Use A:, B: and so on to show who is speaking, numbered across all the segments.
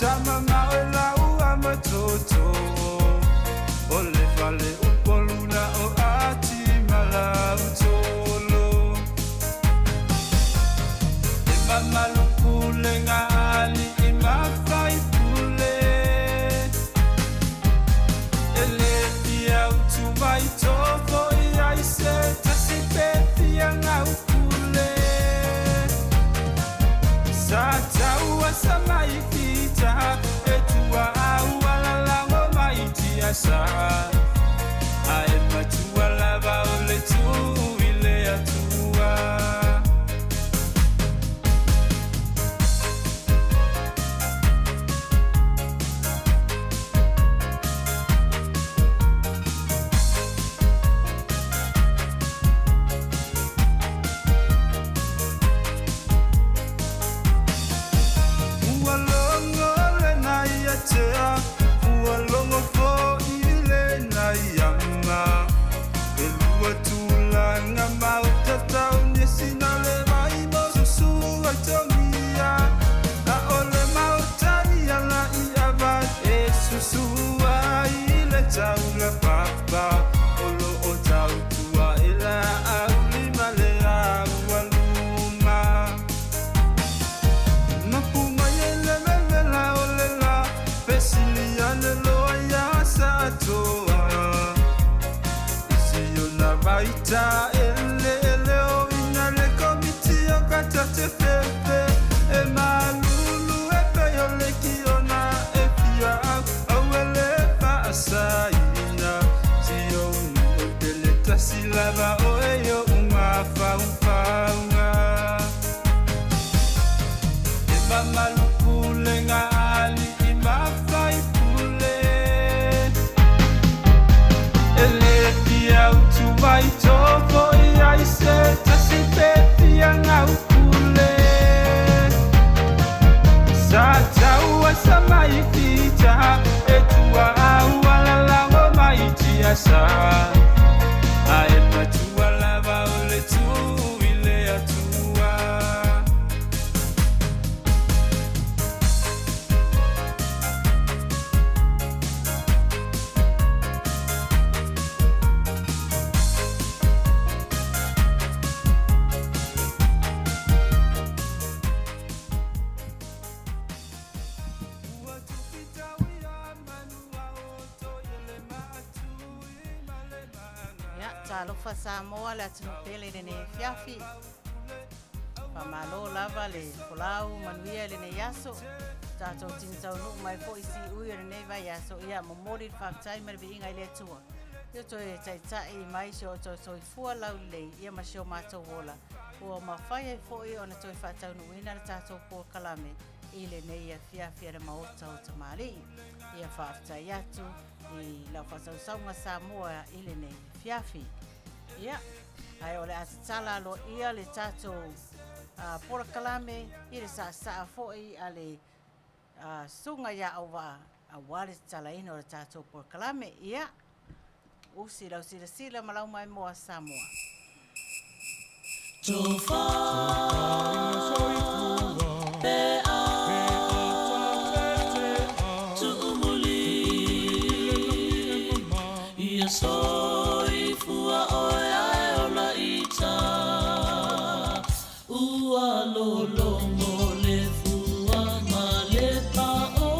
A: tama ma o lau ama toto O le fale upolu na o ati malautolo E mamalu pule ngā ali'i mafai pule E le fia utu mai tofo i ai se tasi pe fia ngau pule Sa taua sa mai fita e tua au alalago mai tiasa Ae matua lava o le tuu i le Atua. Ua logo lena ia tea, ua logo foi lena ia ma. E lua tulaga maota tau nisi na le mai mo susu ai togia. A o le maota ia la i ava e susu ai le taula papa. O lo o tautua e la aulima le aualuma. Mapu mai e le vevela o le la, fesili ane loa iā Satoa. I si ona vaita eleele o ina le komiti o kata te fefe e malulu e pei o le kiona e fia au au e le faasaina si ou nuu pele tasi lava oe i o'u mafaufauga. E mamalu pulega alii ma faipule E le fia utu mai tofo i ai se tasi pe fia gau pule Sa taua sa mai fita e tua au alalago mai tiasa Ae matua lava o le tuu i le Atua.
B: Ia, talofa Samoa le atunuu pele i lenei afiafi. Faamalo lava le folau manuia i lenei aso. Tatou tini taunuu mai foi i siui o lenei vaiaso. Ia, momoli le faafetai ma le viiga i le Atua. Ia toe taitai mai si o outou soifua laulelei ia ma si o matou ola. Ua mafai ai foi ona toe faataunuuina le tatou polokalame i lenei afiafi a le Maota o Tamalii. Ia faafetai atu i lau faasausauga Samoa i lenei afiafi. Ia, ae o le a tatala aloaia le tatou polokalame i le saasaa foi a le susuga ia Auvaa aua le tatalaina o le tatou polokalame. Ia, usi lau silasila ma lau maimoa Samoa.
C: Ua lologo le fua ma le paʻo,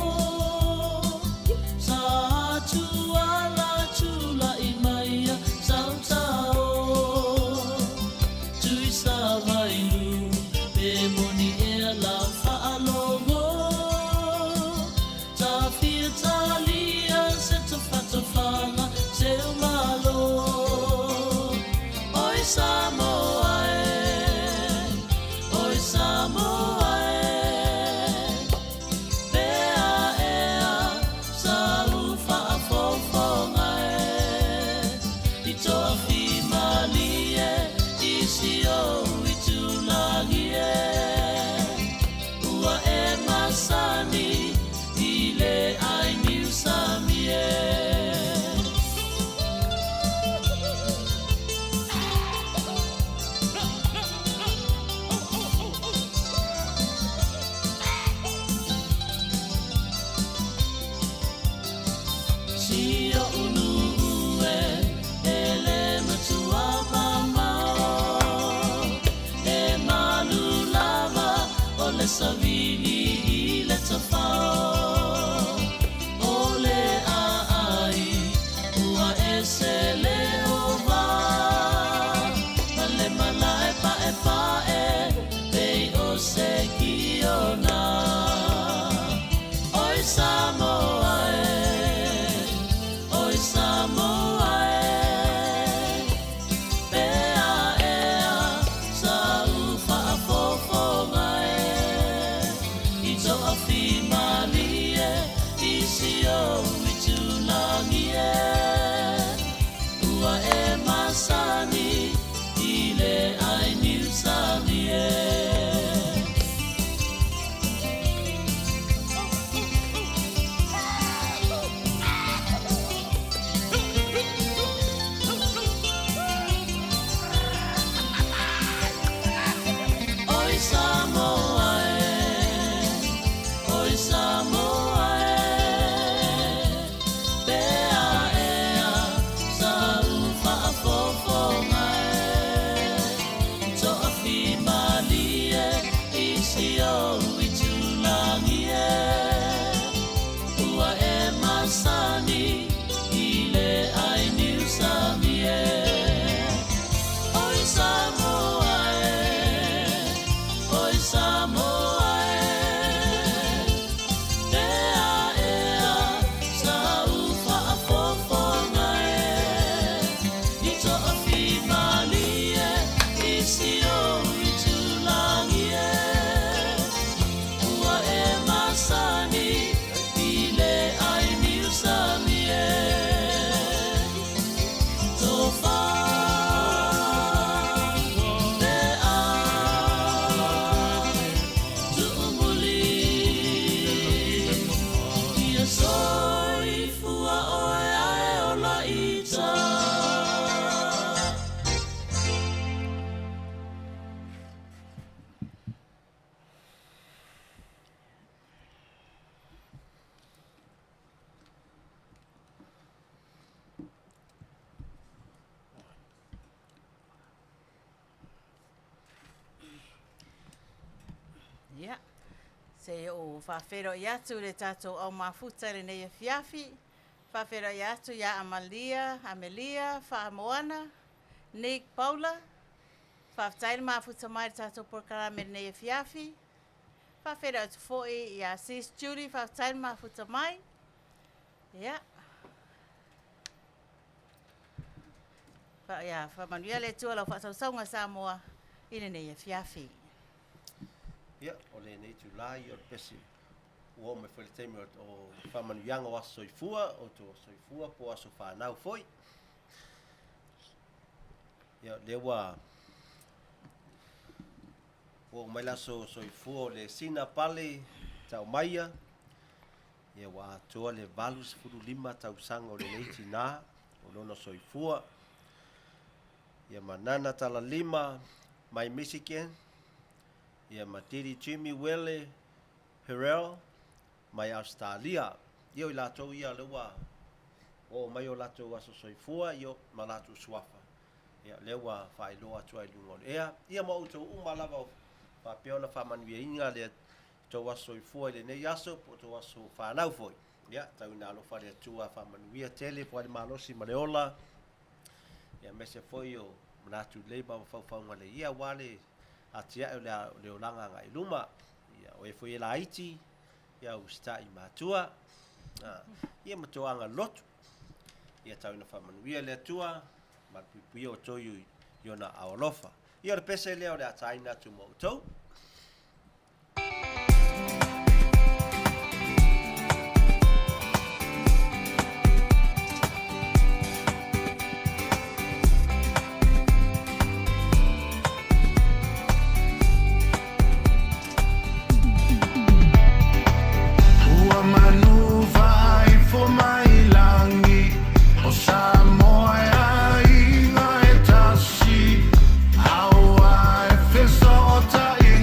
C: Sa tuala tulaʻi mai a sautao. Tui savailu pe moni ea lau faalogo, Tafia talia se tafatafaga seu malo. Savili i le tafao o le aai ua ese le ova ma le malae paepae pei o se kiona. Oi Samoa e, oi Samoa e, pe a ea sa u faafofoga e, i toafimalie i si ou itulagi e, ua e masani i le ai niusami e. Oi Samoa e, oi Samoa e, pe a ea sa u faafofoga e, i toafimalie i si ou itulagi e, ua e masani i le ai niusami e. Oi Samoa e, oi Samoa e, pe a ea sa u faafofoga e, i toafimalie i si ou itulagi e, ua e masani i le ai niusami e. Tofa te a tuumuli ia soifua oe ae ola ita.
B: Ia, se i ou faafeiloai atu i le tatou au mafuta i lenei afiafi. Faafeiloai atu ia Amalia, Amelia, Faamoana, Nick, Paula. Faafetai le mafuta mai i le tatou polokalame i lenei afiafi. Faafeiloai atu foi ia Sis Judy, faafetai le mafuta mai. Ia. Fa, ia, faamanuia le Atua i lau faasausauga Samoa i lenei afiafi.
D: Ia, o lenei itulā ia o le pese ua oo mai foi le taimi o faamanuiaga o aso soifua, o outou aso soifua po o aso fanau foi. Ia, o lea ua oo mai le aso soifua o le Sina Pale Taumaia, ia ua atoa le 85 tausaga o lenei tinā o lona soifua. Ia ma Nana Talalima mai Michigan, ia ma Didi Jimmy Wele Hurrell mai Ausetalia. Ia o i latou ia o lea ua oo mai o latou aso soifua ia ma latou suafa. Ia o lea ua faailoa atu ai i luga o le ea. Ia ma outou uma lava o faapea ona faamanuiaina le tou aso soifua i lenei aso po o tou aso fanau foi. Ia tau ina alofa le Atua faamanuia tele po o le malosi ma le ola. Ia aemaise foi o manatu lelei ma mafaufauga lelei ia aua le atiae o le olaga agai i luma. Ia o e foi e laiti, ia usitai i matua, ia ma toaga lotu. Ia tau ina faamanuia le Atua, malupuipuia outou i ona aao alofa. Ia o le pese lea o le a taina atu ma outou.
A: Ua manu faaifo mai lagi o Samoa e aiga e tasi aua e fesootaiga.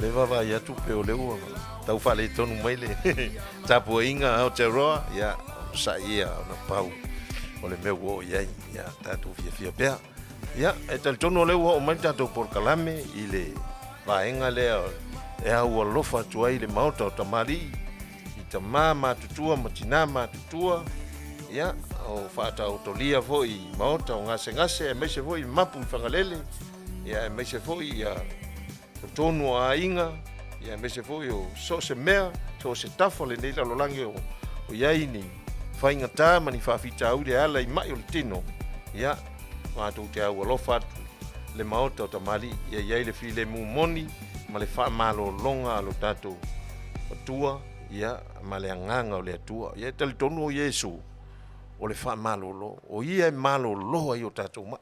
E: lea e vaavaai atu pei o lea ua tau faaletonu mai le tapuaiga a Aotearoa, ia, onosai ia ona pau o le mea ua oo i ai, ia, tatou fiafia pea. Ia, e talitonu o lea ua oo mai le tatou polokalame i le vaega lea e aualofa atu ai le Maota o Tamalii i tama matutua ma tina matutua, ia, o faataotolia foi i maota o gasegase, aemaise foi mapu i Fagalele, ia, aemaise foi ia totonu o aiga, ia, aemaise foi o so o se mea, so o se tafa o lenei lalolagi o i ai ni faigata ma ni faafitauli e ala i mai o le tino, ia, matou te aualofa atu le Maota o Tamalii, ia i ai le filemu moni ma le faamalologa a lo tatou Atua, ia, ma le Agaga o le Atua. Ia e talitonu o Iesu o le faamalolo, o Ia e malolo ai o tatou mai.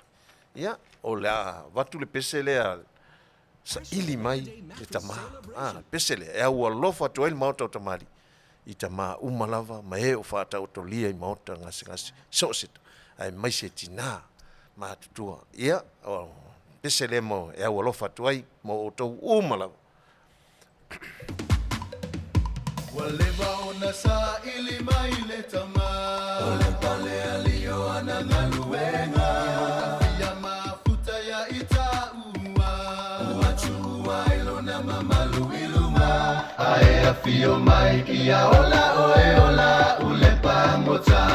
E: Ia, o le a avatu le pese lea saili mai le tama. A, le pese lea e aualofa atu ai le Maota o Tamalii i tama uma lava ma e o faataotolia i maota gasegase so o se aemaise tina matutua. Ia, o pese lea mo e aualofa atu ai mo outou uma lava.
A: Ua leva ona saili mai le tama. O le pale alii o ana galuega. Ia mafuta ia i taua. Ua tuua ai lona mamalu i luga. Ae afio mai ia ola oe ola u le pagota.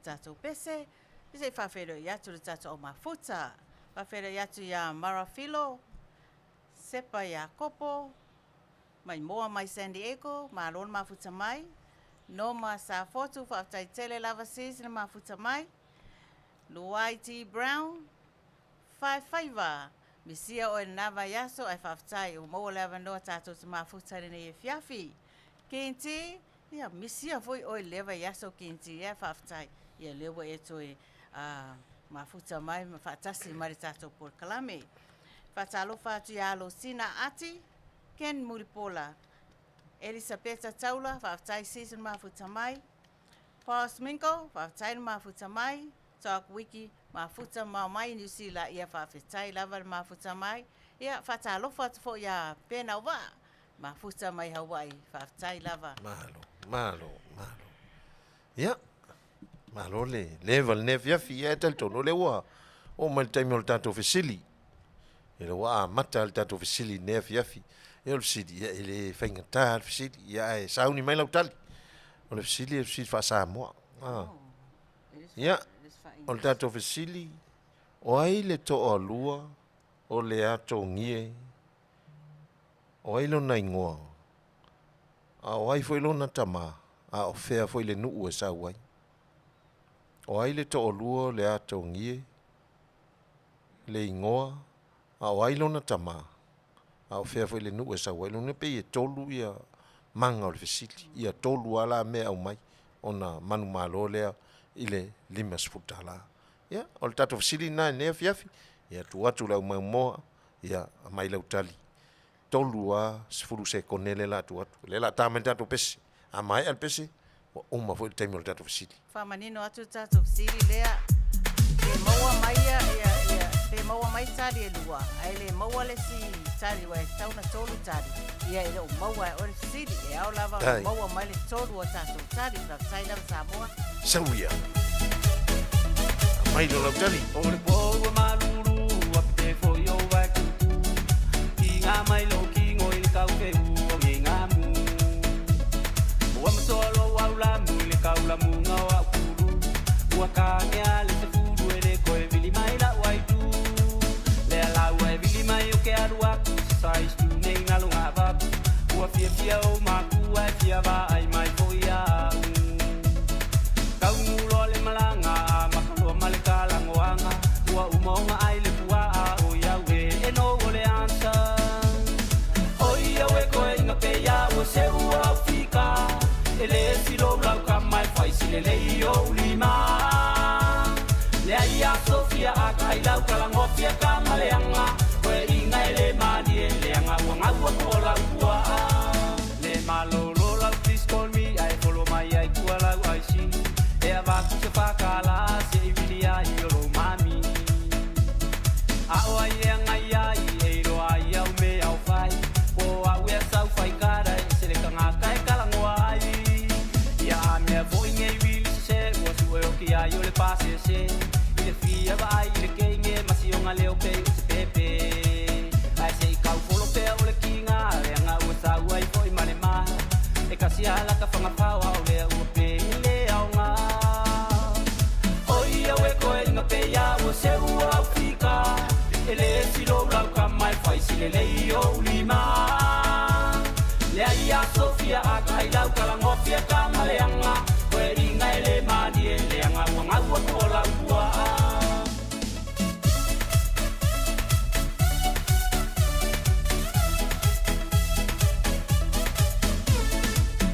B: le tatou pese, ia se i faafeiloai atu i le tatou au mafuta. Faafeiloai atu ia Mara Filo, Sepa Iakopo, Maimoa mai San Diego, malo le mafuta mai. Noma Safotu, faafetai tele lava sis le mafuta mai. Luai T. Brown, Faefaiva, misia oe i lena vaiaso ae faafetai ua maua le avanoa tatou te mafuta i lenei afiafi. Kinti, ia misia foi oe i lea vaiaso Kinti ea faafetai ia lea ua e toe mafuta mai ma faatasi mai le tatou polokalame. Faatalofa atu ia Alosina Ati, Ken Mulipola, Elisapeta Taula, faafetai sis le mafuta mai. Paul Sminko, faafetai le mafuta mai. Talk Wiki, mafuta mao mai Niu Sila, ia faafetai lava le mafuta mai. Ia faatalofa atu foi ia Pena Vaa, mafuta mai Hawaii, faafetai lava.
E: Malo, malo, malo. Ia, malo le leva i lenei afiafi. Ia e talitonu o lea ua oo mai le taimi o le tatou fesili. E le ua amata le tatou fesili i lenei afiafi. Ia o le fesili, ia e le faigata le fesili. Ia ae sauni mai lau tali. O le fesili, o le fesili faa-Samoa. Ah. Ia, o le tatou fesili, o ai le toalua o le atogie? O ai lona igoa? A o ai foi lona tamā? A o fea foi le nuu e sau ai? O ai le toalua o le atogie? Le igoa? A o ai lona tamā? A o fea foi le nuu e sau ai? Lona uiga pei e tolu ia maga o le fesili. Ia tolu lava la mea e aumai ona manumalo lea i le $50. Ia, o le tatou fesili lena i lenei afiafi. Ia tuu atu i le au maimoa, ia aumai lau tali. Tolu lava sefulu sekone lea o le a tuu atu. O lea o le a ta mai le tatou pese. A maea le pese, ua uma foi le taimi o le tatou fesili.
B: Faamanino atu le tatou fesili lea, pe maua mai ia, ia, ia, pe maua mai tali e lua, ae le maua le isi tali, aua e tatau ona tolu tali, ia e le o maua e oe le fesili. E ao lava ona maua mai le tolu o tatou tali. Faafetai lava Samoa.
E: Sau ia. Aumai loa lau tali.
A: O le po ua malulu a pe foi o vai kuku I ngā mai lo ki ngoi le kau ke u o nge ngā mu Ua masoa lo au la mu i le kau la mu ngā o au kuru Ua ka ngea le se furu e le koe vili mai la wai tu Le a la ua e vili mai o ke alu aku se sai stu nei ngā lo ngā vaku Ua fia fia o makua e fia va ai mai foi au Kaunguloa le malaga a makaloa ma le kalagoaga Ua uma ona ai le puaa o iau e e no o le answer O ia ue koe inga pe ia ua se ua au fika E le silo lau ka mai fai sile le i o ulima Le ai a Sofia a ka hai lau kalangofia ka maleanga Koe inga e le malie le anga ua ngau ko lau puaa Le malolo lau please call me ai follow mai ai kua lau ai si E a vaku se whakala se i vili ai o lo mami A o ai e ngai ai e iro ai au me au whai Po au e sau whai kara e se le kanga kai kalangoa ai Ia a mea foi ngei wili se se ua su e oki ai o le pase se I le fia va ai i le keinge masi o ngā leo pei o se pepe Ai se i kau folo pea o le kinga le anga ua sau ai foi ma le maha E kasi ala ka whangawhao au lea ua pe le au ngā O ia ue koe inga pe ia ua se ua au fika E le silo lau ka mai fai sile le i o ulima Le ai a Sofia a ka hai lau kalangofia ka maleanga Koe inga e le malie le anga ua ngau ko lau pua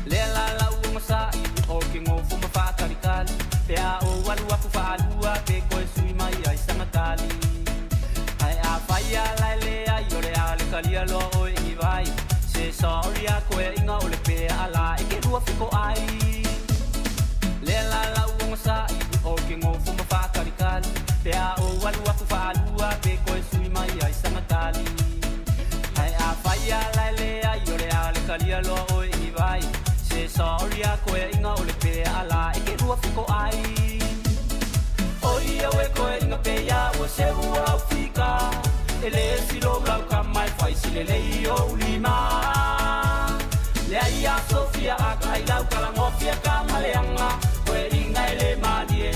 A: Le la la ua masa'i o ke ngofo ma whaakalikali Pe a o alu aku whaalua pe koe sui mai ai sangatali Ai a whai a lai le ai o le a le kalia loa oe i vai Se sorry a koe inga o le pe a la e ke rua fiko ai Le la la ua masa'i o ke ngofo ma whaakalikali Pe a o alu aku whaalua pe koe sui mai ai sangatali Ai a whai a lai le ai o le a le kalia loa oe i vai Se sorry a koe inga o le pe a la e ke rua fiko ai O ia ue koe inga pe ia ua se ua au fika E le silo lau ka mai fai sile le i o ulima Le ai a Sofia a ka hai lau kalangofia ka maleanga Koe inga e le malie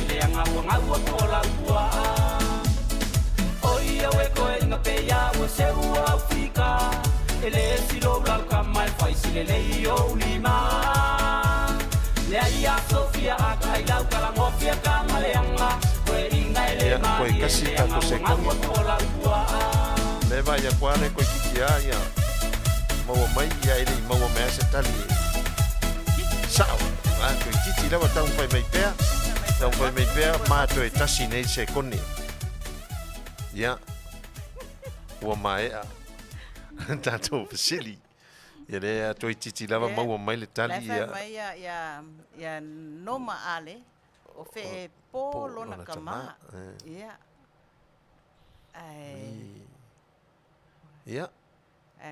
F: E le silo lau kama e fai sile lei o lima. Le ai a Sofia a kai lau kalangofia ka maleanga. Koe inga e le
E: Ia, koe
F: mani e
E: kasi
F: le
E: tatou
F: anga
E: sekoni.
F: ua o lau pua.
E: Le va ia koa le koe kiki a ia maua mai ia e le'i maua mai a se tali e sa'o a toe titi lava taumafai mai pea taumafai mai pea ma toe tasi nei sekone ia ua mae'a tatou fesili ia lea toe titi lava
B: Ia.
E: maua mai le
B: La
E: tali
B: fai
E: ia
B: mai ia ia ia noma ale o fe e po
E: po
B: lona
E: lona
B: kama.
E: tamā, eh.
B: Ia. Ai
E: ia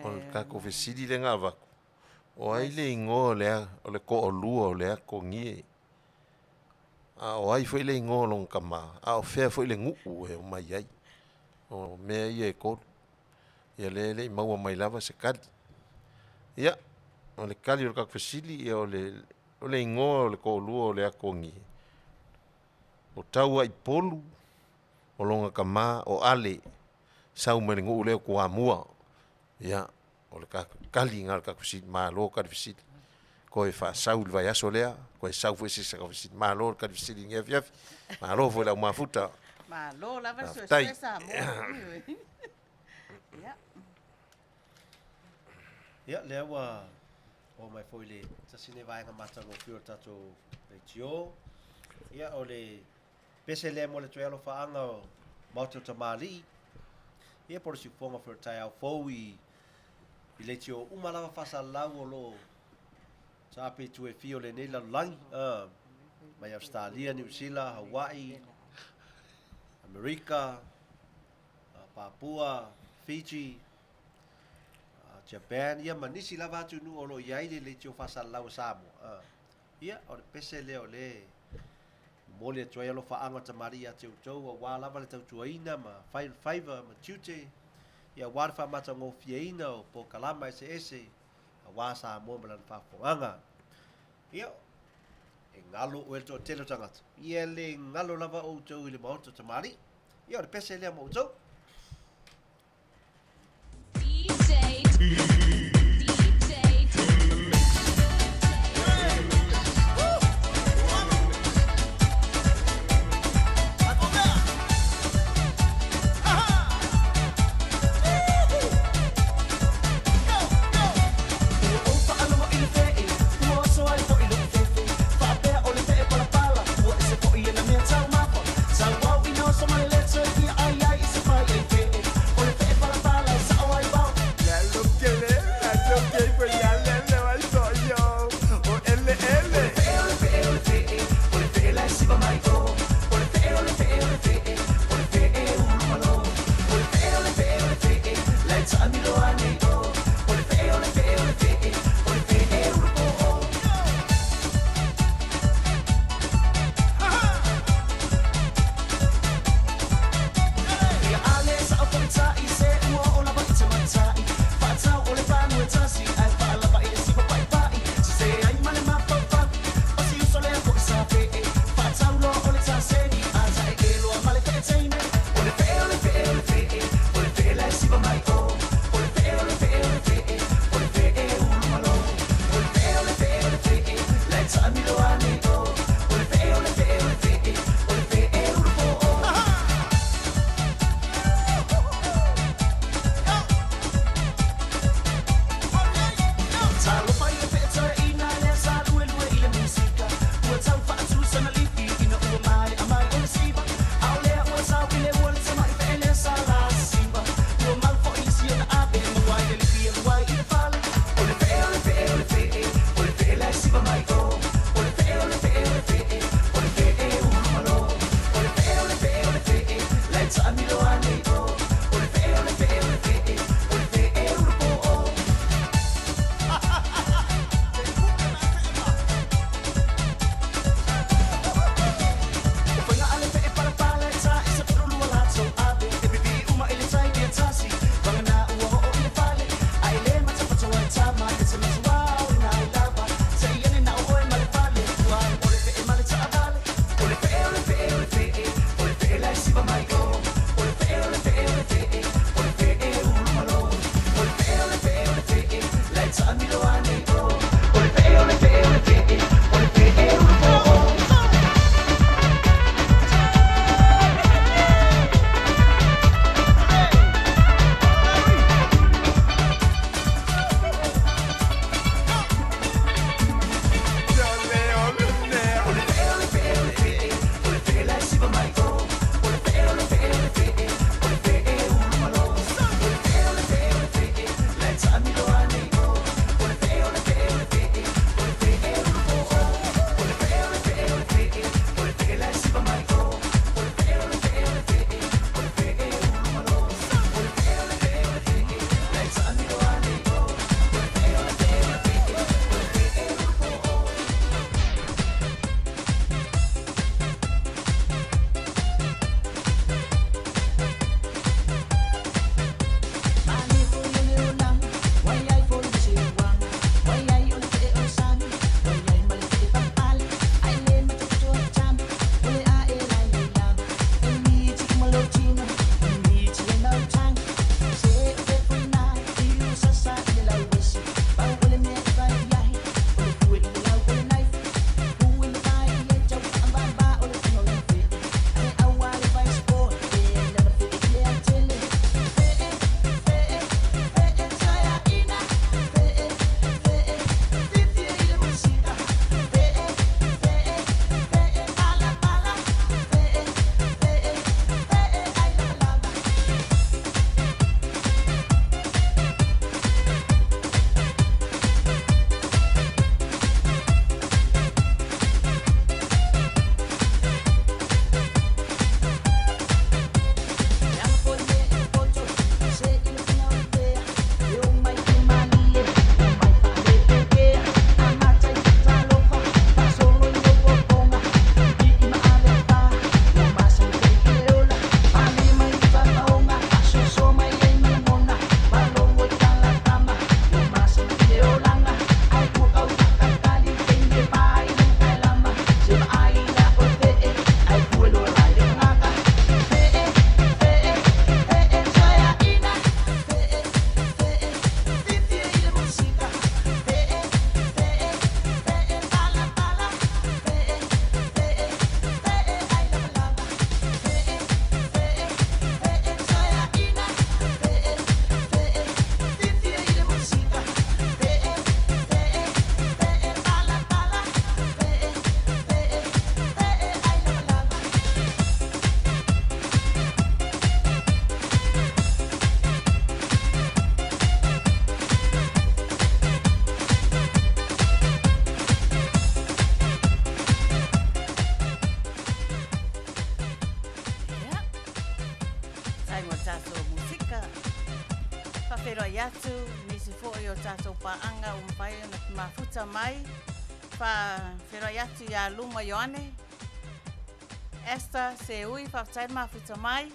E: o le
B: ai
E: takou fesili lega avaku o ai le igoa o lea o le to'alua o le atogie a o ai fo'i le igoa o lona tamā a o fea fo'i le nu'u e omai ai o mea ia e tolu ia lea e le'i maua mai lava se tali ia o le tali o le tatou fesili ia o le o le igoa o le to'alua o le atogie o Taua'ipolu o lona tamā o Ale sau mai le nu'u lea o Toamua ia o le tali lena o le tatou fesili malo tali fesili toe faasau i le vaiaso lea toe sau foi se isi tatou fesili malo le tali fesili i lenei afiafi malo foi le au mafuta
B: Malo lava le
E: Faafetai.
B: suesue Samoa. Ia.
D: Ia, lea ua oo mai foi le tasi lenei vaega matagofie o le tatou leitio. Ia, o le pese lea mo le toe alofaaga o Maota o Tamalii. Ia, po o le siufofoga foi o le taeao fou i i leitio uma lava faasalalau o lo o taape i itu e fia o lenei lalolagi, mai Ausetalia, Niu Sila, Hawaii, Amerika, Papua, Fiji, Japan, ia ma nisi lava atunuu o lo o i ai le leitio faasalalau a Samoa. Ia, o le pese lea o lea e momoli atu ai alofaaga o tamalii ia te outou auā lava le tautuaina ma fai o le faiva ma tiute, ia auā le faamatagofieina o polokalama eseese auā Samoa ma lana faafofogaaga. Ia, e galo oe le toatele o tagata, ia le galo lava outou i le Maota o tamalii. Ia, o le pese lea mo outou.
F: Ua ou faalogo i le feʻe, ua oso ai foʻi loʻu fefe. Faapea o le feʻe palapala, ua ese foʻi ia na mea taumafa. Sau au ina oso ma le lē toe fia ʻai ai i se fai ai feʻe. O le feʻe palapala e saʻo ai wau.
B: tatou musika. Faafeiloai atu nisi foi o tatou paaga ua mafai ona mafuta mai. Faafeiloai atu ia Luma Ioane, Esther Seui, faafetai le mafuta mai.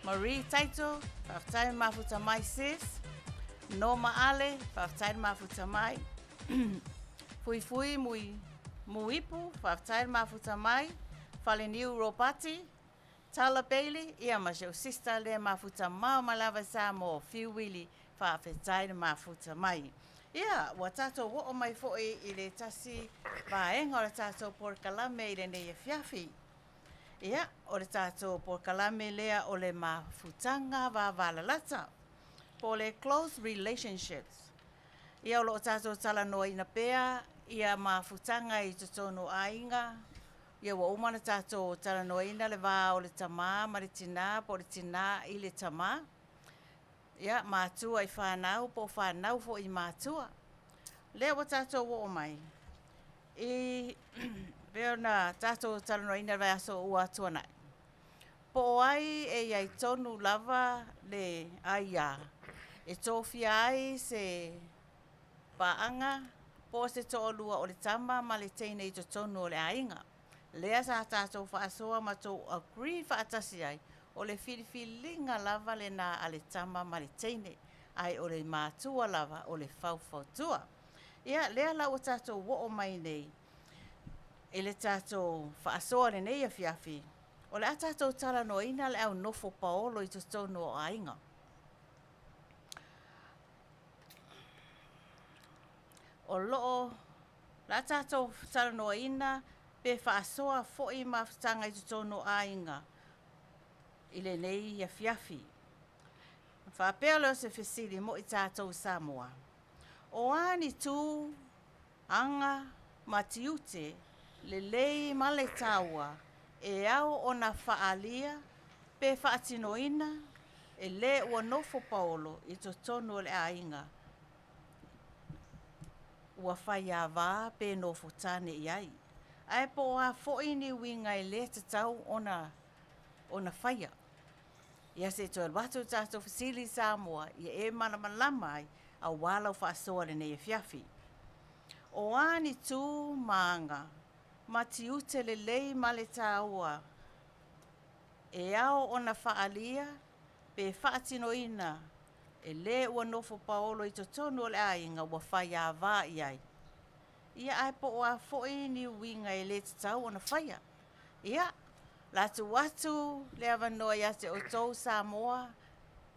B: Marie Taito, faafetai le mafuta mai sis. Norma Ale, faafetai le mafuta mai. Fuifui Mui Muipu, faafetai le mafuta mai. Faleniu Ropati, Tala Bailey, ia ma si ou sister lea mafuta mao mai lava i Samoa, Fiu Wili, faafetai le mafuta mai. Ia, ua tatou oo mai foi i le tasi vaega o le tatou polokalame i lenei afiafi. Ia, o le tatou polokalame lea o le mafutaga vavalalata, po o le close relationships. Ia, o lo o tatou talanoaina pea ia mafutaga i totonu o aiga. Ia, ua uma ona tatou talanoaina le va o le tamā ma le tinā po o le tinā i le tamā. Ia, matua i fanau po o fanau foi i matua. Lea ua tatou oo mai i pei ona tatou talanoaina i le vaiaso ua tuanai. Po o ai e i ai tonu lava le aiā e tofia ai se paaga po o se toalua o le tama ma le teine i totonu o le aiga. Lea sa tatou faasoa ma tou agree faatasi ai, o le filifiliga lava lena a le tama ma le teine, ae o le matua lava o le faufautua. Ia, lea la ua tatou oo mai nei i le tatou faasoa i lenei afiafi, o le a tatou talanoaina le au nofo paolo i totonu o aiga. O lo o le a tatou talanoaina pe faasoa foi mafutaga i totonu o aiga i lenei afiafi. Faapea lea o se fesili mo i tatou Samoa. O a ni tu, aga ma tiute lelei ma le taua e ao ona faaalia pe faatinoina e le ua nofo paolo i totonu o le aiga ua faiavā pe nofo tane i ai. Ae po o a foi ni uiga e lē tatau ona ona faia. Ia se i toe alu atu le tatou fesili Samoa ia e malamalama ai auā lau faasoa i lenei afiafi. O a ni tū ma aga ma tiute lelei ma le taua e ao ona faaalia pe faatinoina e lē ua nofo paolo i totonu o le aiga ua faiavā i ai. Ia ae po o a foi ni uiga e lē tatau ona faia. Ia, o le a tuu atu le avanoa ia te outou Samoa,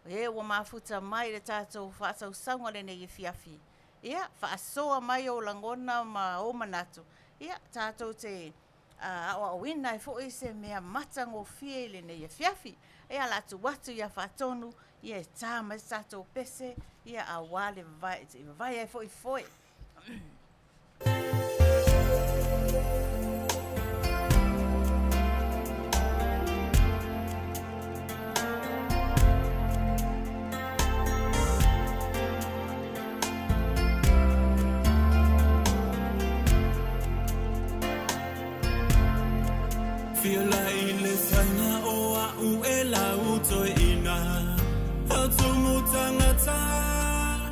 B: e ua mafuta mai i le tatou faasausauga lenei afiafi. Ia, faasoa mai ou lagona ma ou manatu, ia, tatou te aoaoina ai foi se mea matagofie i lenei afiafi. Ia, o le a tuu atu ia Faatonu, ia e ta mai se tatou pese, ia aua le vavae ai foi foe.
A: Fia i le fana o a'u e lau toeina Atumu tagata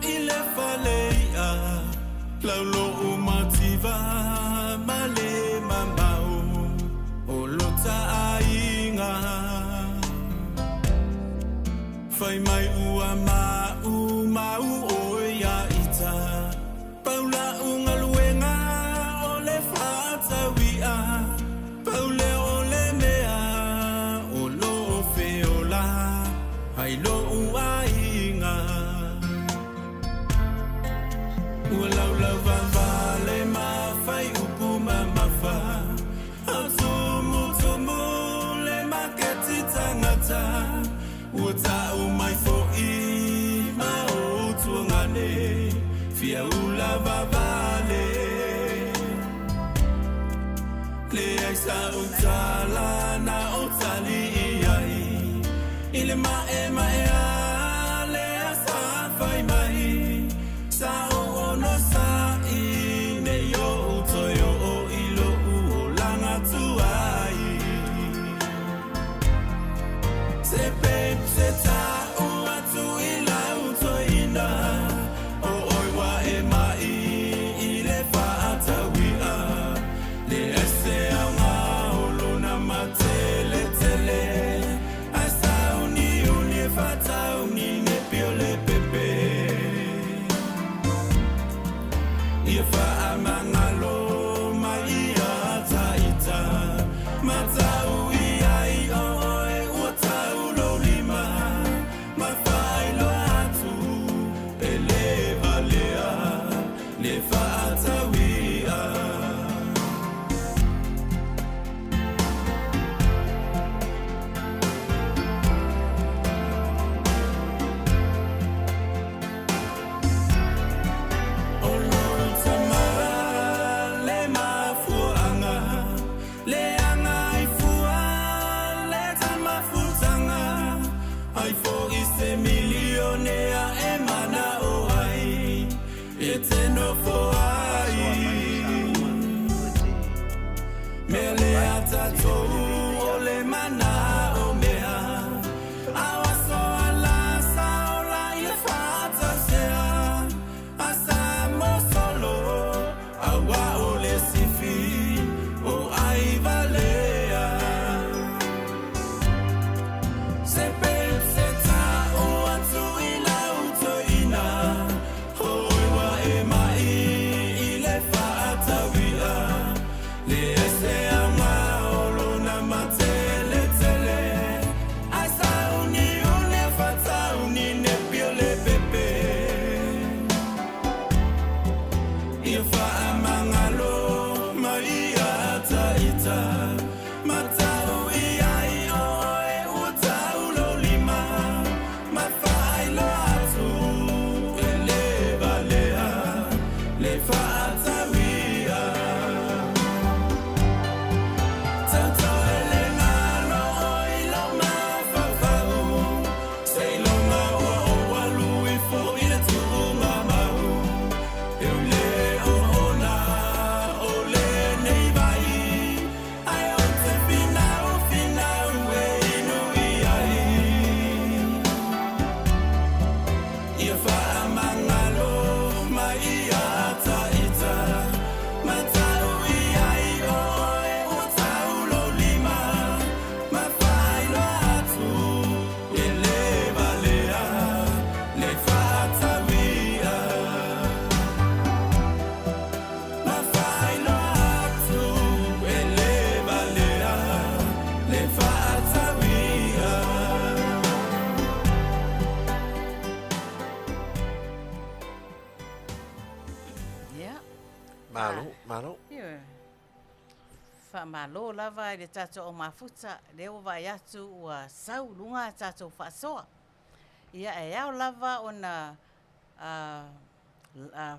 A: i le fale i'a Laulo'u mativa ma le mamao O lota aiga Fai mai ua ma'uma'u oe ia ita Paula'u galuega o le fa'ataui'a Pau lea o le mea o loo feola ai lo'u aiga Ua laulau vavale ma fai upu mamafa Atumutumu le maketi tagata Ua ta'u mai fo'i ma ou tuagane Fia ula vavale Leai sa'u tala na o tali i ai I le ma'ema'e a lea sa fai mai Sa o ono sa'i nei o'u toe o'o i lo'u olaga tuai Se babe se tatou o le mana o mea Ao aso ala saola ia whatasea Asa mo solo aua o le sifi o ai valea Se pe se ta o atu i lau toina Hoi wa e mai i le whaatawia Le ese a ngā o lona matele tele Ai sauni o le whatauni ne pio le pepe Ia whaamangalo mai ia taita Matau i ai oe ua taulo lima Mafailo atu e le valea Le whaatawia Tautoe le ngalo i lo mafafau Seilonga ua o walu i fo i le tuumamau E ule o ona o le nei vai Ai o te finau finau e inu i ai Ia whaamangalo mai ia taita Matau i ai oe ua taulo lima Mafailo atu e le valea Le whaatawia Mafailo atu e le valea Le whaatawia
B: Ia.
E: Malo, malo.
B: Ioe. Faamalo lava i le tatou aumafuta, lea ua vaai atu ua sau i luga a tatou faasoa. Ia e ao lava ona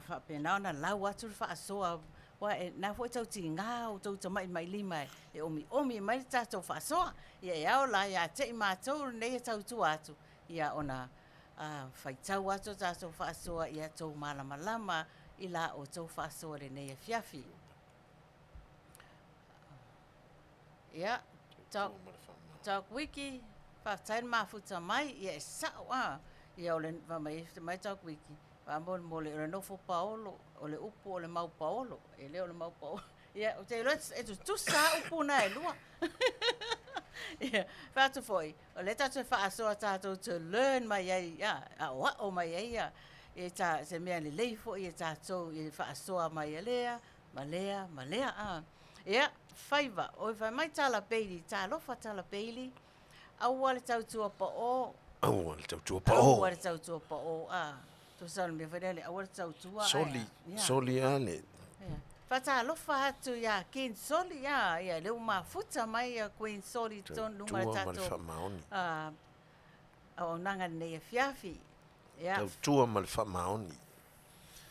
B: faapena ona lau atu le faasoa aua e na foi tau tiga outou tamatamailima e omiomi mai le tatou faasoa. Ia e ao la ia te i matou lenei e tautua atu, ia ona faitau atu a tatou faasoa ia tou malamalama i la outou faasoa i lenei afiafi. Ia, Doc Wiki, faafetai le mafuta mai, ia e sa'o a. Ia o le fai mai, fai mai Doc Wiki, faamolemole o le nofo paolo, o le upu o le mau paolo, e le o le mau paolo. Ia, ou te iloa e tutusa lava upu na e lua. Ia, fai atu foi, o lea tatou te faasoa tatou to learn mai ai, ia, aoao mai ai ia, e ta, se mea lelei foi e tatou i le faasoa mai a lea, ma lea, ma lea, a. Ia, faiva, oi fai mai Tala Bailey, talofa Tala Bailey, aua le tautua paʻo.
E: Aua le tautua paʻo.
B: Aua le tautua paʻo, a. Tusa o le mea foi lea, aua le tautua.
E: Soli, soli a le.
B: Faatalofa atu ia Ken Soli, a, ia lea ua mafuta mai ia Queen Soli i totonu luga o le
E: Tautua ma le
B: tatou
E: faamaoni.
B: auaunaga i lenei afiafi. Ia.
E: Tautua ma le faamaoni.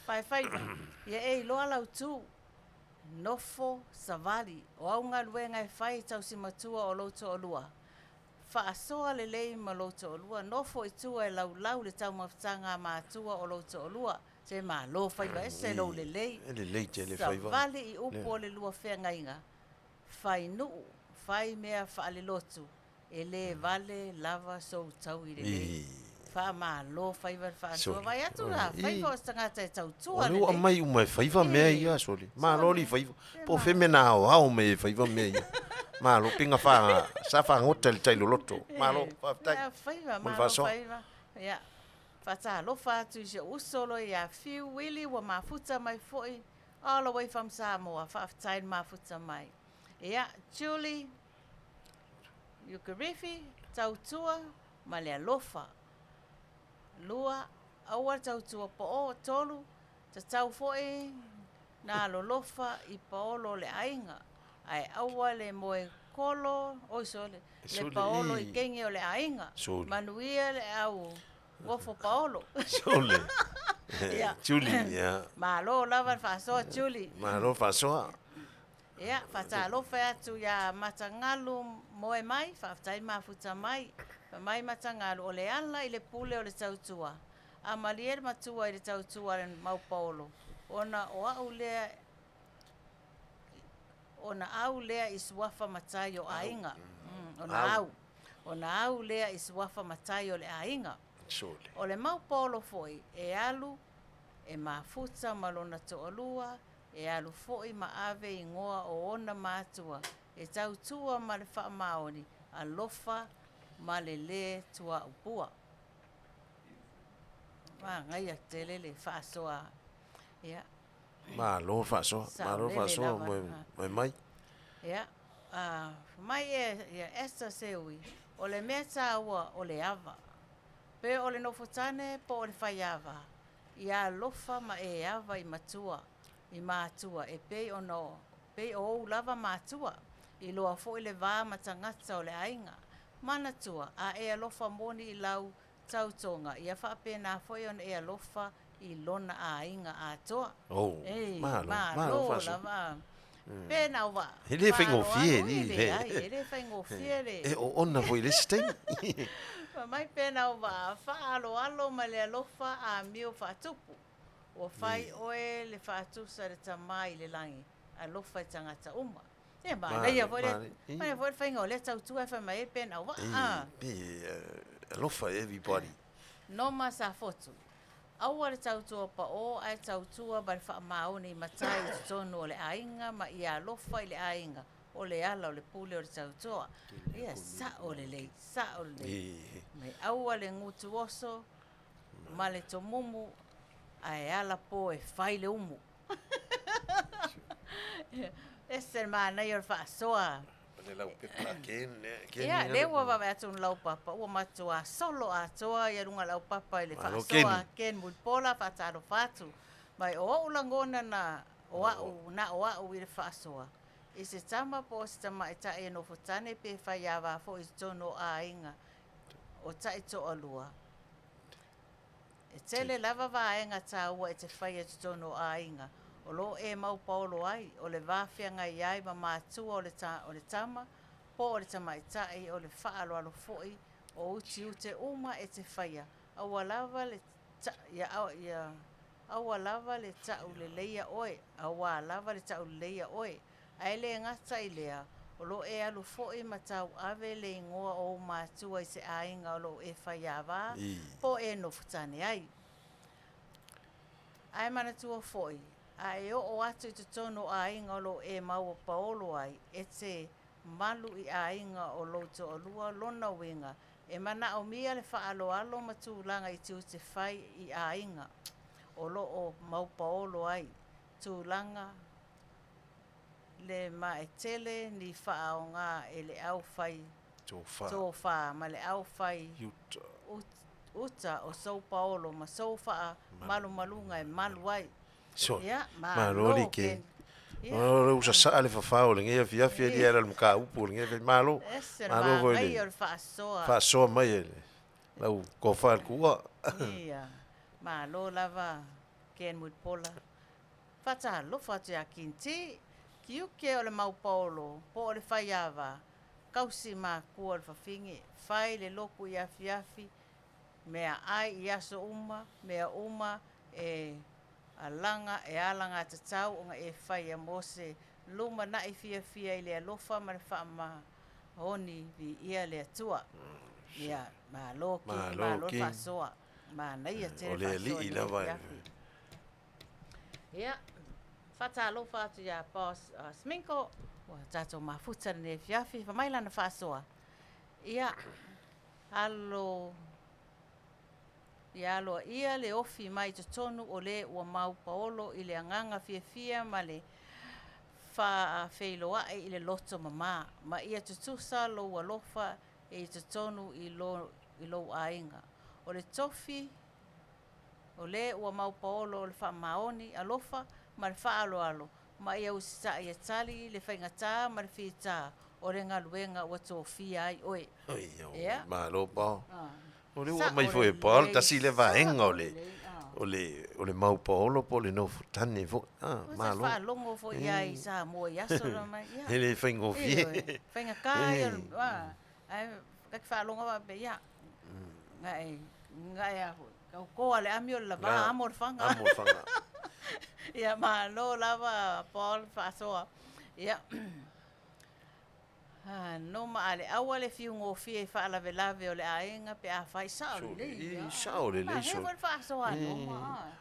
B: Faifaiva, ia e iloa lau tu, nofo savali, o au galuega e fai e tausi matua o lou toalua. Faasoa lelei ma lou toalua, nofo i tua e laulau le taumafataga a matua o lou toalua. Se malo faiva ese lou lelei.
E: E lelei tele faiva.
B: Savali i upu o le lua feagaiga. Fai nuu, fai mea faalelotu, e le vale lava sou taui lelei. Faamalo faiva le faasoa.
E: Soli.
B: Vaai atu la, faiva o se tagata e tautua
E: O lea ua
B: lelei.
E: aumai uma e faiva mea ia, soli. Malo li faiva. Po o fea mea na aoao mai e faiva mea ia. Malo, pinga fa, sa fagota i le tai loloto. Malo, faafetai.
B: Ia, faiva,
E: Mo le
B: malo
E: faasoa.
B: faiva. Ia, faatalofa atu i si ou uso loa ia Fiu Willie ua mafuta mai foi all the way from Samoa. Faafetai le mafuta mai. Ia, Julie Ukarifi, tautua ma le alofa. Lua, aua le tautua paʻo. Tolu, tatau foi na alolofa i paolo o le aiga. Ae aua le moe kolo, oi sole, le
E: Sole,
B: paolo i
E: i.
B: kenge o le aiga.
E: Sole.
B: Manuia le au gofo paolo.
E: Sole.
B: Ia.
E: Julie, ia.
B: Malo lava le faasoa Julie.
E: Malo faasoa.
B: Ia, faatalofa atu ia Matagalu moe mai, faafetai mafuta mai. Fai mai Matagalu, o le ala i le pule o le tautua. A malie le matua i le tautua a le mau paolo, ona o au lea Ona au lea i suafa matai o aiga. Ona au. Ona au lea i suafa matai o le aiga.
E: Sole.
B: O le mau paolo foi e alu e mafuta ma lona toalua, e alu foi ma ave igoa o ona matua e tautua ma le faamaoni, alofa ma le lē tuaupua. Manaia tele le faasoa. Ia.
E: Malo le faasoa, malo le
B: Saolele
E: faasoa
B: lava.
E: moe moe mai.
B: Ia, mai e ia Esther Seui, o le mea taua o le ava. Pe o le nofotane po o le faiava, ia alofa ma e ava i matua, i matua e pei ona pei o ou lava matua, iloa foi le va ma tagata o le aiga. Manatua, a e alofa moni i lau tautoga, ia faapena foi ona e alofa i lona aiga atoa.
E: Oh,
B: Ei,
E: malo, malo
B: malo
E: faasoa.
B: lava. Pe na ua.
E: E le faigofie,
B: Faaloalo,
E: li,
B: e
E: le.
B: leai, e le faigofie le.
E: E oona foi i le isi taimi.
B: Mai pe na ua faaloalo ma le alofa amio faatupu. Ua fai oe le faatusa le tamā i le lagi, alofa i tagata uma. Ia manaia foi le,
E: Male, male.
B: manaia foi le faiga o lea tautua e fai mai ai pe na ua.
E: E, pe, alofa everybody.
B: Noma Safotu. Aua le tautua pa'o ae tautua ma le faamaoni i matai i totonu o le aiga ma ia alofa i le aiga o le ala o le pule o le tautoa. Ia sa'o lelei, sa'o lelei.
E: E,
B: Mai aua le gutu oso ma le tomumu ae ala po e fai le umu. Ese le manaia o le faasoa.
E: le lau pepa a Ken, Ken
B: Ia,
E: ina
B: lea
E: le-
B: ua vavae atu ona laupapa, ua matua solo atoa ia luga laupapa i le
E: Malo,
B: faasoa
E: Ken.
B: Ken Mulipola faatalofa atu. Mai o ou lagona na o au, na o au i le faasoa. I se tama po o se tamaita'i e nofotane pe faiavā foi i totonu o aiga o taitoalua. E tele lava vaega taua e te faia i totonu o aiga. O loo e mau paolo ai, o le va feagai ai ma matua o le, ta, o le tama, po o le tamaita'i, o le faaloalo foi, o utiute uma e te faia. Aua lava le ta, ia, au, ia, aua lava le ta'u leleia oe, auā lava le ta'u leleia oe. Ae le gata i lea, o loo e alu foi ma tauave le igoa o ou matua i se aiga o loo e faiavā,
E: I.
B: po e nofotane ai. Ae manatua foi, a e oo atu i totonu o aiga o loo e maua paolo ai, e te malu i aiga o lou toalua lona uiga, e manaomia le faaloalo ma tulaga i tiute fai i aiga o loo mau paolo ai, tulaga le maetele ni faaoga e le au fai
E: Tofa.
B: tofā ma le au fai
E: Uta.
B: uta o sou paolo ma sou faamalumaluga e malu ai.
E: So,
B: Ia,
E: malo
B: malo
E: le Ken.
B: Ken. Ia.
E: O le usa saa le fafao o lenei afiafi e lia ala le mukaupu o lenei afiafi. Malo.
B: Ese le
E: Malo foi
B: manaia o
E: le
B: le faasoa.
E: faasoa mai e le lau kofa le kuua.
B: Ia, malo lava Ken Mulipola. Faatalofa atu iā Kinti, kiuke o le mau paolo, po o le faiava, kausi makua o le fafine, fai le loku i afiafi, mea ai i aso uma, mea uma e alaga e alaga tatau ona e faia mo se lumana'i fiafia i le alofa ma le faamaoni viia le Atua. Ia, malo King,
E: Malo,
B: malo le
E: King.
B: faasoa. Manaia
E: O
B: tele
E: le
B: faasoa
E: alii
B: i le
E: lava e.
B: afiafi. Ia, faatalofa atu iā Boss Sminko, ua tatou mafuta lenei afiafi, famai lana faasoa. Ia, alo ia aloaia le ofi mai totonu o le ua mau paolo i le agaga fiafia ma le faafeiloai i le loto mamā, ma ia tutusa lou alofa e i totonu i lo, i lou aiga. O le tofi o le ua mau paolo o le faamaoni alofa ma le faaloalo, ma ia usita'i e tali le faigatā ma le fitā o le galuega ua tofia ai oe.
E: Oi, o,
B: Ia.
E: malo pao.
B: Ah.
E: O le ua
B: Sa'o
E: mai foi e pao, le
B: lelei,
E: tasi le vaega o le,
B: sa'o lelei, ah.
E: o le mau paolo po o le nofotane foi. Ah,
B: Ua sa
E: malo.
B: faalogo foi ai i Samoa i aso na mai. Ia.
E: E le faigofie.
B: Ioe, faigata ia o le- ah, ae kake faalogo faapea, ia, gae, gae a foi, kaukoa le ami o le lavā, amo le faga.
E: Amo le faga.
B: Ia, malo lava Paul faasoa. Ia. Ah, no ma ale aua le fiu gofie i faalavelave o le aiga pe afai sao lelei.
E: I, sao lelei
B: Ah, he
E: sole.
B: foi le faasoa a Noma,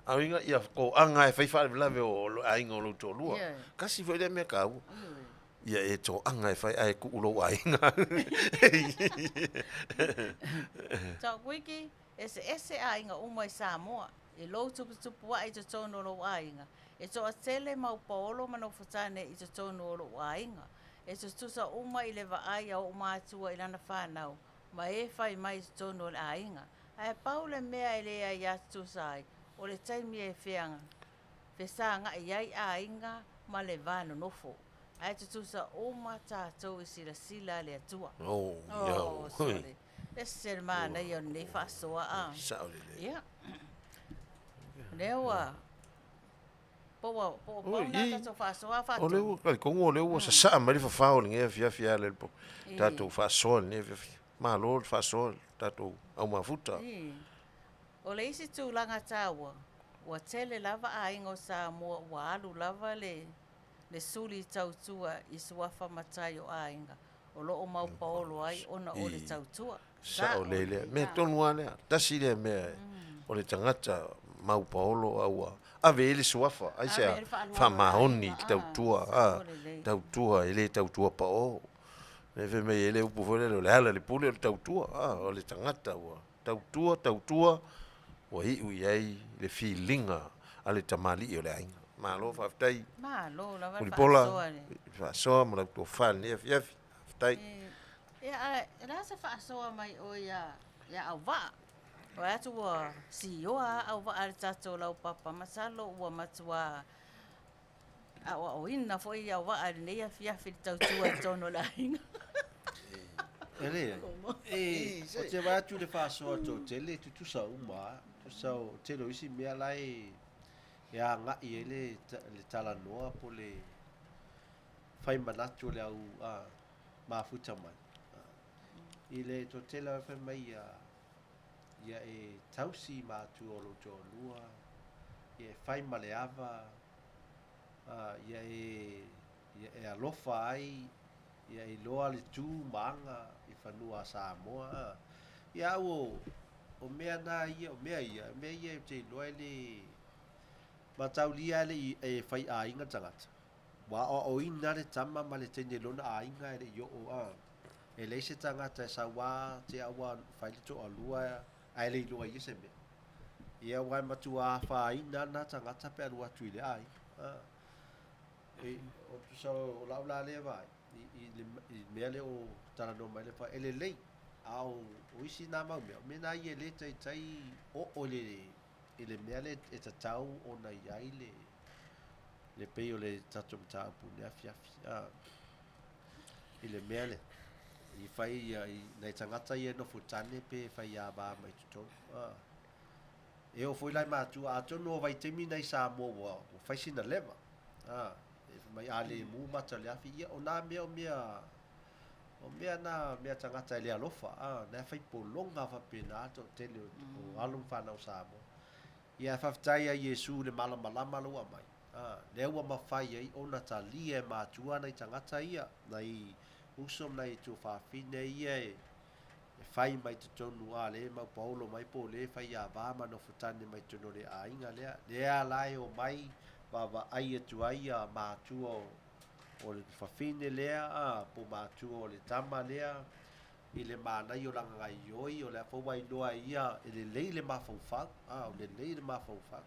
B: ah.
E: A uiga ia toaga e fai faalavelave o le aiga o lou toalua.
B: Ioe.
E: Tasi foi lea mea taua.
B: Ioe.
E: Ia e toaga e fai ae tuu lou aiga.
B: Taukuiki, eseese aiga uma i Samoa. I lou tuputupua'i i totonu o lou aiga. E toatele mau paolo ma nofotane i totonu o lou aiga. E tutusa uma i le vaai a o'u matua i lana fanau ma e fai mai i totonu o le aiga. Ae pau le mea e le aiā tutusa ai, o le taimi e feaga fesaga'i ai aiga ma le va nonofo. Ae tutusa uma tatou i silasila a le Atua.
E: Oh, ia.
B: Oh, sole. Ese le manaia o lenei faasoa a.
E: Sao lelei.
B: Ia. Lea ua po ua po ua pau
E: Oi,
B: na
E: i.
B: tatou faasoa
E: O lea
B: faatonu.
E: ua talitonu o lea ua sasaa mai le fafao o lenei afiafi a le po.
B: I.
E: Tatou faasoa i lenei afiafi. Malo le faasoa le tatou au mafuta.
B: I. O le isi tulaga taua, ua tele lava aiga o Samoa ua alu lava le le suli tautua i suafa matai o aiga o loo mau paolo ai ona o le
E: I.
B: tautua.
E: Sao lelei lea. Mea
B: a.
E: tonu lava lea. Tasi lea mea o le tagata mau paolo a ua ave i ai le suafa.
B: Ave i
E: Aisea?
B: le faaaloalo o
E: Faamaoni i
B: aiga,
E: le
B: a.
E: tautua.
B: Sao
E: A,
B: lelei.
E: tautua e le tautua paʻo. Le fai mai ai le upu foi lele o le ala i le pule o le tautua. A, o le tagata ua tautua, tautua, ua iu i ai le filiga a le tamalii o le aiga. Malo faafetai.
B: Malo lava le
E: Mulipola,
B: faasoa le.
E: faasoa ma lau tofa i lenei afiafi. Faafetai.
B: Ia, ae o le a se faasoa mai oe iā iā Auvaa? O atu ua sioa a Auvaa i le tatou laupapa, masalo ua matuā aoaoina foi Auvaa i lenei afiafi i le tautua i totonu o le aiga.
D: E leai. E, o te vaai atu i le faasoa toatele e tutusa uma lava. Tusa o tele o isi mea la e e agai ai le le talanoa po o le fai manatu o le au mafuta mai. I le toatele lava fai mai ia ia e tausi i matua o lou toalua, ia e fai ma le ava, ia e ia e alofa ai, ia e iloa le tu ma aga i fanua a Samoa. Ia au o o mea na ia, o mea ia, o mea ia ou te iloa e le mataulia e le i e fai aiga le tagata. Ua aoaoina le tama ma le teine i lona aiga e le i oo a. E leai se tagata e sau lava te au ua fai le toalua ae le iloa e ia se mea. Ia aua e matua afaina lava lena tagata pe alu atu i le aiga. A. E, o tusa o lau la lea vaai i, i le, i le mea lea o talanoa mai le fa, e lelei, a o, o isi nā mau mea, o mea nā ia e le taitai oo i le, i le mea lea e tatau ona i ai le, le pei o le tatou mataupu i le afiafi, a, i le mea lea, i fai ia, i nai tagata ia e nofo tane pe fai ava mai totonu, a. E oo foi la i matua, atonu o vaitaimi na i Samoa ua, ua fai sina leva, a, e fai mai a le mu mata o le afi, ia o nā mea o mea, o mea na, mea tagata e le alofa, a, na e fai pologa faapena le toatele o, o alo ma fanau Samoa. Ia ae faafetai ia Iesu i le malamalama la ua aumai, a, lea ua mafai ai ona talia e matua nai tagata ia, nai uso ma nai tuafafine ia e, e fai mai totonu, a, lea e mau paolo mai po o lea e fai ava ma nofo tane mai totonu o le aiga lea, lea la e omai vaavaai atu ai ia matua o, o le fafine lea, a, po o matua o le tama lea, i le manaia o lana gaoioi, o le a foi ua iloa e ia e lelei le mafaufau, a, o lelei le mafaufau.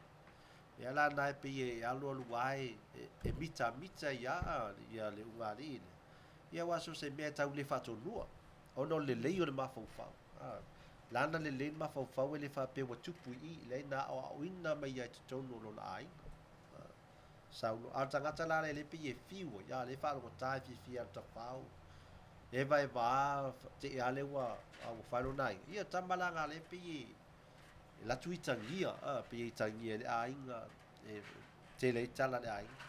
D: Lea la lena e pei e alualu lava e, e mitamita ai lava ia le ulugalii lea, ia aua so o se mea e tau le faatonua, ona o le lelei o le mafaufau. A, lana lelei le mafaufau e le faapea ua tupu i i, leai na aoaoina mai lava i totonu o lona aiga. A, sau loa. A o le tagata la lea e pei e fiu ai, a, lea e faalogotā e fiafia e alu tafao, eva eva lava, te i lava lea ua, a ua fai lona aiga. Ia o tama la na lea e pei e, e alu atu itagia, a, pei e itagia e le aiga, e tele ai tala a le aiga.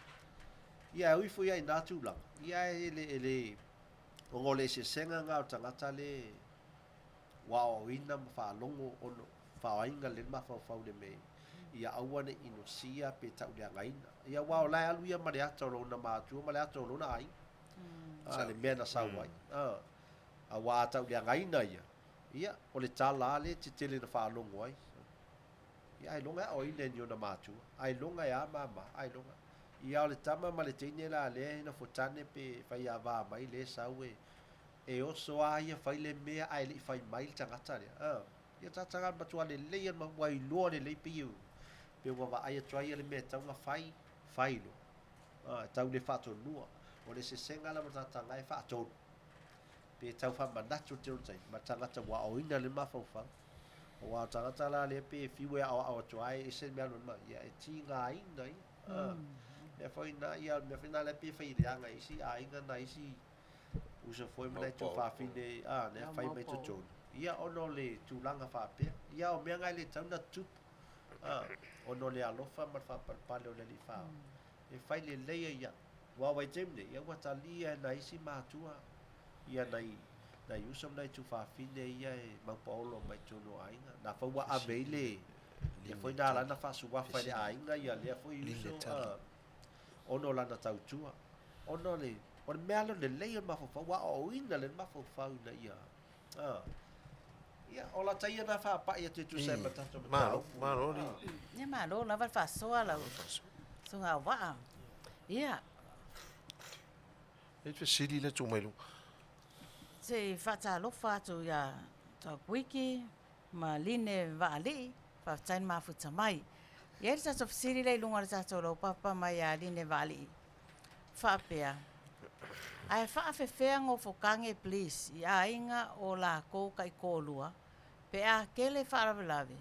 D: Ia e ui foi lava i na tulaga, ia e le, e le, ona o le eseesega lena o le tagata lea ua aoaoina ma faalogo ona faaiga lelei le mafaufau i le mea Ia aua ne i inosia pe tauleagaina. Ia aua o la e alu ia ma le ata o lona matua ma le ata o lona aiga. A, le mea na sau ai. A, aua a tauleagaina ia, ia, o le tala lava lea e tetele na faalogo ai. Ia ailoga e aoaina e ni ona matua, ailoga e a mama, ailoga. Ia o le tama ma le teine la lea e nofotane pe faiava mai lea e sau e, e oso lava ia fai le mea ae le i fai mai le tagata lea. A, ia tataga le matua lelei a ua iloa lelei pei e, pe ua vaai atu ai ia le mea e tatau ona fai, fai loa. A, e tau le faatonua. O le sesega la ma le tagata e faatonu. Pe tau faamanatu le tele o taimi, ma le tagata ua aoina le mafaufau. Aua o tagata la lea pe fiu e aoao atu ai e ese le mea alu ai ia e tigaina ia. Mea foi na ia mea foi na lea pe fai leaga i isi aiga na isi uso foi ma nai tuafafine a lea fai mai totonu. Ia ona o le tulaga faapea. Ia o mea na e le tatau ona tutupu. Ona o le alofa ma le faapalepale o le Alii Faaola. E fai lelei ai ia. Aua o vaitaimi nei, ia ua talia e nai isi matua ia nai nai uso ma nai tuafafine ia e maupaolo mai totonu o aiga. Na foi ua ave ai le lea foi na ala ai ona faasuafa i le aiga ia lea foi uso ona o lana tautua. Ona o le o le mea lea o le lelei o le mafaufau, ua aoaoina le mafaufau ina ia ia o lata ia na faapai atu e tusa ai ma tatou mataupu.
E: Malo, malo.
B: Ia malo lava le faasoa lau susuga Auvaa. Ia.
E: E fesili le tuu mai luga.
B: Se i faatalofa atu ia Taukuiki ma Line Vaalii, faafetai le mafuta mai. E i ai le tatou fesili lea i luga o le tatou laupapa mai ia Line Vaalii, faapea, Ae faafefea gofotage please i aiga o lakou taitoalua pe a tele faalavelave,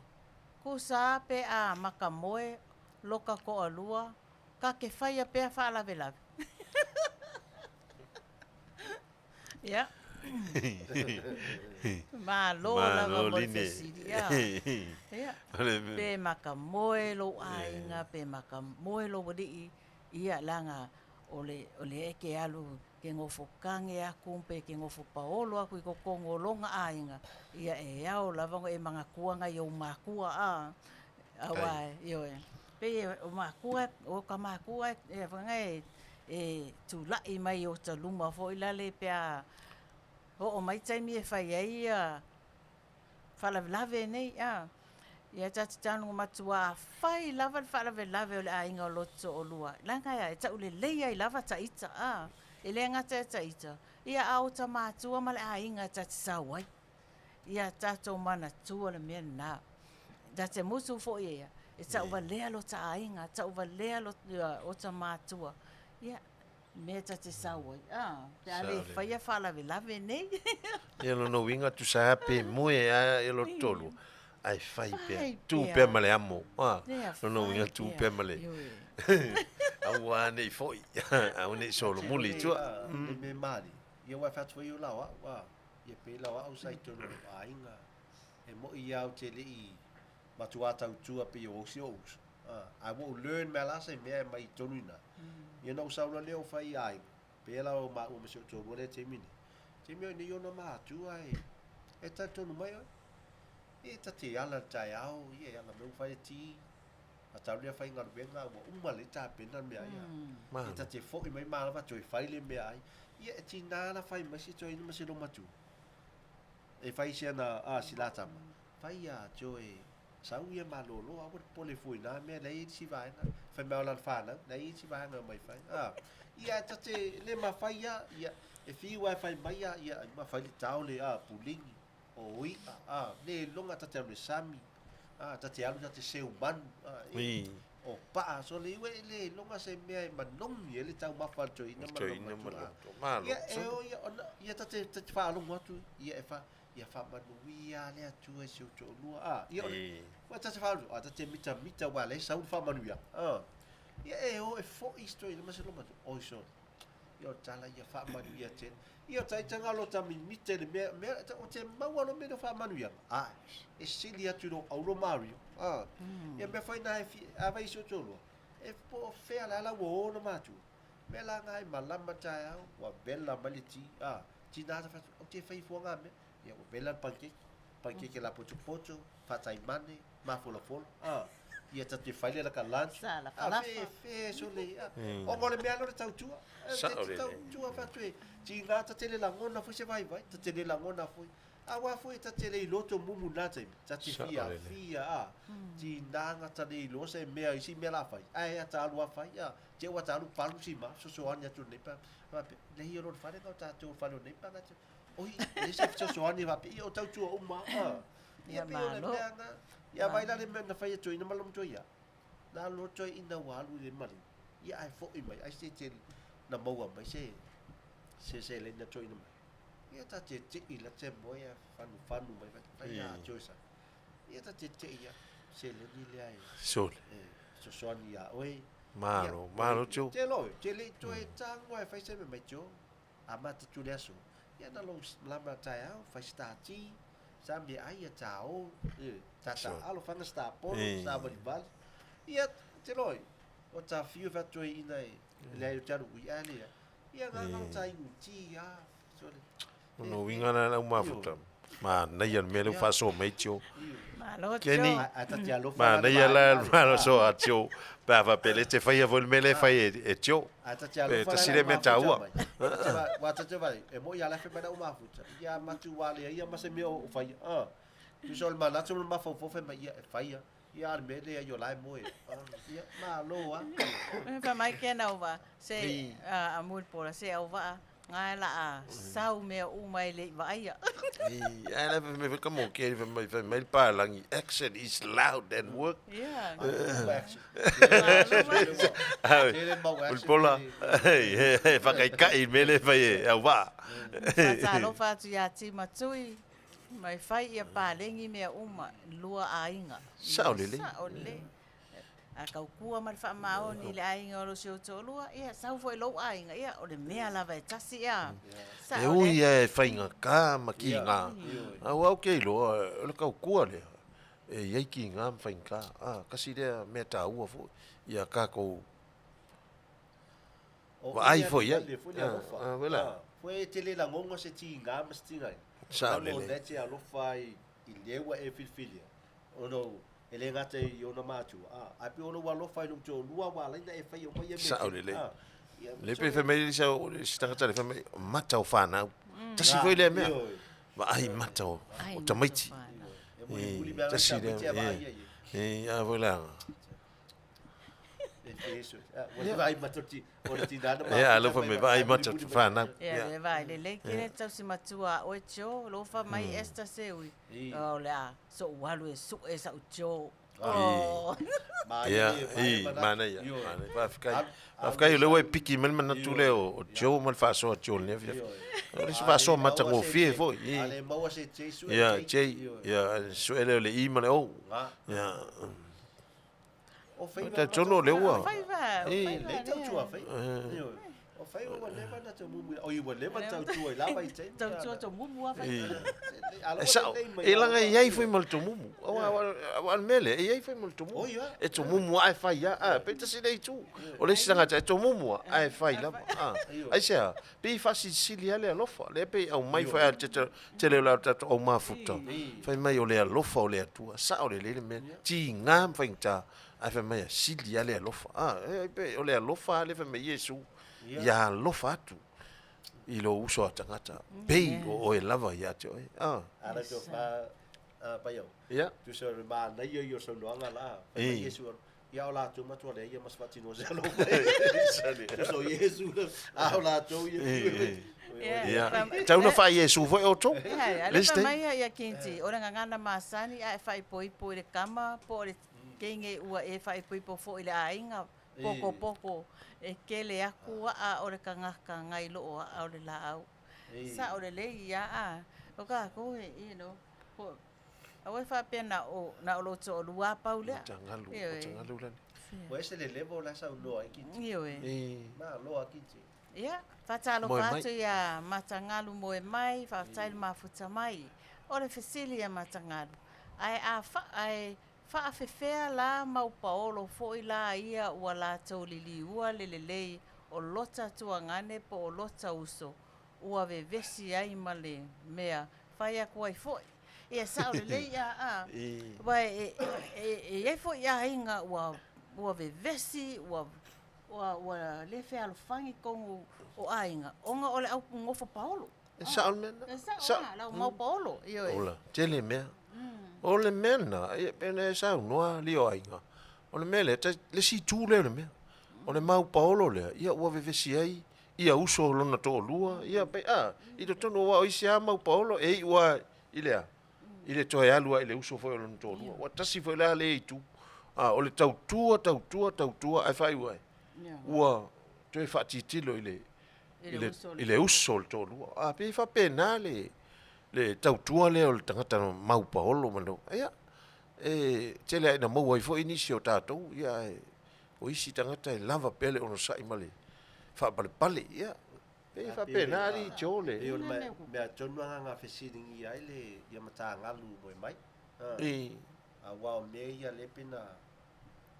B: tusa pe a makamoe loka toalua ta te faia pea faalavelave. Ia. Malo lava mo le fesili. Ia. Ia. Pe makamoe lou aiga, pe makamoe lou alii, ia leaga o le o le e te alu ke nofo kage aku pe ke nofo paolo aku i totonu o lona aiga, ia e ao lava ona e manatua nai ou matua a, aua ioe, pei o matua, o ta matua e foi na e tulai mai i ota luma foi lale pe a oo mai taimi e fai ai ia faalavelave nei a. Ia ta te tago matua fai lava le faalavelave o le aiga o lo toalua. Leaga e taulelei ai lava ta ita a. E le gata ia ta ita, ia a ota matua ma le aiga ta te sau ai. Ia tatou manatua le mea lena. Ta te musu foi ia, e tauvalea lo ta aiga, tauvalea lo ota matua. Ia, mea ta te sau ai, a, pe a le faia faalavelave nei.
E: Ia lona uiga tusa lava pe moe a e lo tolu, ae fai pea, tu pea ma le amo. A, lona uiga tu pea ma le aua ne i foi, aua ne i solomuli i tua.
D: Le mea malie, ia aua e fai atu foi o lao au, a, ia pei lao au sa i totonu o lou aiga. E moi ia au te le i matua tautua pei o isi ou uso. Ae ua ou learn mea la se mea e mai i totonu i ina. Ia na ou sau loa lea ou fai i aiga, pei la o maua ma si ou toalua lea i le taimi nei. Taimi o nei ona matua e, e talitonu mai oe. E ta te ala i le taeao, ia e ala mai ua fai le ti, a tau lea fai galuega ua uma lelei tapena le meaai. E ta te foi mai manava toe fai le meaai. Ia e tiga la fai mai si toeaina ma si loumatua. E fai si ana, a, si la tama. Fai ia toe sau ia malolo, aua le popole fua i na mea, leai e i isi vaega. Fai mai o lana fanau, leai e i isi vaega e omai fai. A, ia ta te le mafai a, ia, e fiu a e fai mai a, ia, ma fai le tao le, a, puligi, o i'a, a, le iloga ta te alu i le sami, a, ta te alu ta te seu manu, a, e, o pa'a, so le iu e le iloga se mea e manogi ai le taumafa a le toeaina ma lona matua. Ia, e o ia, ona, ia ta te, ta te faalogo atu, ia e fa, ia faamanuia le Atua i si ou toalua, a, ia o le, ua ta te faalogo, a ta te mitamita aua o lea e sau le faamanuiaga, a, ia e o e foi si toeaina ma si ona matua, oi sole. Ia o le tala ia faamanuia tele. Ia o taitaga o lo ta mimita i le mea, mea, o te maua lo mea o faamanuiaga. A, e sili atu i lou auro mario. A, ia mea foi na e fi, a vai si o toalua, e po o fea la la ua o ona matua. Mea la nga e malama taeao, ua vela mai le ti, a, tina ta whatu, o te whai fua ngā mea. Ia ua vela le pancake, pancake la potopoto, whataimane, mafolafola. A, Ia ta te fai le la ka lunch.
B: Sa la
D: A
B: falafa.
D: fe fe so le. O ngo le mea lo le tautua.
E: Sao
D: Te
E: lelei.
D: tautua fatu e. Ti ngā ta te le langona foi se vai vai. Ta te le langona foi. A wā foi ta te le i loto mumu nā taimi. Ta te
E: Sao
D: fia
E: lelei.
D: fia a. Ti nānga ta le i lo se mea isi mea la fai. Ai a ta alu a fai a. Te ua ta alu palu si ma. So so ani atu nei pa. Pa pe. Le hi o lo whare ngau ta te o whare o nei pa ngā te. Oi, le se so so ani wa pe. I o tautua uma. A. Ia
B: Ia
D: pe o le
B: malo.
D: mea ngā. Ia vai la le mea na fai atu ina malo mto ia. Nā lo toi ina ua alu i le mali. Ia ai fo i mai. Ai se te na maua mai se se se le na toi ina mai. Ia ta te te i la te moe a whanu whanu mai. Whai a tiosa. Ia ta te te ia. Se le ni le ai.
E: Sole.
D: E, so soani ia oe.
E: Malo,
D: Ia,
E: malo tio.
D: Te loe, te le toe tango e whai se me mai tio. A mata tu le aso. Ia na lo lama tai au, whai sta ti. Sa me ai ia ta o. E, ta ta
E: Sure.
D: alo whanga sta polo,
E: Eh.
D: sta wali wali. Ia, te loe. O ta whiu whatu e ina e. Le ai o te aru ui a lea. Ia ngā ngā ta ingu ti a. So le.
E: No winga na lau mafuta. Ma nei al mele faso mai tio.
B: Malo
E: Kenny.
B: tio.
D: A a ta te alofa.
E: Ma nei ala malo so a tio. Pa va pele te fai a vol mele fai e tio.
D: A ta te alofa.
E: E, ta sile mea tāua.
D: Wa ta te vai. E mo ia la whai mana o mafuta. Ia matu wale ia ma se mea o whai. Ah. Tu so le mana tu le mafau fo mai ia e whai. Ia ar mele ia yo lai moe. Ia ma loa.
B: Fa mai ke na uva se a mul pola se au va ngai la a sau mea uma e le va ia.
E: E ala me fe kamo ke fe mai fe mai pa langi action is loud and work.
B: Yeah.
D: Tele mau
E: Ul
D: action.
E: pola. Hey, hey, fa kai kai mele fai e au va.
B: Faatalofa atu iā Timatui, mai fai ia palengi mea uma, lua aiga.
E: Sao lelei.
B: Sao lelei. A kaukua ma le faamaoni i le aiga o lo si ou toalua, ia sau foi lou aiga, ia o le mea lava e tasi ia. Sao
E: E ui
B: lelei.
E: e whainga ka ma ki ngā. Au au ke iloa, o le kaukua lea. E iai ki ngā ma whainga ka. Ah, kasi lea mea tāua fo. Ia kākou. Wa ai foi ai.
D: Le foi le alofa.
E: Ah, wela.
D: Foi e tele la ngongo se ti ngā ma se ti ngai.
E: Sao
D: Namo
E: lelei.
D: ne te alofa i i leua e filfilia. Ono e le ngata i ona mātua. Ah, ai pe ono alofa i nung lua wa laina e whai o mai e me.
E: Sao lelei.
D: Ah, ia,
E: Le pe whai mai sa o si tangata le whai mai mata o whanau. Tasi foi lea mea.
D: Io,
E: Ma ai mata o
B: Ai,
E: o tamaiti.
B: mata
D: E mo i muli mea
E: Tasi
D: ta
E: lea.
D: te va ia.
E: E, a foi lea.
D: E feso. Ah, wa vai mata ti o ti nana
E: E, alofa me vai mata o whanau.
B: Ia le vai lelei ke le tausi matua a oe tio, lo fa mai Esther se ui. O le a, so ualu e su e sau tio. Oh.
E: Ia, i, mana ia. Mana, whawhikai. Whawhikai o lewa e piki mai mana tule o tio ma le whaasoa tio le fia. O le se whaasoa mata ngōwhie foi. I.
D: Ale maua se te su.
E: Ia, tei, ia, suele o le i ma le o. Ia,
D: O whai
E: ta tono le ua.
B: Fai va,
E: Eh.
B: fai va.
D: Le tau tua whai. O whai o leva na te mumu. O i wa leva tau tua i lava i te.
B: Tau tua tau mumu a fai.
E: E sao, e langa i ai foi ma le tomumu. Au au al mele, e ai foi ma le tomumu.
D: O ia.
E: E tomumu ai fai ia, a pe tasi le itu. O le isi tagata e tomumu a ai fai lava. A. Ai sea, pe i faasilisili a le alofa, le pe au mai fai a te te le la tatou au mafuta. Fai mai o le alofa o le Atua, sao lelei le mea. Tigā ma faigata, ae fai mai a sili a le alofa. A, e pe o le alofa le fai mai Iesu. Ia alofa atu i lou uso a tagata. Pei o oe lava ia te oe. A.
D: Ara tō wha pai au.
E: Ia.
D: Tu se ma nei i o saunoaga la.
E: Eh.
D: Fai Iesu. Ia o latou matua le ia mas fatino se alo. Tu so Iesu. A o latou ia.
B: Ia,
E: Ia.
B: fa-
E: Tau na whai Iesu foi o tō.
B: Ia,
E: Le
B: ale
E: isi
B: fa
E: taimi.
B: mai ia ia kinti, o le gagana masani a e faaipoipo i le kama po o le kege ua e faaipoipo foʻi i le aiga pokopoko e kele aku aʻa o le kagakagai loo aʻa o le laau. Sao lelei ia a o kakou e you know po aua e faapea na o na o lou toalua pau lea.
E: Tangalu,
B: Ioe.
E: tangalu lani.
D: O ese le levo la saunoa i kiti.
B: Ioe.
E: E.
D: Ma loa kiti.
B: Ia,
E: Moe
B: faatalofa
E: mai.
B: atu iā Matagalu moe mai, faafetai le mafuta mai. O le fesili ia Matagalu, ae a fa, ae faafefea la maupaolo foʻi la ia ua latou liliua le lelei o lota tuagane po o lota uso, ua vevesi ai ma le mea fai aku ai foʻi. Ia sa'o lelei a a. Aua e e i ai foi aiga ua ua vevesi ua ua ua le fealofani totonu o aiga ona o le au nofo paolo.
E: E sa'o le mea lena.
B: E sa'o a, le au mau paolo, ioe.
E: Ola, tele mea. O le mea lena, ia pei ona e saunoa alii o aiga, o le mea lea, le isi itu lea o le mea. O le mau paolo lea, ia ua vevesi ai ia uso lona toalua, ia pei, a, i totonu aua o isi lava mau paolo e iu lava i le a? I le toe alu lava i le uso foi o lona toalua. Ua tasi foi la lea itu. A, o le tautua, tautua, tautua, ae faaiu ai, ua toe faatilotilo i le, i le uso o le toalua. A, pei e faapena le, le tautua lea o le tagata mau paolo ma le, ia, e tele lava ina maua ai foi nisi o tatou, ia, ae o isi tagata e lava pea le onosai ma le faapalepale, ia, pei e faapena alii Joe le.
D: Pei o le mea tonu lava na fesiligia ai le ia matagalu moe mai. Aua o mea ia lea pe na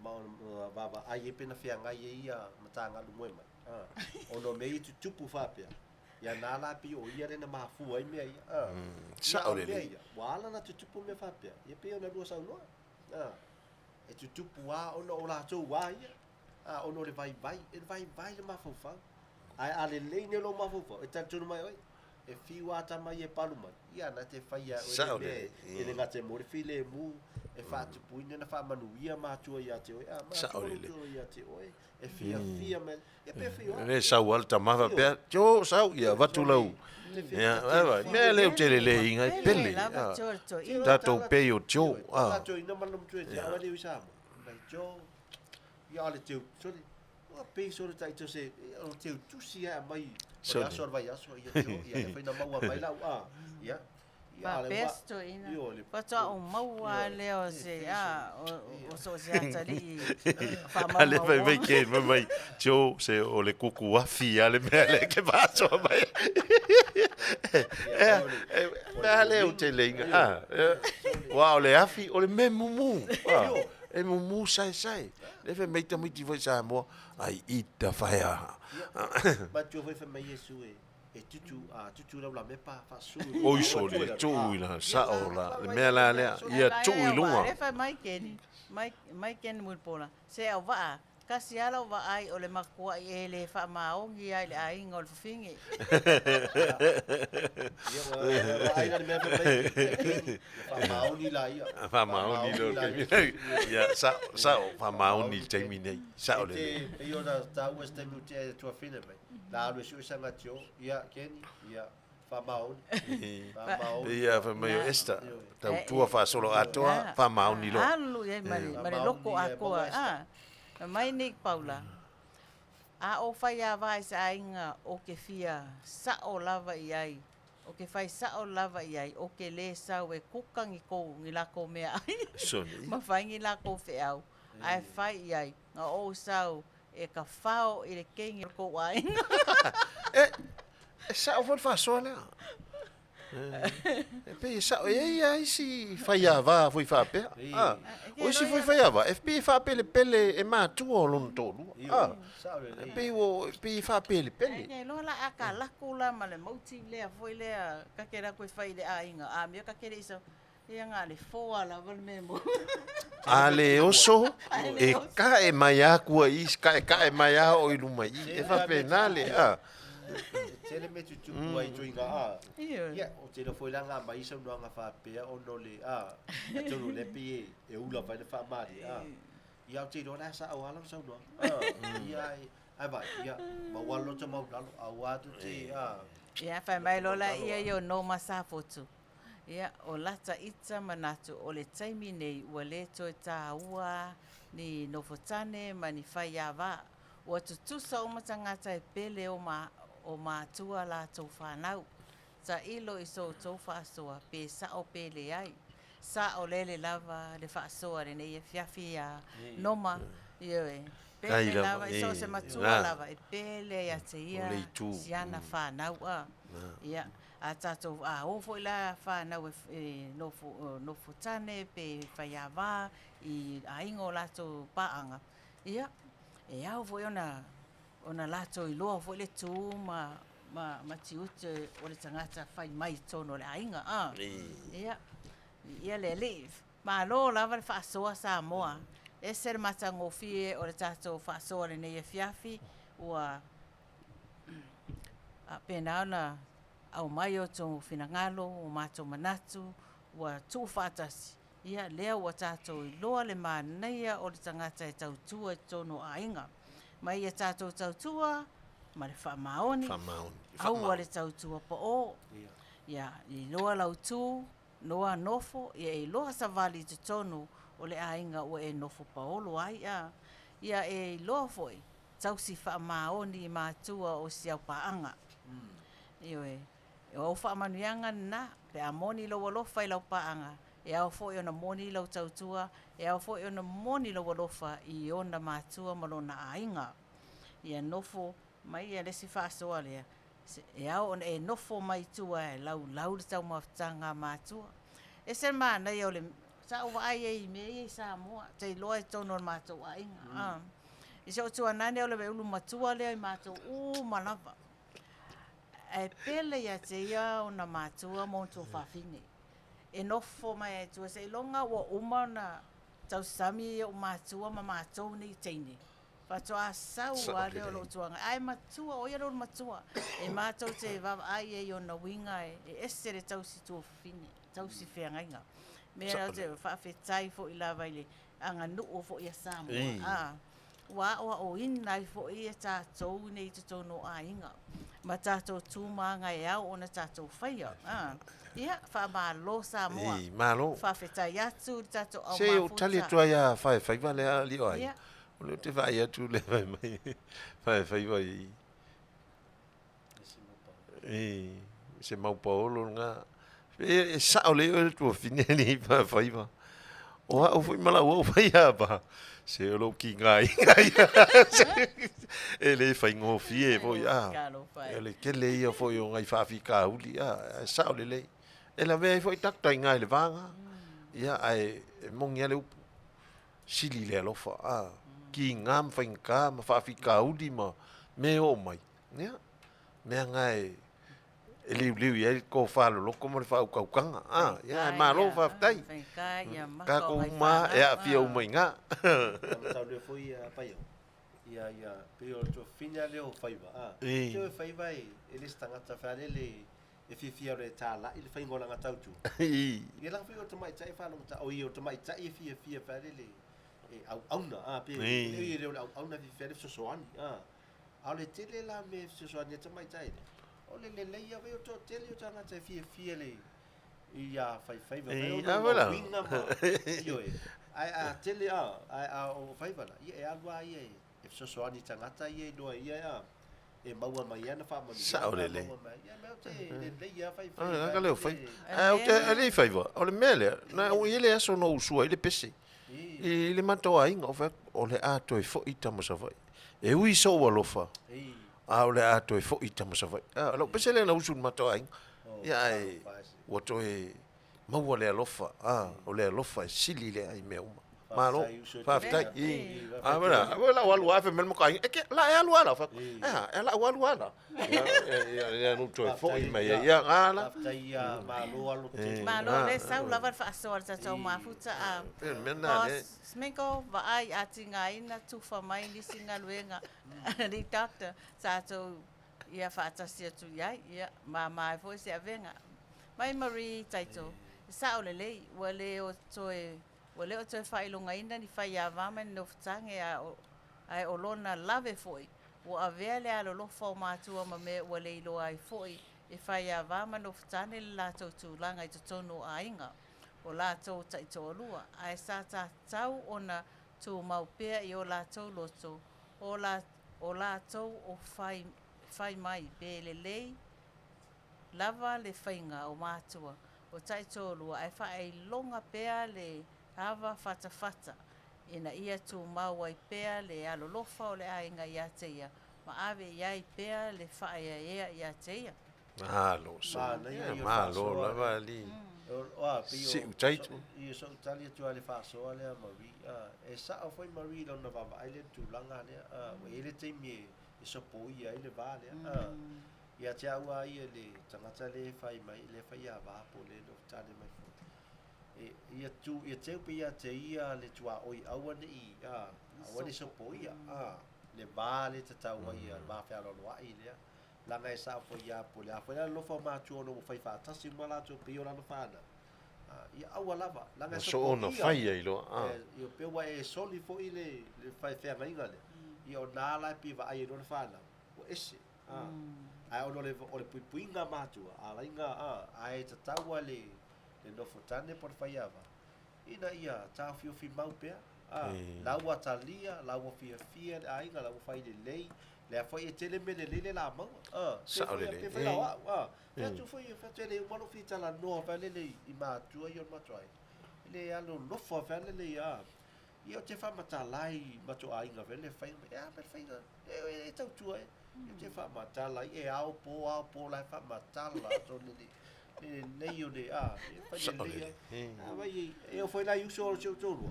D: ma o vaavaai ai pe na feagai ai ia matagalu moe mai. Ona o mea ia e tutupu faapea, ia na la pei o ia lea na mafua ai mea ia.
E: Sao lelei.
D: Mea ia, ua ala ona tutupu mea faapea, ia pei ona lua saunoa. E tutupu lava ona o latou lava ia, ona o le vaivai, e vaivai le mafaufau. Ae a lelei nei lou mafaufau, e talitonu mai oe, e fiu lava tama ia e palu mai, ia na te faia e oe le mea e le gata e mo le filemu, e faatupuina na faamanuia matua ia te oe, a matua tou ia te oe, e fiafia mai, ia pe fiu lava.
E: Le sau lava le tama faapea, Joe, sau, ia avatu lau, ia, vaai, mea lea ou te lelei iga ai, pele, tatou pei o Joe, a.
D: Tatou ina ma le matua ia te oe, leu i Samoa, mai Joe, ia o le teu, sole, ua pei sole taito se, o le teu tusi lava e aumai o le aso o le vaiaso, ia Joe, ia e fai na maua mai lau, a, ia.
B: Faapea se toeaina, faatoa ou maua lava lea o se, a, o so o se atalii
E: faamaumauga. Ale fai mai Ken, fai mai, Joe, se o le kuku afi lava le mea lea e te faasoa mai ai. Mea lea ou te leiga, a, aua o le afi, o le mea e mumu, a, e mumu saesae. Lea fai mai tamaiti foi Samoa, I eat the fire.
D: Matua foi fai mai Iesu e e tutu a tutu lau lamepa faasulu
E: Oi sole e tuu i la sao la le mea la lea ia tuu i luga.
B: Lea fai mai Keni, mai mai Keni Mulipola, se au vaa, kasi lava lau vaai o le makua'i e le faamaoni ai le aiga o le fafine.
D: Ia ua vaai la le mea fai mai Keni, faamaoni la ia.
E: Faamaoni lo le taimi. Ia sao sao faamaoni le taimi nei. Sao lelei.
D: Pei ona taua se taimi ua tea e tuafine mai. La alu e sue sanga tio, ia, Kenny, ia, faamaoni. Faamaoni.
E: Ia, fai mai o Esther, tautua faasolo atoa, faamaoni loa.
B: Alu i ai ma le, ma le loko atoa. A, mai nei Paula, a o fai ava i se aiga o ke fia sa'o lava i ai, o ke fai sa'o lava i ai, o ke lē sau e kuka ni kou, ni lakou meaai, ma fai ni lakou feau, ae fai i ai, na ou sau E ka fao i le keini o le kou aiga.
E: E, e sao foi le faasoa lea. E pei e sao, e i ai lava isi faiava foi faapea. A, o isi foi faiava, e pei e faapelepele e matua o lona toalua. A, e pei ua, e pei e faapelepele.
B: E iloa la a ka lako la ma le mauti lea foi lea ka ke lako e fai i le aiga, a mea ka ke le i sau. Ia nga le foa lava le mea mo.
E: A le oso, e kae mai akua i, kaekae mai a o i luma i, e faapena le, a.
D: E tele mea tutupu ai toiga a. Ia, o tele foi la nga mai saunoaga faapea ona o le a, atonu o lea pei e ula mai le faamalie a. Ia, ou te iloa la e sao lava lana saunoaga. A, ia, ai vai, ia, maua le loto maulalo, aua tu te, a.
B: Ia, fai mai loa laia ia o Noma Safotu. Ia, o lata ita manatu o le taimi nei ua le toe tāua ni nofotane ma ni faiāvā. Ua tutusa uma tagata e pele o ma, o matua latou whanau. Tailo i so outou faasoa, pe sa'o pe leai. Sa'o lele lava le faasoa lenei afiafi iā Noma, ioe,
E: Kai
B: pele
E: lava,
B: lava i so o se
E: e,
B: matua
E: la.
B: lava e pele ia te
E: O
B: ia
E: le itu.
B: si ana whanau a. Ia, a tātou a o foi la whanau e, e nofo, nofo tane pe whaiāvā i aiga o latou paanga. Ia, e ao foi ona, ona latou iloa foi le tū ma, ma, ma tiute o le tagata fai mai i totonu o le aiga. A. Ia. Viia le Alii. Malo lava le faasoa Samoa. Ese le matagofie o le tatou faasoa i lenei afiafi ua faapena ona aumai outou finagalo, o matou manatu ua tuufaatasi, ia lea ua tatou iloa le manaia o le tagata e tautua i totonu o aiga. Ma ia tatou tautua ma le faamaoni, aua le tautua pao. Ia iloa lau tu, noa nofo, ia e iloa savali i totonu o le aiga ua e nofo paolo ai. Ia e iloa foi tausi faamaoni i matua o si au paaga. Ioe, o au faamanuiaga lena, pe a moni lou alofa i lau paaga, e ao foi ona moni lau tautua, e ao foi ona moni lou alofa i ona matua ma lona aiga. Ia nofo mai ia le isi faasoa lea, e ao ona e nofo mai tua e laulau le taumafataga a matua. E ese le manaia o le, sa ou vaai ai i mea ia i Samoa, ou te iloa i totonu o le matou aiga. I si ou tuanane o le ulu matua lea i matou uma lava. Ae pele ia te ia ona matua ma ona tuafafine. E nofo mai ai tua seiloga ua uma ona tausami ou matua ma matou nei teine. Faatoa sau lava lea o lou tuaga. Ae matua, o ia le ulu matua. E matou te vaavaai i ai i ona uiga e ese le tausi tuafafine, tausi feagaiga. Mea lea ou te faafetai foi lava i le aganuu foi a Samoa, ua aoaoina ai foi e tatou nei i totonu o aiga ma tatou tu ma aga e ao ona tatou faia. Ia, faamalo Samoa.
E: Malo.
B: Faafetai atu i le tatou au
E: Se o
B: mafuta.
E: tali atu ai a faefaiva lea alii o aiga.
B: Ia.
E: O lea ou te vaai atu le fai mai faefaiva i i se mau paolo lena. E sao lelei oe le tuafine alii faefaiva. O au foi ma lau au fai a pa. Se o lou kiga iga ia. E le faigofie foi a. O le tele ia foi o nai faafitauli a. Ae sao lelei. E lavea ai foi tatou i ina i le vaga. Ia ae e moni lava le upu. Sili le alofa a. Kiga ma faigata ma faafitauli ma mea e oo mai. Ia, mea na e e liuliu i ai le tofa loloto ma le faautautaga. A, ia, ae malo faafetai. Tatou uma lava e aafia uma i ina.
D: Tau foi ia paio. Ia ia pe o to fina le o faiva. A. Te o faiva e e le tagata fa le le e fiafia o le tāla'i le faiga o lana tautua. Ia lana faiga o le tamaitai e faalogotā, oi o le tamaitai e fiafia faalele e auauna, a, pe e le o le auauna e fiafia ai le fesoasoani, a. A o le tele la o mea e fesoasoani ai tamaitai lea, o le lelei lava ia o le toatele o tagata e fiafia le ia faifaiva fai o lona uiga ma, ioe, ae a tele, a, ae a o faiva la, ia e alu lava ia e fesoasoani i tagata ia e iloa e ia, a, e maua mai ai ana faamanuiaga.
E: Sao lelei.
D: Maua mai, ia mea ou te lelei lava faifaiva.
E: Ah, na leo fai. Ah, ou te alii faiva. O le mea lea, na ua i ai le aso na ou sua ai le pese. I le matou aiga, ou fai atu, o le a toe foi tama Savaii. E ui sou alofa, a o le a toe foi tama Savaii. Ah, o lau pese lea na usu i le matou aiga. Ia ae ua toe maua le alofa, a, o le alofa e sili lea i mea uma. Malo, faafetai. A wena, a wena lau alu lava fai mai le matou aiga, e ke, la e alu lava la, fai atu, e a, e lau alu lava la. Ia, ia, ia, nu toe foi mai ai, ia, nga la.
D: Faafetai ia malo alo tele.
B: Malo le sau lava le faasoa a le tatou mafuta a.
E: E le mea lena lea.
B: O Sminko, vaai a tigaina tufa mai nisi galuega alii doctor tatou ia faatasi atu i ai, ia mama ai foi se avega. Mai Marie Taito, e sao lelei, ua le o toe ua le o toe faailogaina ni faiava ma ni nofotage a o ae o lona lave foi, ua avea le alolofa o matua ma mea ua le iloa ai foi e faiava ma nofotane le latou tulaga i totonu o aiga o latou taitoalua, ae sa tatau ona tumau pea i o latou loto o la o latou o fai fai mai pe lelei lava le faiga o matua o taitoalua ae faailoga pea le ava fatafata ina ia tumau ai pea le alolofa o le aiga ia te ia ma ave i ai pea le faaeaea ia te ia.
E: Malo sa. Malo lava alii. Siu taito.
D: Ia sou tali atu lava i le faasoa lea Marie. E sao foi Marie i lona vaavaai lea i le tulaga lea. Ua i ai le taimi e sopoia ai le va lea. Ia te au lava ia le tagata lea e fai mai, lea e faiava po o lea e nofotane mai foi. E ia tu ia teu pe ia te ia le tuaoi aua ne'i a aua ne i sopoia a le va lea e tatau ai ia le va fealoaloa'i lea leaga e sa'o foi ia po o le a foi la le alofa o matua ona ua fai faatasi uma latou pei o lana fanau a ia aua lava leaga e
E: Ua soona
D: sopoia
E: fai ai loa a.
D: E ia pei ua e soli foi le le feagaiga lea ia o na la e pei e vaai ai loa le fanau ua ese a ae ona o le puipuiga a matua alaiga a ae tatau a le le nofotane po o le faiava, ina ia taofiofi mau pea, a, la ua talia, la ua fiafia le aiga, la ua fai lelei, lea foi e tele mea lelei le la maua, a, pe
E: Sao
D: foi,
E: lelei,
D: pe foi la o
E: e.
D: au, a, fai atu foi, fai atu e le uma lou fia talanoa fai lele i matua ia o le matou aiga, e le alolofa fai lele, a, ia ou te faamatala ai matou aiga fai lele faiga, e a mea le faiga, e, e tautua e, ou te faamatala ai, e ao po ao po la e faamatala atu lele, le lelei o le, a, e fai
E: Sao
D: lelei
E: lelei,
D: ai. A vai e, e oo foi la i uso o si ou toalua,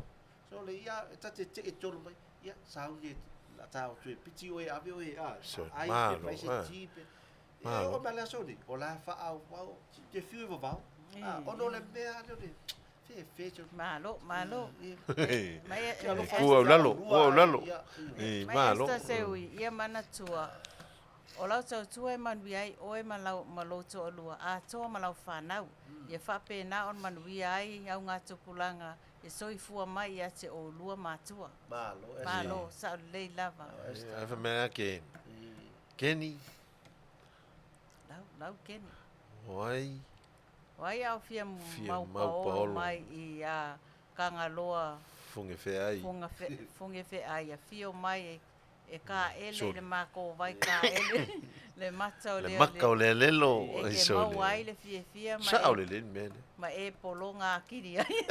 D: so le ia, e ta te tee tonu mai, ia, sauni e, la ta o toe piti oe, ave oe, a,
E: So,
D: ai, pe
E: malo,
D: fai se
E: a.
D: ti, pe, e
E: Malo.
D: oo mai le aso nei, o la e faaauau, te fiu e vavao, a, ona o le mea lea o le, fe, fe, so,
B: Malo, malo. Mai e,
D: Te alofa
E: Ku au lalo,
D: lua
E: ku au lalo.
D: ia,
E: E,
B: mai
E: malo.
B: Esther Seui, ia manatua. O lau tautua e manuia ai oe ma lau ma lou toalua, atoa ma lau fanau. Ia faapena ona manuia ai augatupulaga e soifua mai ia te oulua matua.
D: Malo, Esther.
B: Malo, sao lelei lava.
D: Esther.
E: Ae fai mai a Ken. Keni,
B: Lau, lau Keni.
E: o ai
B: O ai ao fia
E: Fia
B: mau
E: mau
B: paolo
E: paolo.
B: mai i a Kangaloa
E: funge feai.
B: funga fe, funge fe ai a fio mai e, e ka ele
E: Soli.
B: le mako vai ka ele le mata o
E: Le
B: le
E: maka o le alelo
B: e
E: ai
B: ke
E: sole.
B: mau ai le fiafia ma
E: Sao
B: e,
E: lelei le mea lea.
B: ma e pologa akili ai.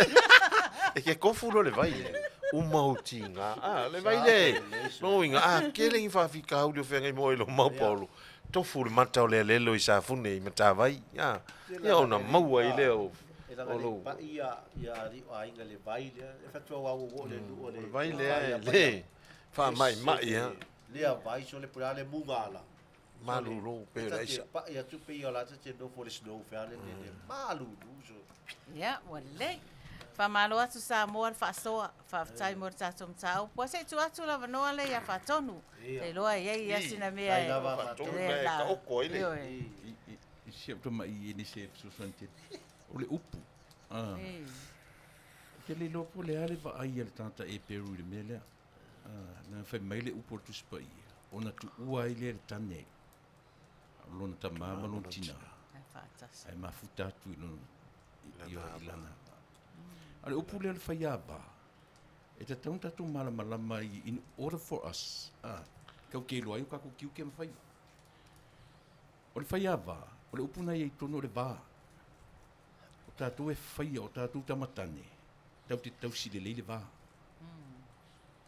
E: E ke kofu lo le vai le. Uma o tinga. A, le vai le. No inga, a, kele i whawhika o whengai mo i lo mau paolo. Tofu le mata o le alelo i safune i matavai. A, ia ona maua i lea o
D: E langa
E: o
D: le
E: lou.
D: pa ia ia ali o aiga le vai lea. E fatua au o le nu o le
E: Le vai
D: vai
E: lea
D: a
E: e
D: paia.
E: le. Wha mai mai ha.
D: Lea vai so le pula le munga ala.
E: Malulu pe
D: E
E: la
D: ta te
E: isa.
D: pa ia tu pe ia la te te nofo le snow fe ale le le malulu so.
B: Ia, ua lelei. Faamalo atu Samoa le faasoa, faafetai mo le tatou mataupu. Ua se i tuu atu lavanoa le ia faatonu.
D: Ia.
B: Te iloa e iai ia sina mea
D: Ai
B: e.
D: lava
E: Faatonu
D: faatonu.
B: le
E: le
B: la-
E: ka oko ai le.
B: Ioe.
G: I, i, i si au tama i e nise e fesoasoani tele. O le upu. Ah.
B: E.
G: Te le iloa po o le a le vaai a le tagata e Peru i le mea lea. Ah, na fai mai le upu o le Tusi Paia, ona tuua ai lea le tane, lona tamā ma lona tinā.
B: Ai faatasi.
G: Ae mafuta atu i lona, i, i, i lana. A le upu lea o le faiāvā, e tatau ona tatou malamalama i in order for us, ah, kau ke iloa ai o kākou tiute ma faiva. O le faiāvā, o le upu na ia i tonu o le vā. O tātou e whaia, o tātou tamatane, tau te tausi lelei le vā.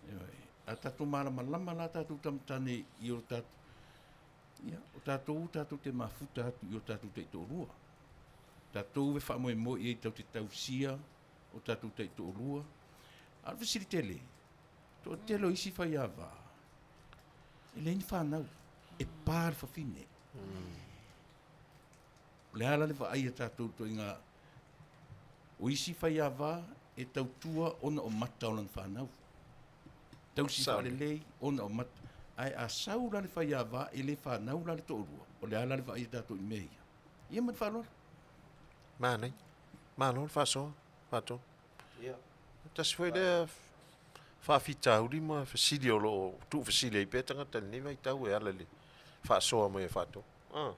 G: Ioe. A tātou malamalama la tātou tamatane i o tātou, ia, o tātou, tātou te mafuta atu i o tātou te to'olua. Tātou e whaamoemoe i tau te tausia o tātou te to'olua. A le fesili tele, to tele o isi whaiāvā, e le ni whānau, e pā le whawhine. O le ala le vaai a tātou to inga, o isi whaiāvā e tautua ona o mata o lana whānau. Tausi
E: Sao.
G: whaalelei ona o mata. Ai a sau la le whaiāvā e le whānau la le to'olua. O le ala le vaai a tātou i mea ia. Ia ma le whaaloalo.
E: Mānei. Malo le faasoa. Faatonu.
D: Ia.
E: Tasi foi lea whawhitauri ma fesili o loo tuu fesili ai pea tangata lenei vaitau e ala le faasoa mai e faatonu. Ah.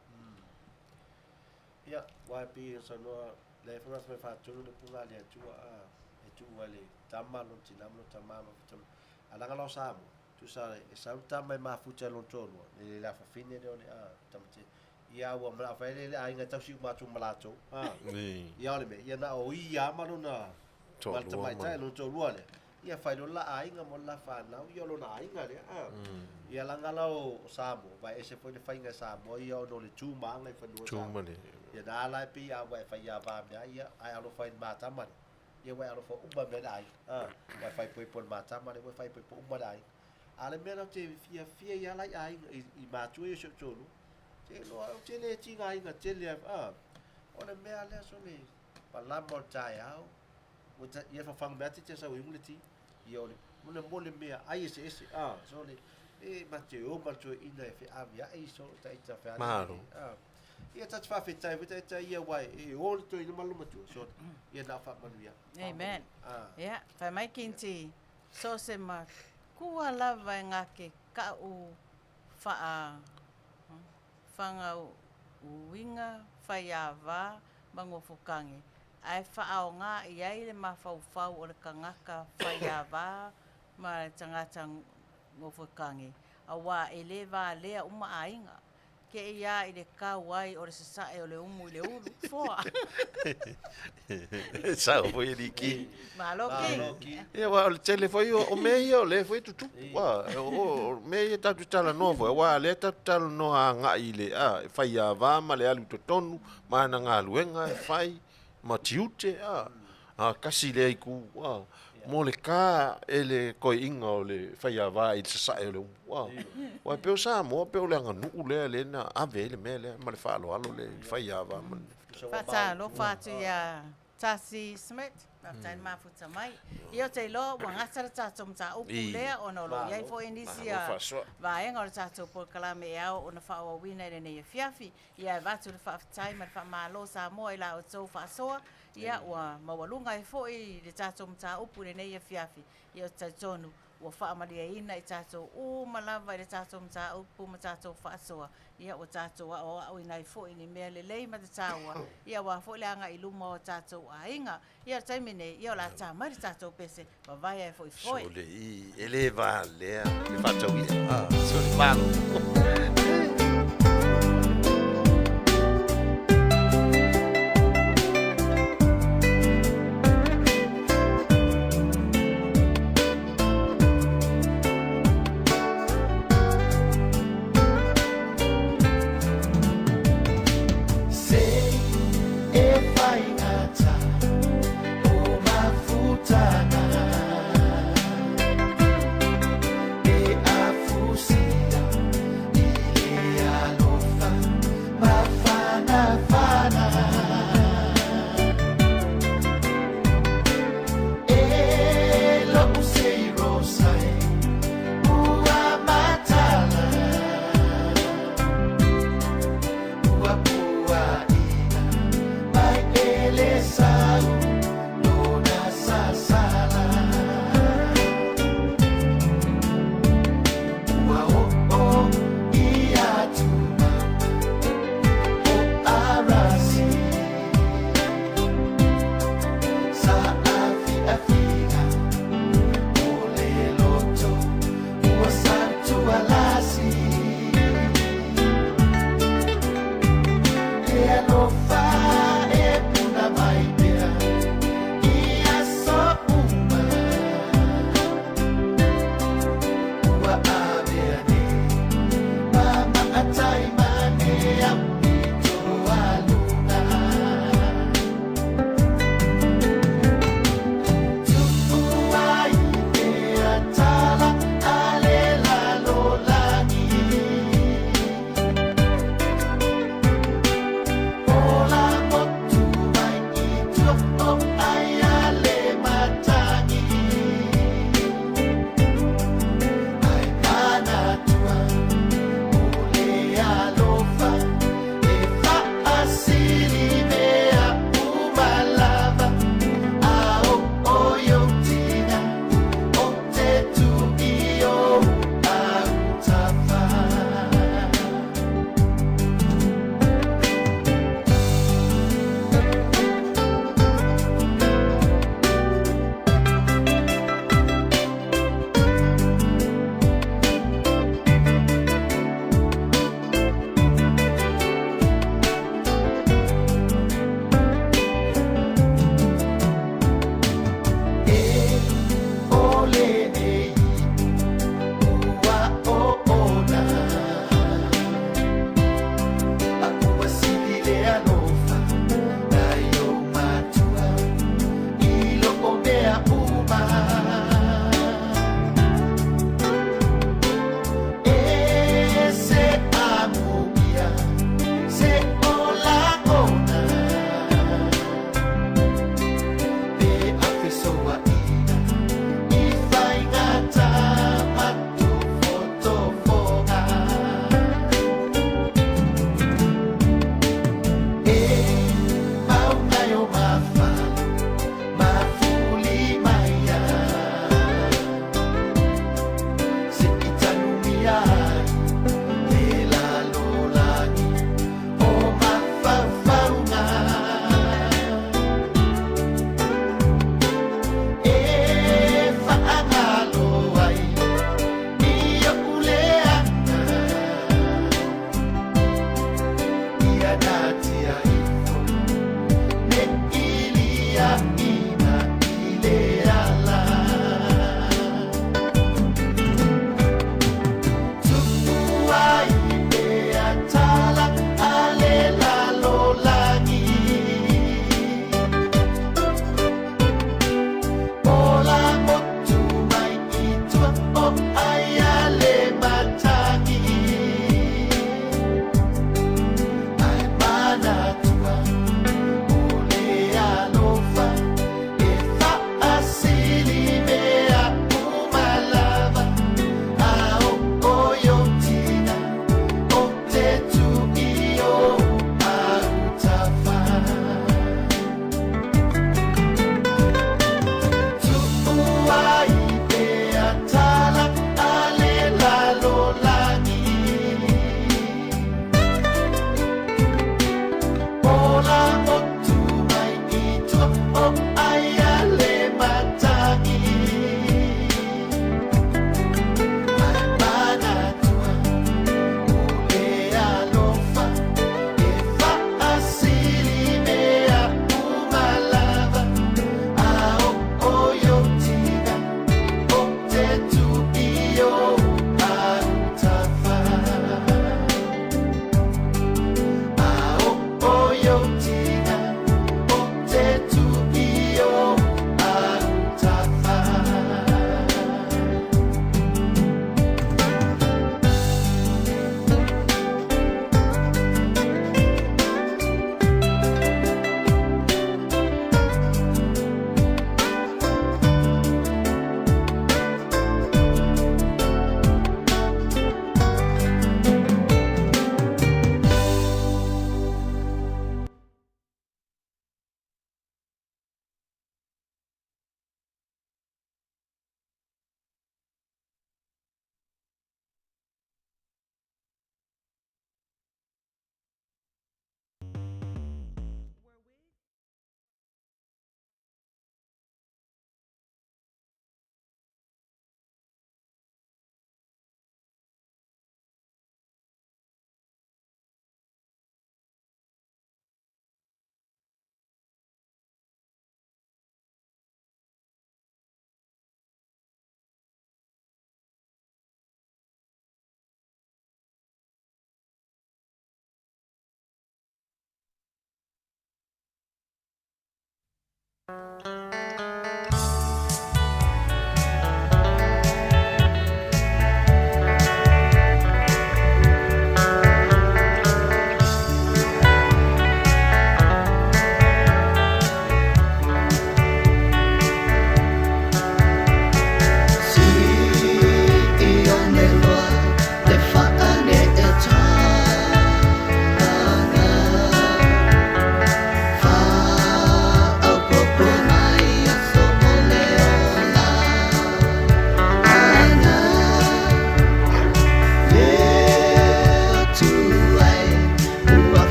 D: Ia, wai pi sa noa le whanga mai whātunu le punga le atua a e tu le tama lo tina lo tama lo tama. Alanga lao Samoa, tu sa e sau tama e mafuta lo tolua, le la whawhine le o le a tamate. Ia ua mala whai le ainga tausi uma atu malatou. Ah.
E: Ni.
D: Ia o le mea, ia na o ia ma lona
E: Toalua
D: ma le tamaitai
E: ma-
D: lona toalua lea. Ia fai lo la aiga mo la whanau, ia lona aiga lea. Ah. Ia langa lao o Samoa, vai ese foi le whainga Samoa, ia ono le tūmanga i whanua
E: Tū
D: Samoa.
E: ma le.
D: Ia nā lai pi a wai whai a vā mea, ia ai alo whai mātama le. Ia wai alo whai uma mea le ai. Ah, wai whai poi poi mātama le, wai whai poi poi uma le ai. A le mea lau te fia fia ia lai ai i, i mātua i o sio tolu. Te loa, o te le tinga inga te le, ah. O le mea lea so le palama o le taeao, Ua ta ia fafaga mea te sau ai le ti. Ia o le mo mo le mea ai ese ese a so le e ma te o ma toe ina e fe ave ai so ta ita fe ale.
E: Malo.
D: A. Ia ta te faafetai foi ta ita ia wai e o le toe ina malo matua so ia na fa manuia.
B: Amen.
D: A.
B: Ia, fai mai kinti, so se ma kua lava e ngā ke kau whaa whanga uinga whai a wā ma ngofokangi. Ai whaa o ngā i ai le mawhauwhau o le kangaka whai a wā ma le tangata ngofokangi. A wā e le wā lea uma ainga. Ke ia i le kau ai o le sasae o le umu i le ulu. Foa.
E: Sao foi e ki.
B: Malo ki.
D: Malo ki.
E: Ia wa o le tele foi o mea ia o le foi tutupu. Wa o mea ia tatou talanoa foi. Wa lea tatou talanoa agai i le a e fai avā ma le alu i totonu ma ana galuega e fai ma tiute a. A kasi lea itu a mo le ka e le koeʻiga o le fai avā i le sasae o le umu. A wa e pei o Samoa pei o le aganuu lea lea na ave ai le mea lea ma le faaaloalo le fai avā ma le
B: Faatalofa atu iā Tasi Smith, faafetai le mafuta mai. Ia ou te iloa ua gata le tatou mataupu
E: I.
B: lea ona o lo o i ai foi nisi
E: Malo faasoa.
B: vaega o le tatou polokalame e ao ona faaauauina i lenei afiafi. Ia e avatu le faafetai ma le faamalo Samoa i la outou faasoa. Ia ua maualuga ai foi le tatou mataupu i lenei afiafi. Ia ou te talitonu ua faamalieina i tatou uma lava i le tatou mataupu ma tatou faasoa. Ia ua tatou aoaoina ai foi ni mea lelei ma te taua. Ia aua foi le agai i luma o tatou aiga. Ia o le taimi nei, ia o le a ta mai le tatou pese, vavae ai foi foe.
E: Sole i, e le valea le faatauia. Ah, sole malo.
H: Se e faigata o mafutaga e afusia i le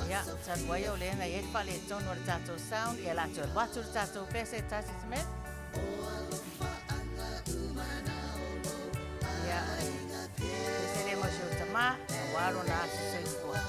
B: Ia, talu ai o lea na i ai le faaletonu o le tatou sound, ia o le a toe alu atu le tatou pese tasi Smith. Ia, o le pese lea mo si ou tamā, aua lona aso soifua.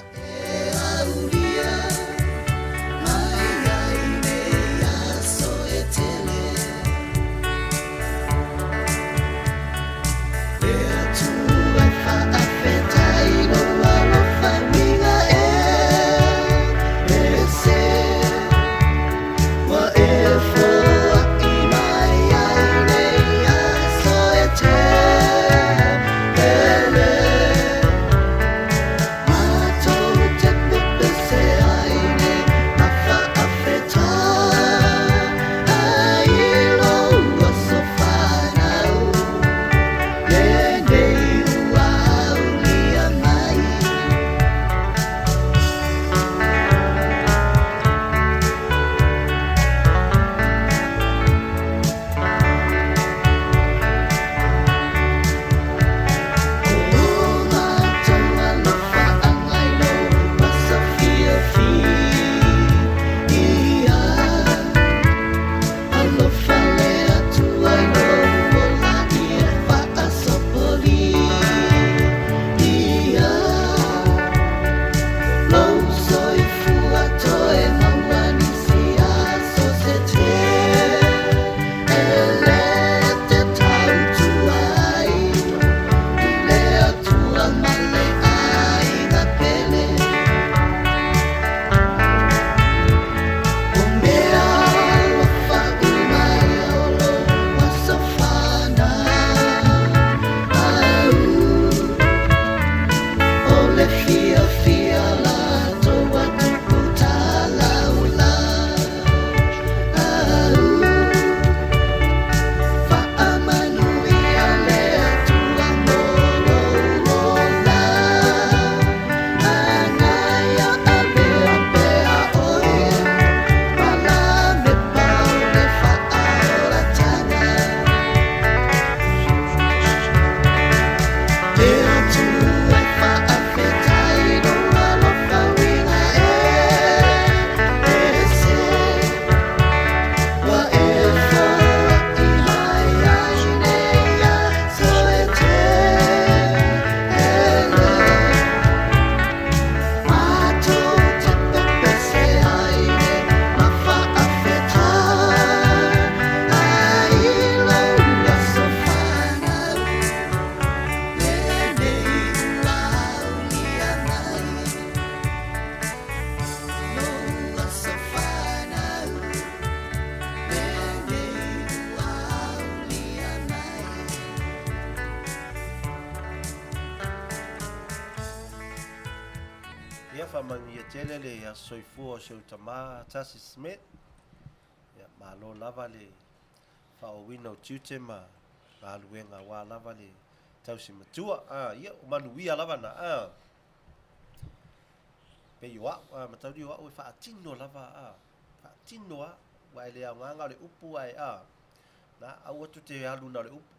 D: Ia faamanuia tele le aso soifua o si ou tama Tasi Smith. Ia malo lava le faaauauina o tiute ma galuega aua lava le tausi matua. Ah, ia o manuia lava na. Ah. Pei o au, ah, matauli o au e faatino lava, ah, faatino a, ua e le aoga na o le upu ae, ah, na aua tou te alu na o le upu,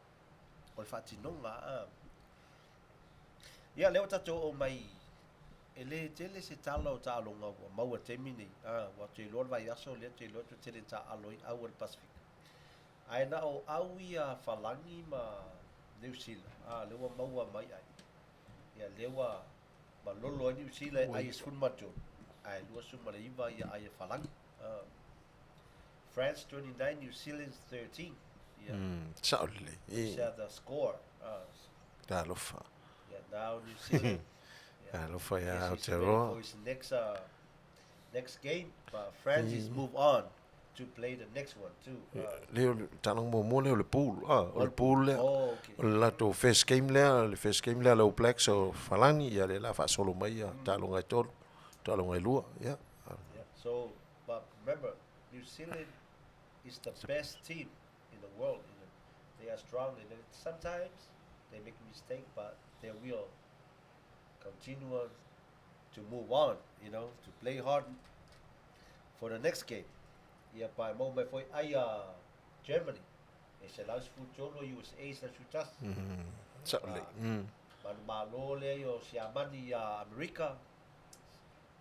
D: o le faatinoga, ah. Ia, lea ua tatou oo mai E le tele se tala o taaloga ua maua i le taimi nei. Ua te iloa le vaiaso lea, te iloa toe tele taaalo ai au a le Pasefika. Ae na o au ia Falagi ma Niu Sila, a, lea ua maua mai ai. Ia, lea ua malolo ai Niu Sila e ai e 13, ae 29 ia ai e Falagi. France 29, New Zealand 13. Ia.
E: Sao lelei.
D: These are the score.
E: Talofa.
D: Yeah, now New Zealand.
E: Talofa ia
D: Yes, he's ready
E: Aotearoa.
D: for his next game, but France is move on to play the next one too.
E: Le o le taloga muamua lea o le pool, a, o le pool lea.
D: Oh, okay.
E: O le latou first game lea, le first game lea a le All Blacks o Falani, ia lea la faasolo mai ia taaloga e tolu, taaloga e lua, ia.
D: Yeah. So, but remember, New Zealand is the best team in the world. You know, they are strong, and then sometimes they make mistake, but they will continue on to move on. You know, to play hard for the next game. Ia pa e mau mai foi ai a Germany. E 113 USA 101.
E: Sao lelei.
D: Manumalo lea i o Siamani ia Amerika.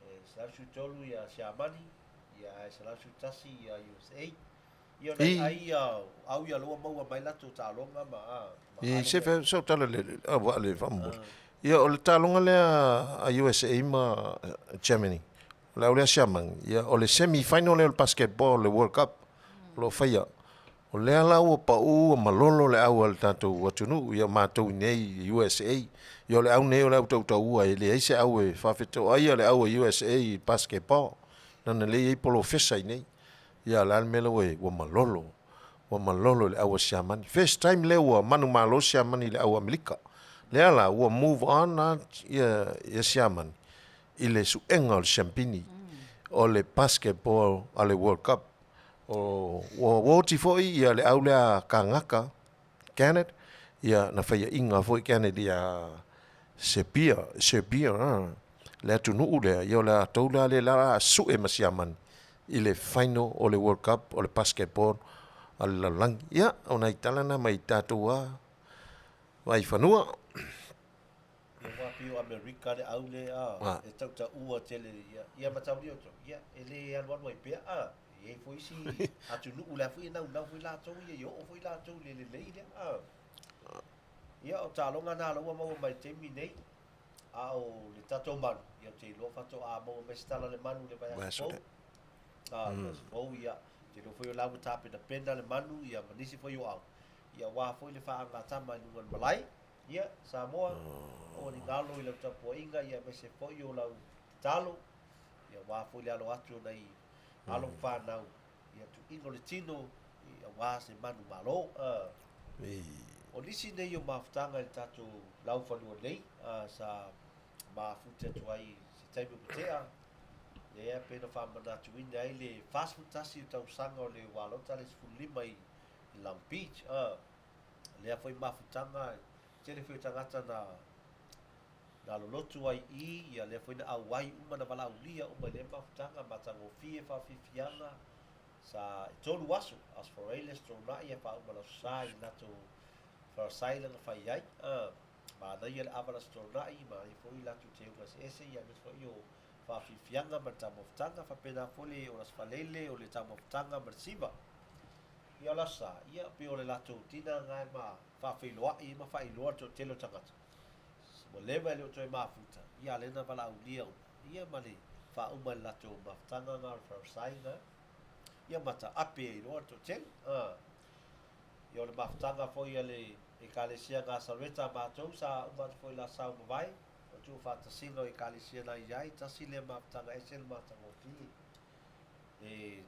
D: E 113 ia Siamani, ia e 111 ia USA. Ia o nai ai ia au ia loa maua mai latou taaloga ma a.
E: I se fe so tala le a wa le faamolemole. Ia o le taaloga lea a USA ma Germany. O le au lea Siamani, ia o le semi final lea o le basketball le World Cup o lo o faia. O lea la ua pau ua malolo le au a le tatou atunuu, ia matou i inei i USA. Ia o le au nei o le au tautaua e leai se au e faafetoai ia le au a USA i basketball. Lana lea e i ai polofesa i inei. Ia o le a le mea lea ua i ai? Ua malolo. Ua malolo i le au a Siamani. First time lea ua manumalo Siamani i le au a Amerika. Lea la ua move on la ia Siamani i le suega o le siampini o le basketball a le World Cup. O, ua oti foi ia le au lea Kagaka, Canada, ia na faiaʻiga foi Canada iā Serbia, Serbia, le atunuu lea, ia o le latou la lea la a sue ma Siamani i le final o le World Cup o le basketball a le lalolagi. Ia, o nai tala na mai tatou a Vaifanua.
D: Ia wā pio Amerika le au le a, e tautaua tele ia, ia mataulia o tau, ia, e le alualu ai pea a, e i ai foi isi atunuu la foi e naunau foi latou ia, i oo foi latou i le lelei lea a. Ia o taaloga na la ua maua mai i le taimi nei, a o le tatou manu, ia ou te iloa faatoa maua mai se tala le manu i le vaiaso fou. A, vaiaso fou, ia, ou te iloa foi o la ua tapenapena le manu, ia ma nisi foi o au, ia aua foi le faagatama i luga o le malae. Ia, Samoa, aua ne i galo i lau tapuaiga, ia aemaise foi o lau tatalo, ia aua foi le alo atu o nai alo ma fanau, ia tuuina o le tino, ia aua se manu malo. O nisi nei o mafutaga i le tatou laufanua nei, sa mafuta atu ai i se taimi ua tea, lea pei ona faamanatuina ai le 41 o tausaga o le Ualota le 15 i Long Beach. Lea foi mafutaga, tele foi o tagata na na lolotu ai i, ia lea foi na auai uma, na valaaulia uma i lea mafutaga, matagofie faafiafiaga, sa e tolu aso, Aso Faraile, Aso Toonai, ae faauma le Aso Sa i le latou farasaila na fai ai. Manaia le ava le Aso Toonai, manaia foi latou teuga eseese, ia aemaise foi o faafiafiaga ma le taumafataga, faapena foi le o le Aso Faraile, o le taumafataga ma le siva. Ia o le aso sa, ia pei o le latou tina na e ma faafeiloai ma faailoa le toatele o tagata. Ua leva e le o toe mafuta, ia a lea na valaaulia uma, ia ma le faauma i le latou mafutaga na o le Farisai na, ia ma taape ai loa le toatele. Ia o le mafutaga foi a le Ekalesia Nasareta a matou sa uma atu foi i le Aso Sa ua mavae, o le tuufaatasiga o Ekalesia na i ai, tasi lea mafutaga ese le matagofie. E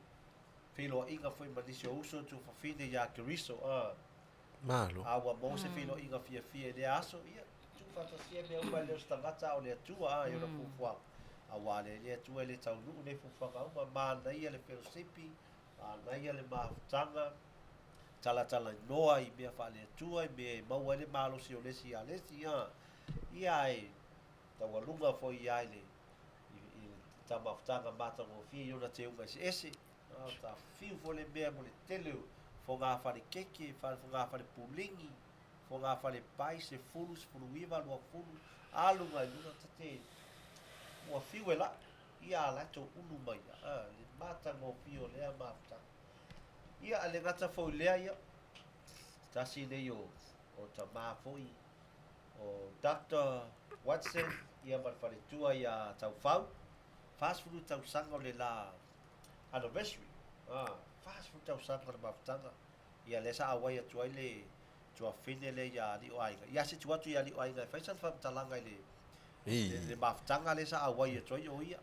D: feiloaiga foi ma nisi o uso tuafafine iā Keriso, a.
E: Malo.
D: A ua maua se feiloaiga fiafia i lea aso, ia, tuufaatasia mea uma e le o se tagata a o le Atua, a, i ona fuafuaga. Auā le, le Atua e le taunuu nei fuafuaga uma, manaia le felosipi, manaia le mafutaga, talatalanoa i mea faale-Atua, i mea e maua ai le malosi o le isi iā le isi, a. Ia, e taualuga foi iā i le, i, i le taumafataga matagofie i ona teuga eseese. A o ta fiu foi le mea mo le tele o fogafale keke, fogafale puligi, fogafale pai, 10, 19, 20, alu ai luga ta te ua fiu e laa, ia a latou ulu mai a, le matagofie o lea mafutaga. Ia, a le gata foi i lea, ia, tasi nei o, o tamā foi, o Doctor Watson, ia ma le faletua ia Taufau, 40 tausaga o le la anniversary, ah, 40 tausaga o le mafutaga, ia lea sa auai atu ai le tuafine lea ia alii o aiga. Ia se tu atu ia alii o aiga e fai sana faamatalaga i le, le, le mafutaga lea sa auai atu ai o ia.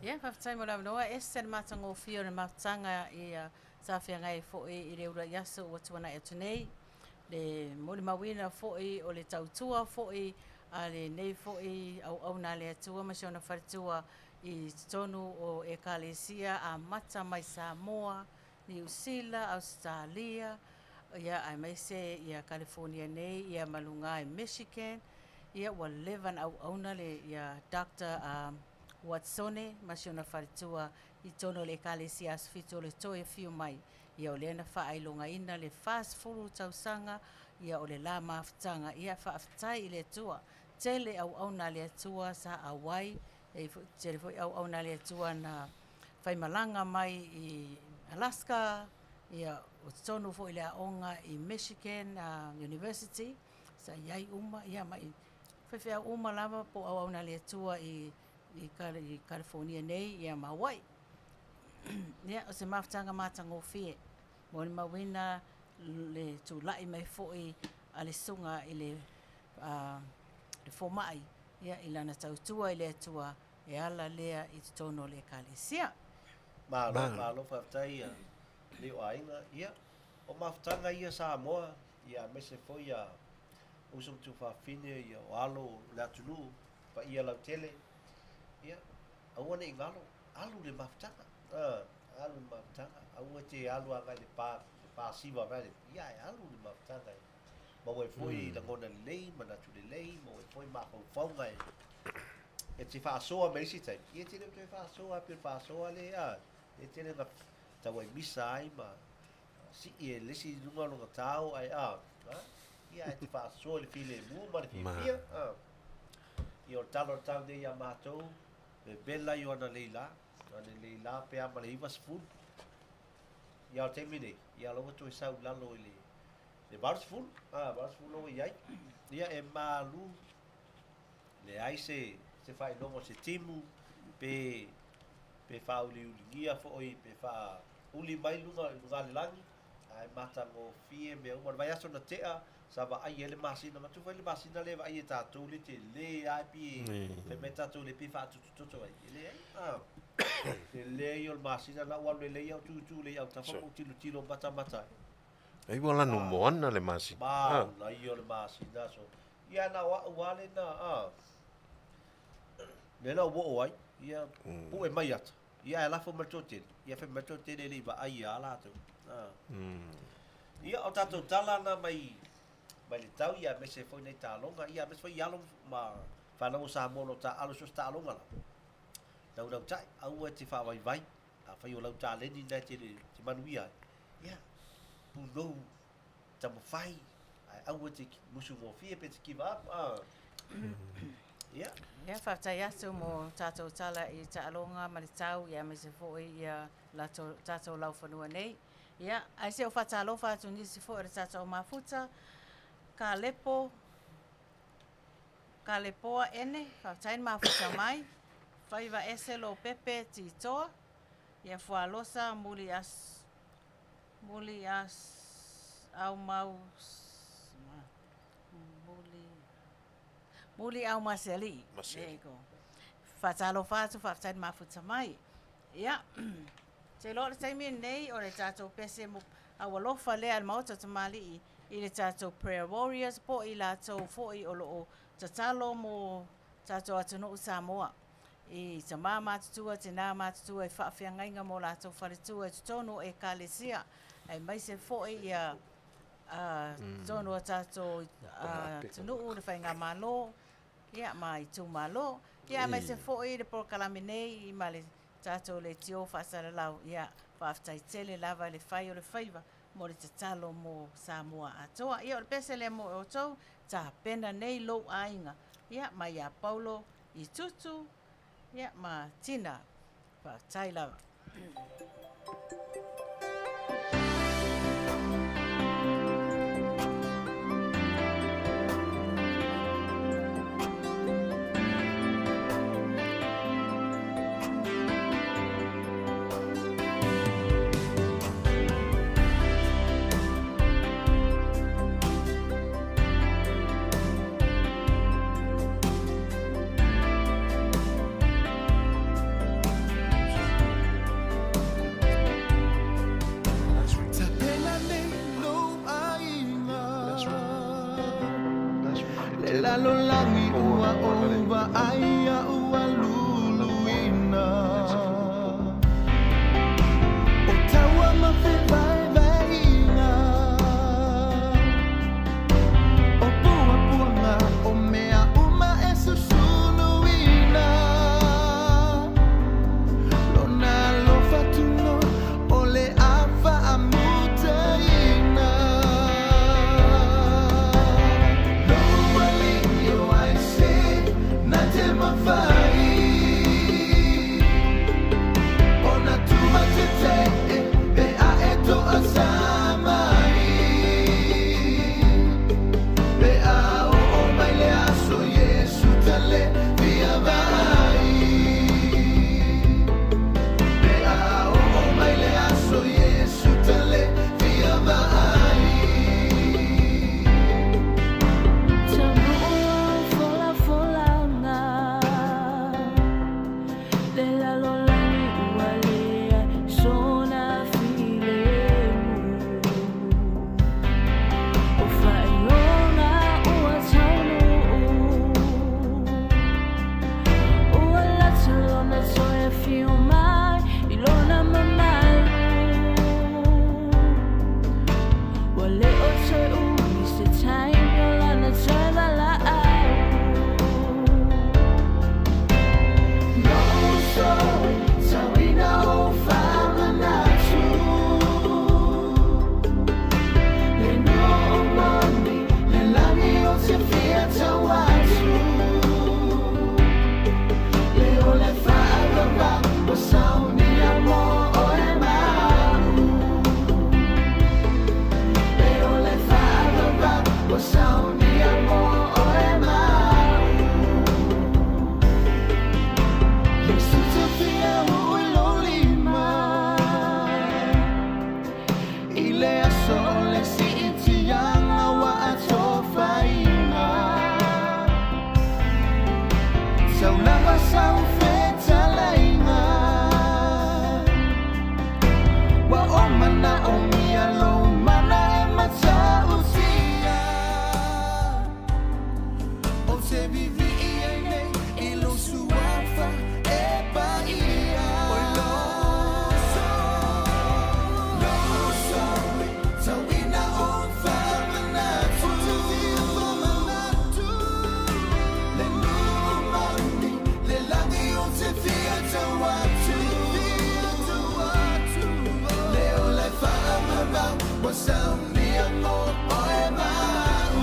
B: Ia, faafetai mo le avanoa. E ese le matagofie o le mafutaga ia sa feagai foi i le uluai aso ua tuanai atu nei. Le molimauina foi o le tautua foi a lenei foi auauna a le Atua ma si ona faletua i totonu o Ekalesia amata mai Samoa, Niu Sila, Ausetalia, ia aemaise ia Kalifonia nei, ia ma luga i Michigan. Ia ua leva ona auauna le ia Doctor Watsone ma si ona faletua i totonu o le Ekalesia Aso Fitu o le Toe Afio Mai. Ia o lea na faailogaina le 40 tausaga ia o le la mafutaga. Ia faafetai i le Atua. Tele auauna a le Atua sa auai, e tele foi auauna a le Atua na faimalaga mai i Alaska, ia o totonu foi le aoga i Michigan University, sa i ai uma, ia ma i faifeau uma lava po o auauna a le Atua i California nei, ia ma Hawaii. Ia, o se mafutaga matagofie, molimauina le tulai mai foi a le susuga i le fomai, ia, i lana tautua i le Atua, e ala lea i totonu o le Ekalesia.
D: Malo, malo faafetai ia leo aiga. Ia, o mafutaga ia Samoa, ia aemaise foi ia uso ma tuafafine, ia o alo o le atunuu, paia lautele. Ia, aua ne i galo, alu le mafutaga. Alu le mafutaga, aua te alu agai le pa, le pa siva vai. Ia, e alu le mafutaga. Maua ai foi lagona lelei, manatu lelei, maua ai foi mafaufauga e te faasoa mai isi taimi. Ia te le o toe faasoa pe faasoa le a. E tele na tau ai misa ai ma sii e le isi luga o lona tao ai a. Ia e te faasoa i le filemu ma le fiafia. Ia o le tala o le tau nei ia mātou, vevela i o ana leila, ana leila pe a ma le 90. Ia o le taimi nei, ia ua toe sau i lalo i le 80, 80 ua i ai. Ia e malu, leai se faailoga o se timu, pe faauliuligia foi, pe faauli mai luga i luga le lagi, ae matagofie mea uma. O le vaiaso na tea, sa vaai ai le masina, manatua foi le masina lea e vaai e tatou le tele lava e pei fai mai tatou le pei faatututoto ai. E leai, tele ia o le masina la ua alu lelei au tutu le i autafa ma ou tilotilo matamata ai.
E: Ai ua lanu moana le masina.
D: Mauna ia o le masina so. Ia na o au lava lena, lena ua oo ai, ia pue mai ata. Ia e lafo mai le toatele, ia fai mai le toatele e le i vaai ia latou. Ia o tatou tala na mai mai le tau ia aemaise foi nei taaloga, ia aemaise foi i alo ma whanau o Samoa o lo ta alo so se taaloga la. Naunautai, aua e te faavaivai, a fai o lau taleni na e te le te manuia ai. Ia, punou taumafai, ae aua e te musu gofie pe te give up. Ia.
B: Ia, faafetai atu mo tatou tala i taaloga ma le tau, ia aemaise foi ia latou, tatou laufanua nei. Ia, ae se o faatalofa atu nisi foi o le tatou mafuta, Kalepo, Kalepoa ene, faafetai le mafuta mai, Faiva ese lo pepe titoa, ia fualosa muli as, muli as, au mau, muli, muli au maseli.
E: Maseli.
B: There you go. Faatalofa atu, faafetai le mafuta mai. Ia, te iloa o le taimi lenei o le tatou pese mo aualofa lea a le Maota o Tamalii i le tatou Prayer Warriors po o i latou foi o lo o tatalo mo tatou atunuu Samoa. I tamā matutua, tinā matutua i faafeagaiga mo latou faletua i totonu o Ekalesia, aemaise foi ia totonu o tatou atunuu, le faigamalo, ia ma itumalo. Ia aemaise foi le polokalame nei ma le tatou leitio faasalalau. Ia faafetai tele lava i le fai o le faiva mo le tatalo mo Samoa atoa. Ia o le pese lea mo outou, tapena nei lou aiga. Ia mai ia Paulo i Tutu, ia ma Tina. Faafetai lava.
H: lalolagi ua ou vaai aʻu ua luluina. O taua ma fevaevaeaiga, o puapuaga, o mea uma e susuluina. Lona alofa tunoa o le a faamutaina. Lou alii o ai se na te mafai ona tuvatetee pe a e toasamai. Pe a oo mai le aso Iesu tale fia vaai. Pe a oo mai le aso Iesu tale fia vaai.
C: Taunuu folafolanga le lalolagi ua leai sona filemu. O faailoga ua taunuu, ua lata lona toe afio mai i lona mamalu. Ua le o toe umi se taimi o lana toe valaau.
H: Lou uso, tauina ou faamanatu. Le nuu moni, le lagi ou te fia tau atu. Le o le faavavau, ua saunia mo oe ma a'u. Le o le faavavau, ua saunia mo oe ma a'u. Iesu te fia oo i lou lima. I le aso o le siitiaga ua atofaina. Sau lava sau fetalaiga. Ua ou manaomia lou mana e matautia. Ou te vivii ai nei i lou suafa e paia. Oi lou uso, lou uso, tauina ou faamanatu. Le nuu moni, le lagi ou te fia tau atu. Le o le faavavau, ua saunia mo oe ma a'u.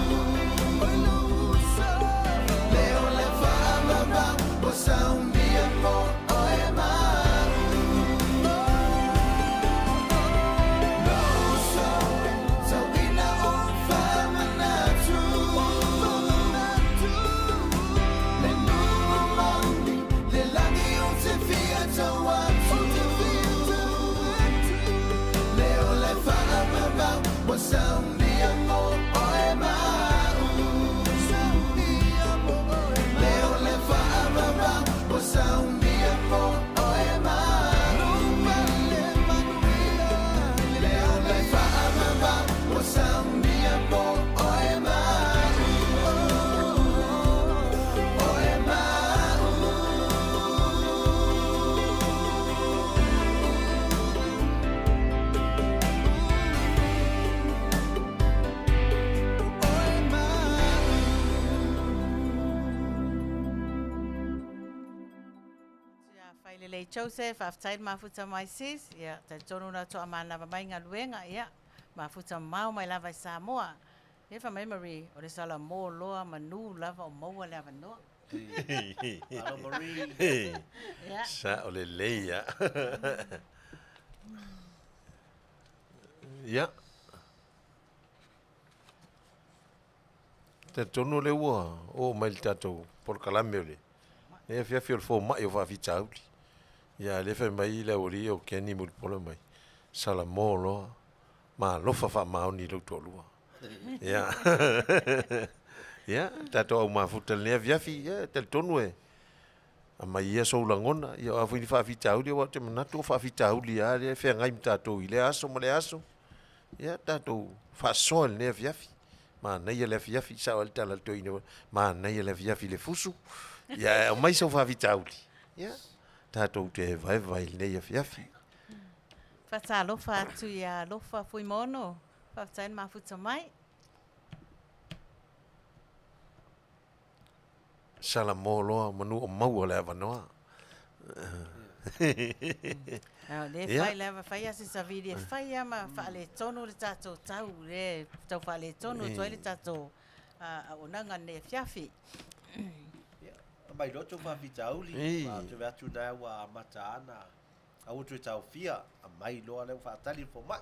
H: Le o le faavavau, ua saunia mo oe ma a'u. Lou uso, tauina ou faamanatu. Le nuu moni, le lagi ou te fia tau atu. Le o le faavavau, ua saunia mo oe ma a'u. Le o le faavavau, ua saunia mo oe ma a'u. Le o le faavavau, ua saunia mo oe ma a'u. Oe ma a'u. Oe ma a'u.
B: Ia failelei Joseph, faafetai le mafuta mai sis. Ia talitonu na toamanava mai galuega, ia mafuta mamao mai lava i Samoa. Ia fai mai Marie, o le salamo loa manu lava o maua le avanoa.
D: Alo Marie.
B: Ia.
E: Sa o le lei ia. Ia. Talitonu lea ua oo mai le tatou polokalame o le e afiafi o le fomai o faafitauli. Ia lea fai mai le aualii o Kenny Mulipola mai. Salamo loa, malofa faamaoni i lou toalua. Ia. Ia, tatou au mafuta lenei afiafi, ia talitonu e aumai ia sou lagona, ia o a foi ni faafitauli, aua ou te manatu o faafitauli lava lea e feagai ma tatou i lea aso ma lea aso. Ia tatou faasoa i lenei afiafi. Manaia le afiafi, sao ai le tala a le toeaina, manaia le afiafi i le fusu, ia ae aumai sau faafitauli, ia, tatou te evaeva i lenei afiafi.
B: Faatalofa atu ia Alofa Fuimaono, faafetai le mafuta mai.
E: Salamo loa manu o maua le avanoa.
B: O lea e fai lava, fai lava se savili e fai lava ma faaletonu le tatou tau, lea e tau faaletonu atu ai le tatou auaunaga i lenei afiafi.
D: Aumai loa tou faafitauli, ma ou te vaai atu na ua amata ana aua toe taofia, aumai loa lea ua faatali le fomai.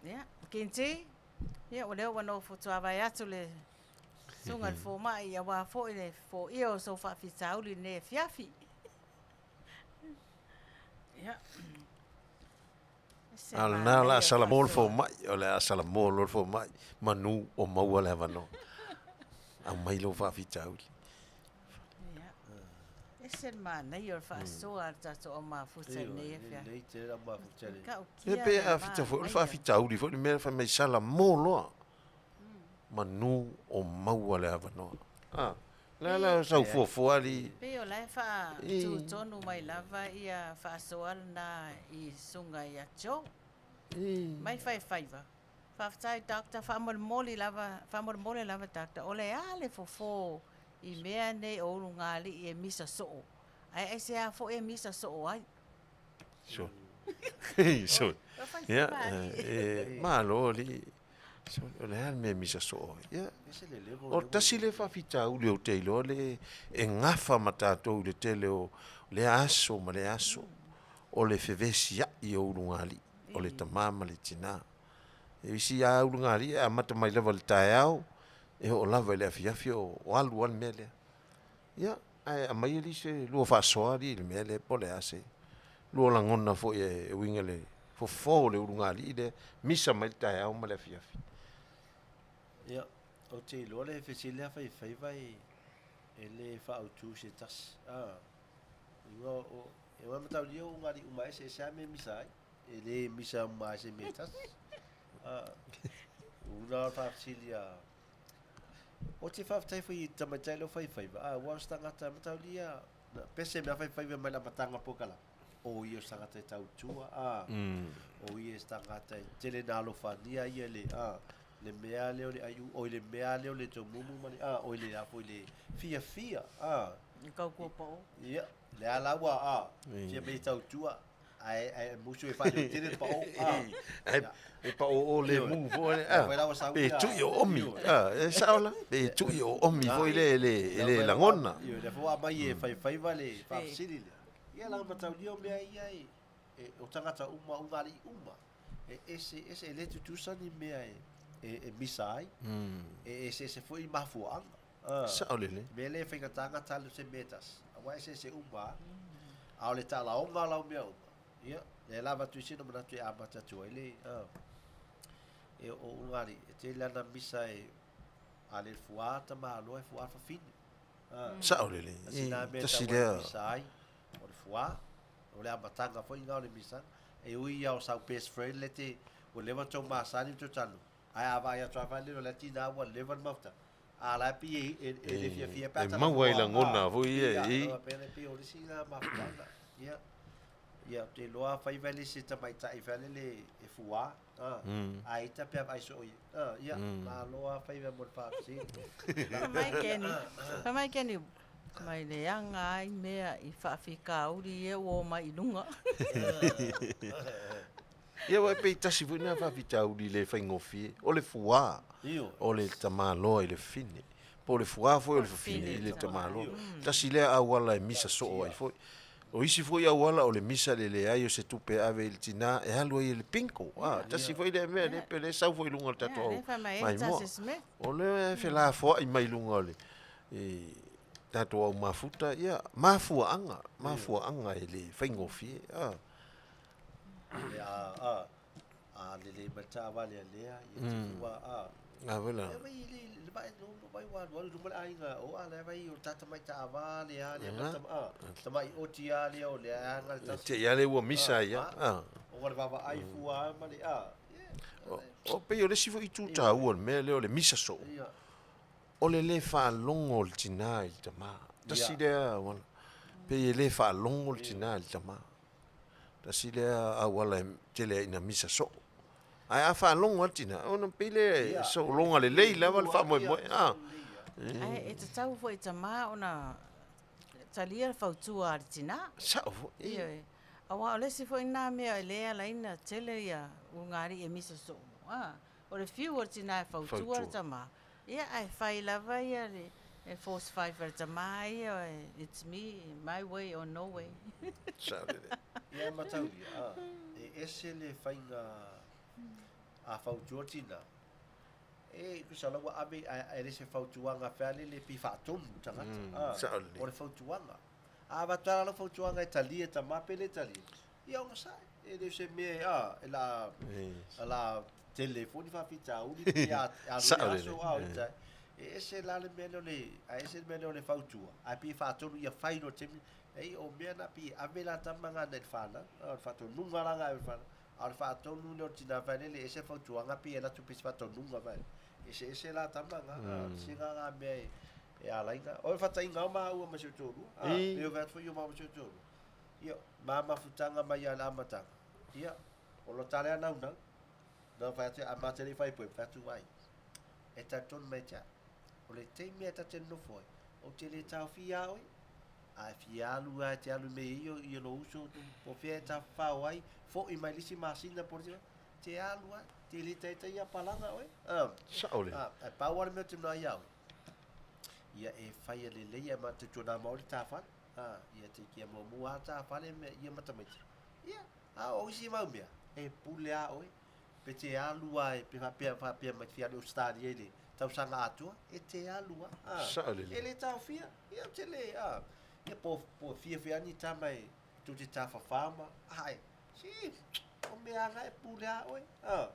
B: Ia, Kenji, ia o lea ua nofo tuavae atu le Susuga i le Fomai aua foi le foia o sou faafitauli i lenei afiafi. Ia.
E: A o lena o le a salamo le fomai, o le a salamo loa le fomai, manu o maua le avanoa. Aumai lou faafitauli.
B: Ia. Ese le manaia o le faasoa a le tatou au mafuta i lenei afiafi.
D: Lelei tele au mafuta le.
E: E pe a fita foi, o le faafitauli foi le mea fai mai salamo loa. Manu o maua le avanoa. A, la la sau fuafua alii.
B: Pei o la e faatutonu mai lava ia faasoa lena i susuga ia Joe. Mai faifaiva. Faafetai Doctor, faamolemole lava, faamolemole lava Doctor, o le a le fofo i mea nei o ulugalii e misa soo, ae aisea foi e misa soo ai?
E: Sure. Sure. Ia, e, malo alii. O le a le mea e misa soo ai? Ia, o le tasi lea faafitauli ou te iloa le e gafa ma tatou i le tele o lea aso ma lea aso, o le fevesiai o ulugalii, o le tama ma le tina. E isi lava ulugalii e amata mai lava i le taeao, e oo lava i le afiafi o alu lava le mea lea. Ia, ae aumai alii se lua faasoa alii i le mea lea po o le a se lua lagona foi e uiga i le fofo o le ulugalii lea, misa mai le taeao ma le afiafi.
D: Ia, ou te iloa le fesili lea faifaiva e, e le faaautu se tasi. Ah, iga o, e oe mataulia o ulugalii uma eseese lava mea e misa ai. E le misa uma ai se mea e tasi. Ah, una o le faafesili a Ou te faafetai foi i tamaitai lea o faifaiva, a ua o se tagata mataulia, na pese mea faifaiva mai le amataga o polokalame, o ia o se tagata e tautua, a, o ia o se tagata e tele na alofania ia le, a, le mea lea o le aiu, oi le mea lea o le tomumu ma le, a, oi le a foi le fiafia, a.
B: Le tautua pao.
D: Ia, lea la ua, a, fia mea e tautua, Ae ae musu e faaleo tele le pao.
E: Ae e pao o le mu foi le. Pe tui o omi. E sao la. Pe tui o omi foi le le le lagona.
D: Ioe, lea foi ua aumai e faifaiva le faafesili lea. Ia la mataulia o mea ia e o tagata uma, ulugalii uma, e ese ese, e le tutusa ni mea e misa ai. E eseese foi mafuaaga.
E: Sao lelei.
D: Mea lea e faigata gata alu se mea e tasi, aua e eseese uma lava. A o le talaoga o lau mea uma, ia, lea la avatu ai sina manatu e amata atu ai le, e o ulugalii, e tele ana misa e, a le fuā tamaloa e fuā fafine.
E: Sao lelei.
D: Tasi na mea e
E: Tasi
D: tatau ai
E: lea.
D: ona misa ai, o le fuā, o le amataga foi lena o le misaga. E ui lava o sau best friend le te, ua leva ona tou masani ma tou talanoa, ae a vaai atu lava le o lea tinā ua leva le mafutaga, a la e pei e e le fiafia pe a
E: E
D: tala
E: maua ai
D: fua,
E: lagona
D: a,
E: foi ia
D: ia,
E: i.
D: pei pei o le isi lena mafuaaga. Ia, ia ou te iloa afai vai le isi tamaitai fai lele e fuā, a, a ita pe a vaai soo ia. A, ia, malo lava faiva mo le faafesili.
B: Fai mai Kenny, fai mai Kenny, mai leaga ai mea i faafitauli ia ua omai i luga.
E: Ia aua e pei tasi foi lena faafitauli le faigofie, o le fuā o le tamaloa i le fafine, po o le fuā foi o le fafine i le tamaloa. Tasi lea auala e misa soo ai foi. O isi foi auala o le misa i le leai o se tupe e ave i le tinā e alu ai i le bingo. A, tasi foi lea mea lea pe le sau foi i luga o le tatou au maimoa. O lea e felafoai mai luga o le i tatou au mafuta, ia, mafuaaga, mafuaaga e le faigofie. A.
D: Le a a a lelei mai le taavale a Lea, ia te fua a.
E: A foi la.
D: E vai le le vai no no vai wa alu alu luma le aiga o a la vai o tata mai taava le a le ma tama a tamai oti a le o le a nga le tasi.
E: Te ia le ua misa ia. A.
D: O le vava ai fua ma le a.
E: O pei o le isi foi itu taua o le mea lea o le misa soo, o le lē faalogo o le tinā i le tamā. Tasi lea auala. Pei e lē faalogo le tinā i le tamā. Tasi lea auala e tele ai ina misa soo. Ae a faalogo lava le tinā, ona pei lea e sologa lelei lava le faamoemoe. A.
B: Ae e tatau foi i tamā ona talia le fautua a le tinā.
E: Sao foi.
B: Ioe. Aua o le isi foi lena mea e le alaina tele ia ulugalii e misa soo. A, o le fiu o le tinā e fautua le tamā, ia ae fai lava ia le e force five a le tamā ia, it's me, my way or no way.
E: Sao lelei.
D: Ia mataulia, a, e ese le faiga a fautua le tinā, E tusa la ua ave ae le se fautuaga fealele pe faatonu le tagata.
E: Saʻo lelei.
D: O le fautuaga. A avatu lava lau fautuaga e talia e tama pe le talia, ia ogasai. E le o se mea e a e la e la tele foi ni faafitauli pe a alu i le aso a o ita. E ese la le mea lea o le ae ese le mea lea o le fautua, ae pei e faatonu ia fai loa i le taimi. Leai o mea na pei e ave la tama na i le fanau, o le faatonuga la na e ave i le fanau. A o le faatonu lea o le tina vaelele, e ese le fautuaga pei e alu atu pei se faatonuga vae. Eseese la tama na, sina na mea e, e alaina. O le faataiga o maua ma si ou toalua. A, pei o fai atu foi o maua ma si ou toalua. Ia, ma mafutaga mai lava i le amataga. Ia, o lo ta lea naunau. Na fai atu, a ma te le i fai poe, fai atu ai. E talitonu mai ia te au. O le taimi lava ta te nonofo ai, ou te le taofia a oe. A e fia alu lava e te alu i mea ia i lou uso po o fea e tafafao ai, foi mai le isi masina po o le isi, te alu lava, te le taitaia palaga oe.
E: Sao lelei.
D: Ae pau lava le mea ou te manao ai ia oe, ia e faia lelei ae tautuana ma oe le ta fale. Ia te kia muamua lava ta fale ia ma tamaiti. Ia, a o isi mau mea, e pule lava oe. Pe te alu lava e, pe faapea, faapea mai te fia alu i Ausetalia i le tausaga atoa, e te alu lava.
E: Sao lelei.
D: E le taofia. Ia ou te le, a, ia po, po fia fia ni tama e tou te tafafao ma, ae, si, o mea lava na e pule a oe. A,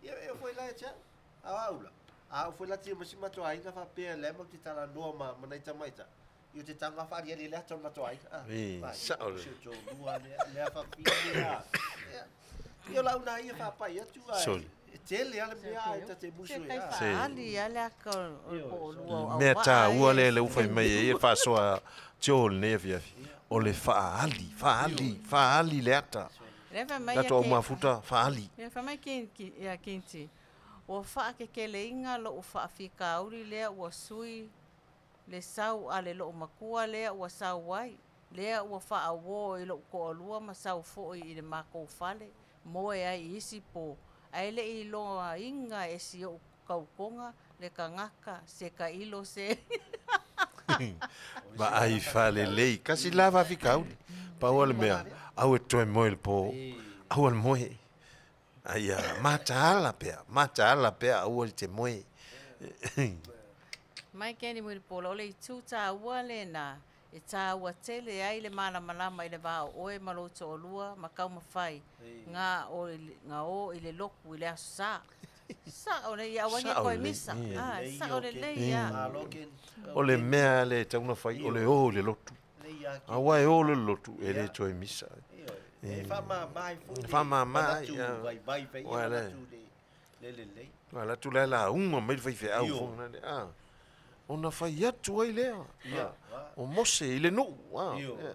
D: ia e foi la ia te au, a o au la, a oo foi la tino mai si matou aiga faapea lea matou te talanoa ma, ma nai tamaita, ia ou te tago lava faaliali le ata o le matou aiga. A,
E: Ī,
D: vai,
E: sao
D: o
E: lelei.
D: si ou toalua lea, lea fafine, a, ia, ia o lau na ia faapai atu, ae,
E: Sole.
D: e tele lava le mea ae ta te musu
B: Se
D: ai,
B: kai
D: a.
E: Se.
B: faaali lava le aka o le po'olua o
E: Mea
B: auvaa
E: taua
B: ia
E: lea le ua fai mai ai e faasoa tio o lenei afiafi. O le faaali, faaali, faaali le ata.
B: Lea fai mai ia
E: Tatou au
B: ke
E: mafuta, faaali.
B: Lea fai mai ke ia Kenti, ua faakekeleina lo'u faafikauli lea ua sui le sau a le loomatua lea ua sau ai, lea ua faauō i lo'u toalua ma sau fo'i i le matou fale moe ai i isi pō, ae le'i iloaina e si o'u tautoga le tagata se tailo se.
E: Vaai faalelei, kasi la faafitauli. Pau lava le mea, aua e te toe moe i le pō, aua le moe. A ia mataala pea, mataala pea aua e te moe.
B: Mai Kenny Mulipola, o le itu taua lena e taua tele ai le malamalama i le va o oe ma lou toalua ma taumafai ga o ga o i le lotu i le Aso Sa. Sa'o lelei, ia aua ne i
E: Sa'o
B: toe
E: lelei,
B: misa.
E: ia.
B: Ah,
D: Lelei
B: sa'o
D: o
B: lelei
D: Kenny.
B: a.
D: Malo Kenny. O
E: O le
D: Kenny.
E: mea lea e tatau ona fai, o le o i le lotu.
D: Lelei a Kenny.
E: Aua e o loa i le lotu, e le
D: Ia.
E: toe misa.
D: Ioe. E faamama ai foi
E: E
D: le
E: faamama ai,
D: manatu
E: ia.
D: vaivai fai ia
E: Uae le.
D: manatu le le lelei.
E: Ua alu atu la e lauga mai le faifeau
D: Io.
E: foi lea, a. Ona fai atu ai lea.
D: Ia.
E: A, o Mose i le nuu, a.
D: Io.
E: Ia.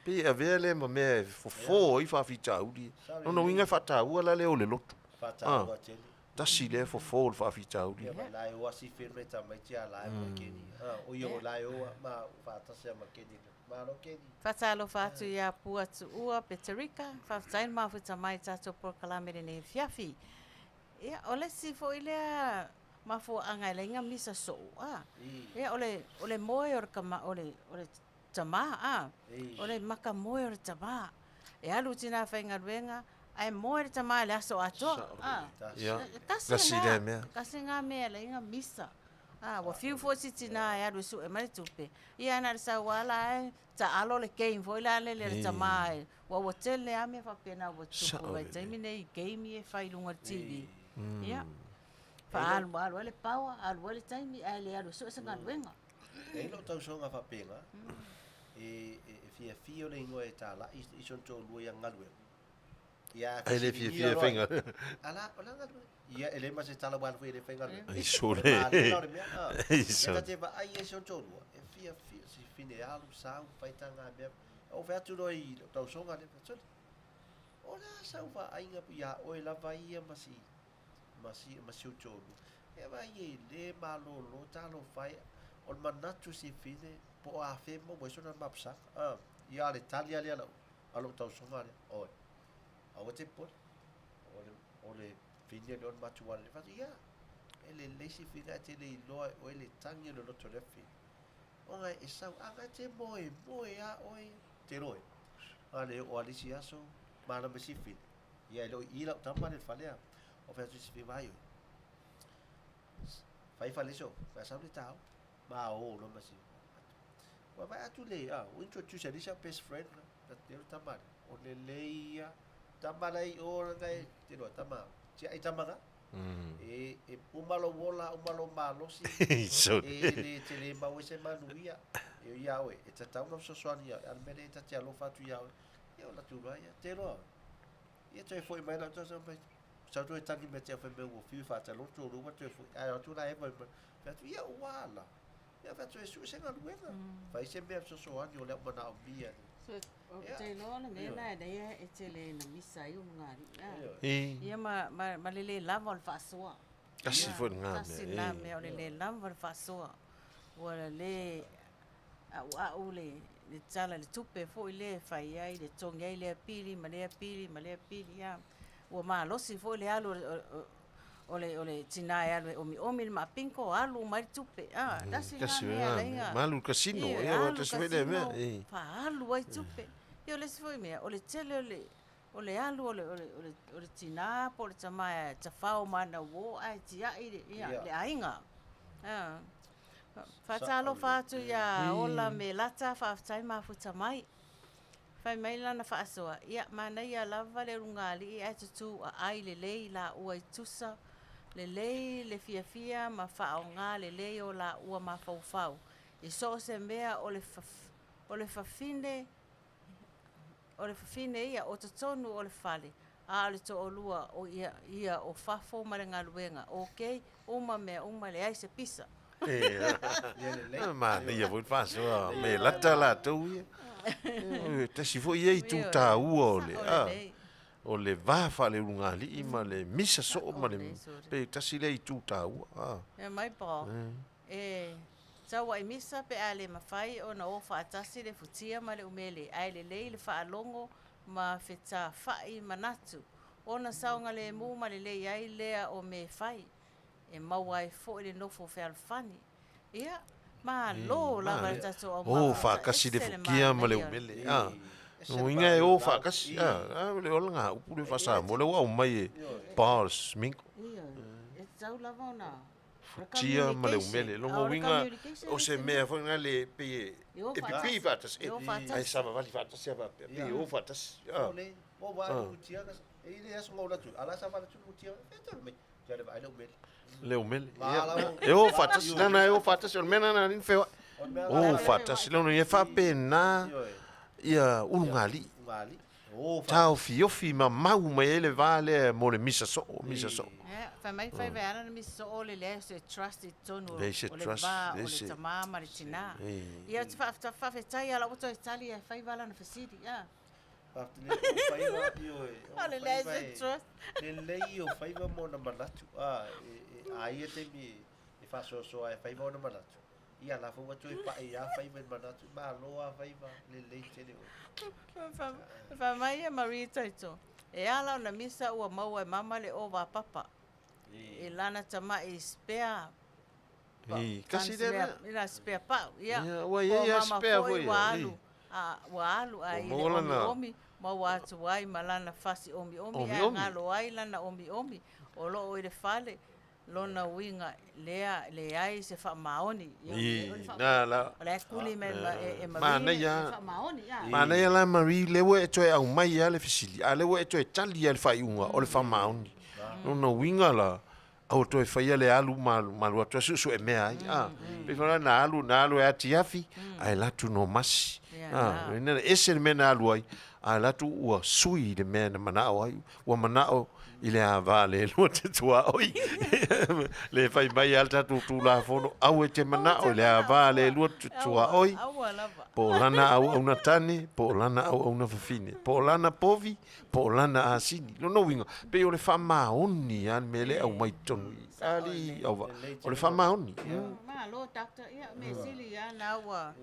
E: Pei e avea lea ma mea e fofo ai faafitauli.
D: Sa
E: Lona
D: lelei.
E: uiga e faataua la lea o le lotu.
D: Faataua
E: A.
D: tele.
E: Tasi lea fofo o le faafitauli.
D: Ia ma la e o asi feel mai tamaiti a la e ma Kenny. A, o ia o la e o ma faatasi a ma Kenny. Malo Kenny.
B: Faatalofa atu iā Pua Tuua Peterika, faafetai le mafuta mai i tatou polokalame lenei afiafi. Ia, o le isi foi lea mafuaaga e laiga misa soo, a. Ia, o le, o le moe o le kama, o le, o le tamā, a. O le maka moe o le tamā. E alu tinā faigaluega, ae moe le tamā i le aso atoa, a.
E: Ia.
B: Tasi
E: Tasi
B: lena,
E: lea mea.
B: tasi lena mea e laiga misa. A, ua fiu foi si tinā e alu e su'e mai le tupe. Ia na o le sau lava la e taalo le game foi la lele a le tamā e, ua ua tele lava mea faapena ua tupu
E: Sa'o
B: i
E: lelei.
B: vaitaimi nei i game ia e fai i luga o le TV. Ia. Faaalualu ai le power, alu ai le taimi ae le alu e su'e se galuega.
D: E i ai lou tausoga faapena, e, e, e fiafia o le igoa e talai i, i sona toalua ia galuega. Ia,
E: Ai le fiafia e faiga.
D: Ala, o la galuega. Ia, e le ma se tala ua alu foi e le faigaluega.
E: Ai sole.
D: O le malie la o le mea, a.
E: Ai
D: Ia
E: sole.
D: ta te vaai ai si ona toalua, e fiafia, si fine alu, sau, fai taga mea. Ou fai atu loa i lou tausoga lea, fai atu, Sole, o le a sau vaaiga ia oe lava ia ma si, ma si, ma si ou toalua. Ia vaai e le malolo, talofa e, o le manatu si fine, po o afea e maua ai sona mapusaga. A, ia a le tali lava lea a lau, a lou tausoga lea, oe, aua te popole, o le, o le fine lea o le matua lea, fai atu, ia, e lelei si fine ae te le iloa e oe le tagi o le loto o lea fine. Ona e sau, a na te moe, moe a oe, te roe. A le oo a le isi aso, malama si fine. Ia, e le o i i lau tama le fale a. O fai atu si fine, vai oe. Fai fale so, fai sau le tau. Ma o, lo ma si. Ua vaai atu le, a, ua introduce e le isi au best friend, na te le tama lea. O lelei ia, tama la i o na e, te loa, tama, tiai tama ka. E, e uma lou ola, uma lou malosi, e le te le mau ai se manuia. E ia oe, e tatau ona fesoasoani ia oe, a o le mea lea e ta te alofa atu ia oe, ia o latu loa ia, te loa oe. Ia toe foi mai lau tausaga mai, sau toe tagi mai te au fai mai ua fiu e faataloto lua ua toe foi, ae o atu la e mai, fai atu, ia ua ala. Ia fai atu e sue se galuega, fai se mea fesoasoani o lea ua manaomia.
B: So, ou te iloa o le mea lena e leai e tele ina misa ai ulugalii. Ia ma, ma, ma le le lava o le faasoa.
E: Tasi foi lena mea.
B: Tasi lena mea o le le lava o le faasoa. Ua le a'ua'u le, le tala i le tupe foi lea e fai ai, le togi ai lea pili ma lea pili ma lea pili. Ia, ua malosi foi le alu o le, o le, o le tinā e alu e omiomi le maapinko, alu uma ai le tupe. A, tasi lena mea e ala ai na.
E: Ma alu i le casino,
B: Ioe,
E: ia,
B: alu
E: tasi foi lea mea.
B: casino, faaalu ai tupe. Ia, o le isi foi mea, o le tele o le, o le alu o le, o le, o le, o le tinā po o le tamā e tafao ma ana uō ae tiai le, ia, le aiga. A, faatalofa atu ia Ola me Lata, faafetai mafuta mai. Fai mai lana faasoa, Ia, manaia lava le ulugalii ae tutū aai lelei laua i tusa lelei le fiafia ma faaaoga lelei o laua mafaufau i so o se mea o le o le fafine o le fafine ia o totonu o le fale a o le toalua o ia ia o fafo ma le galuega ok uma mea uma leai se pisa.
E: Manaia foi le faasoa me lata latou ia. E tasi foi ia itu taua o le a o le va faaleulugalii ma le misa soo ma le pe tasi lea itu taua. A.
B: E mai po. E tau ai misa pe a le mafai ona o faatasi le futia ma le umele ae lelei le faalogo ma fetafa'i manatu ona saogalemu ma lelei ai lea o me fai e maua ai foi le nofo fealofani. Ia, malo lava le tatou au
E: O faatasi le futia ma le umele. A, uiga e o faatasi. A, o le ola upu le faa-Samoa lea ua aumai e Paul Sminko.
B: Ioe, e tatau lava ona
E: Futia ma le umele. Lona uiga o se mea foi lena le pei e pipii faatasi. Ae savavali faatasi a faapea. Pei e o faatasi.
D: O le, ua vaai le futia, e i le aso na ou alu atu, a la sa vaai atu le futia, e tau mai.
E: Le umele. Ia. E o faatasi, lana e o faatasi, o le mea lana na feoai. O faatasi, lona ia faapena ia ulugalii. Taofiofi ma mau mai ai le va lea mo le misa soo, misa soo.
B: Fai mai fai vai ana le misa soo le leai o se trust i totonu o le va o le tamā ma le tinā. Ia ou te faafetai lava ua toe tali e fai lana fesili.
D: Faafetai o faiva, ioe, o faiva e lelei o faiva ma ona manatu, a, e, a ia taimi e faasoasoa ai faiva ona manatu, ia la foi ua toe pai a faiva i manatu, malo a faiva, lelei tele oe.
B: Fai mai ia Marie Taito, e ala ona misa ua maua e mama le ova papa i lana tama'i spare
E: I, kasi lea mea.
B: Ina spare pau, ia.
E: Ia, ua i ai a spare foi
B: ua alu, a, ua alu a i le omiomi, ma ua atu ai ma lana fasi omiomi, ae galo ai lana omiomi o loo i le fale, lona uiga lea leai se faamaoni.
E: I, na la.
B: O la e kuli mai e Marie,
E: Manaia.
B: faamaoni, ia.
E: Manaia la Marie, lea ua e toe aumai lava le fesili, a o lea ua e toe tali lava i le faaiuga o le faamaoni. Lona uiga la, Aua toe faia le alu ma ma alu atu ai suesue mea ai. A, pei foi la na alu, na alu e atiafi, ae latu no masi. A, ina ese le mea na alu ai, Ae alu atu ua sui le mea na manao ai, ua manao i le ava le lua te tuaoi. Le fai mai a le tatou Tulafono, aua e te manao i le ava le lua te tuaoi, po o lana auauna tane, po o lana auauna fafine, po o lana povi, po o lana asini. Lona uiga, pei o le faamaoni lava le mea lea e aumai i totonu i i. Alii Auvaa, o le faamaoni.
B: Malo Doctor, ia mea sili lava na ua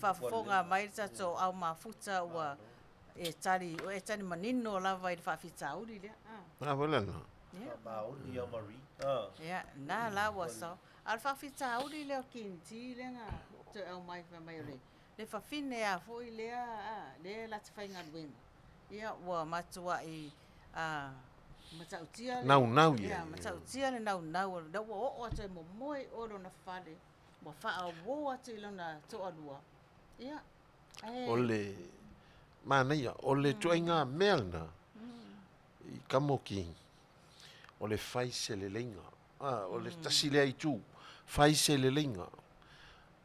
B: faafofoga mai le tatou au mafuta ua e tali, ua e tali manino lava i le faafitauli lea.
E: A foi lena.
D: Faamaoni ia Marie.
B: Ia, na la ua sao. A o le faafitauli lea o Kinti lea na toe aumai fai mai o le le fafine a foi lea a lea la te faigaluega. Ia ua matuai a matautia le
E: naunau ia.
B: Ia, matautia le naunau o lea ua oo atu e momoe i o lona fale. Ua faaauo atu i lona toalua. Ia, ae.
E: O le manaia, o le ituaiga mea lena i Kamoki, o le fai se leleiga. A, o le tasi lea itu, fai se leleiga.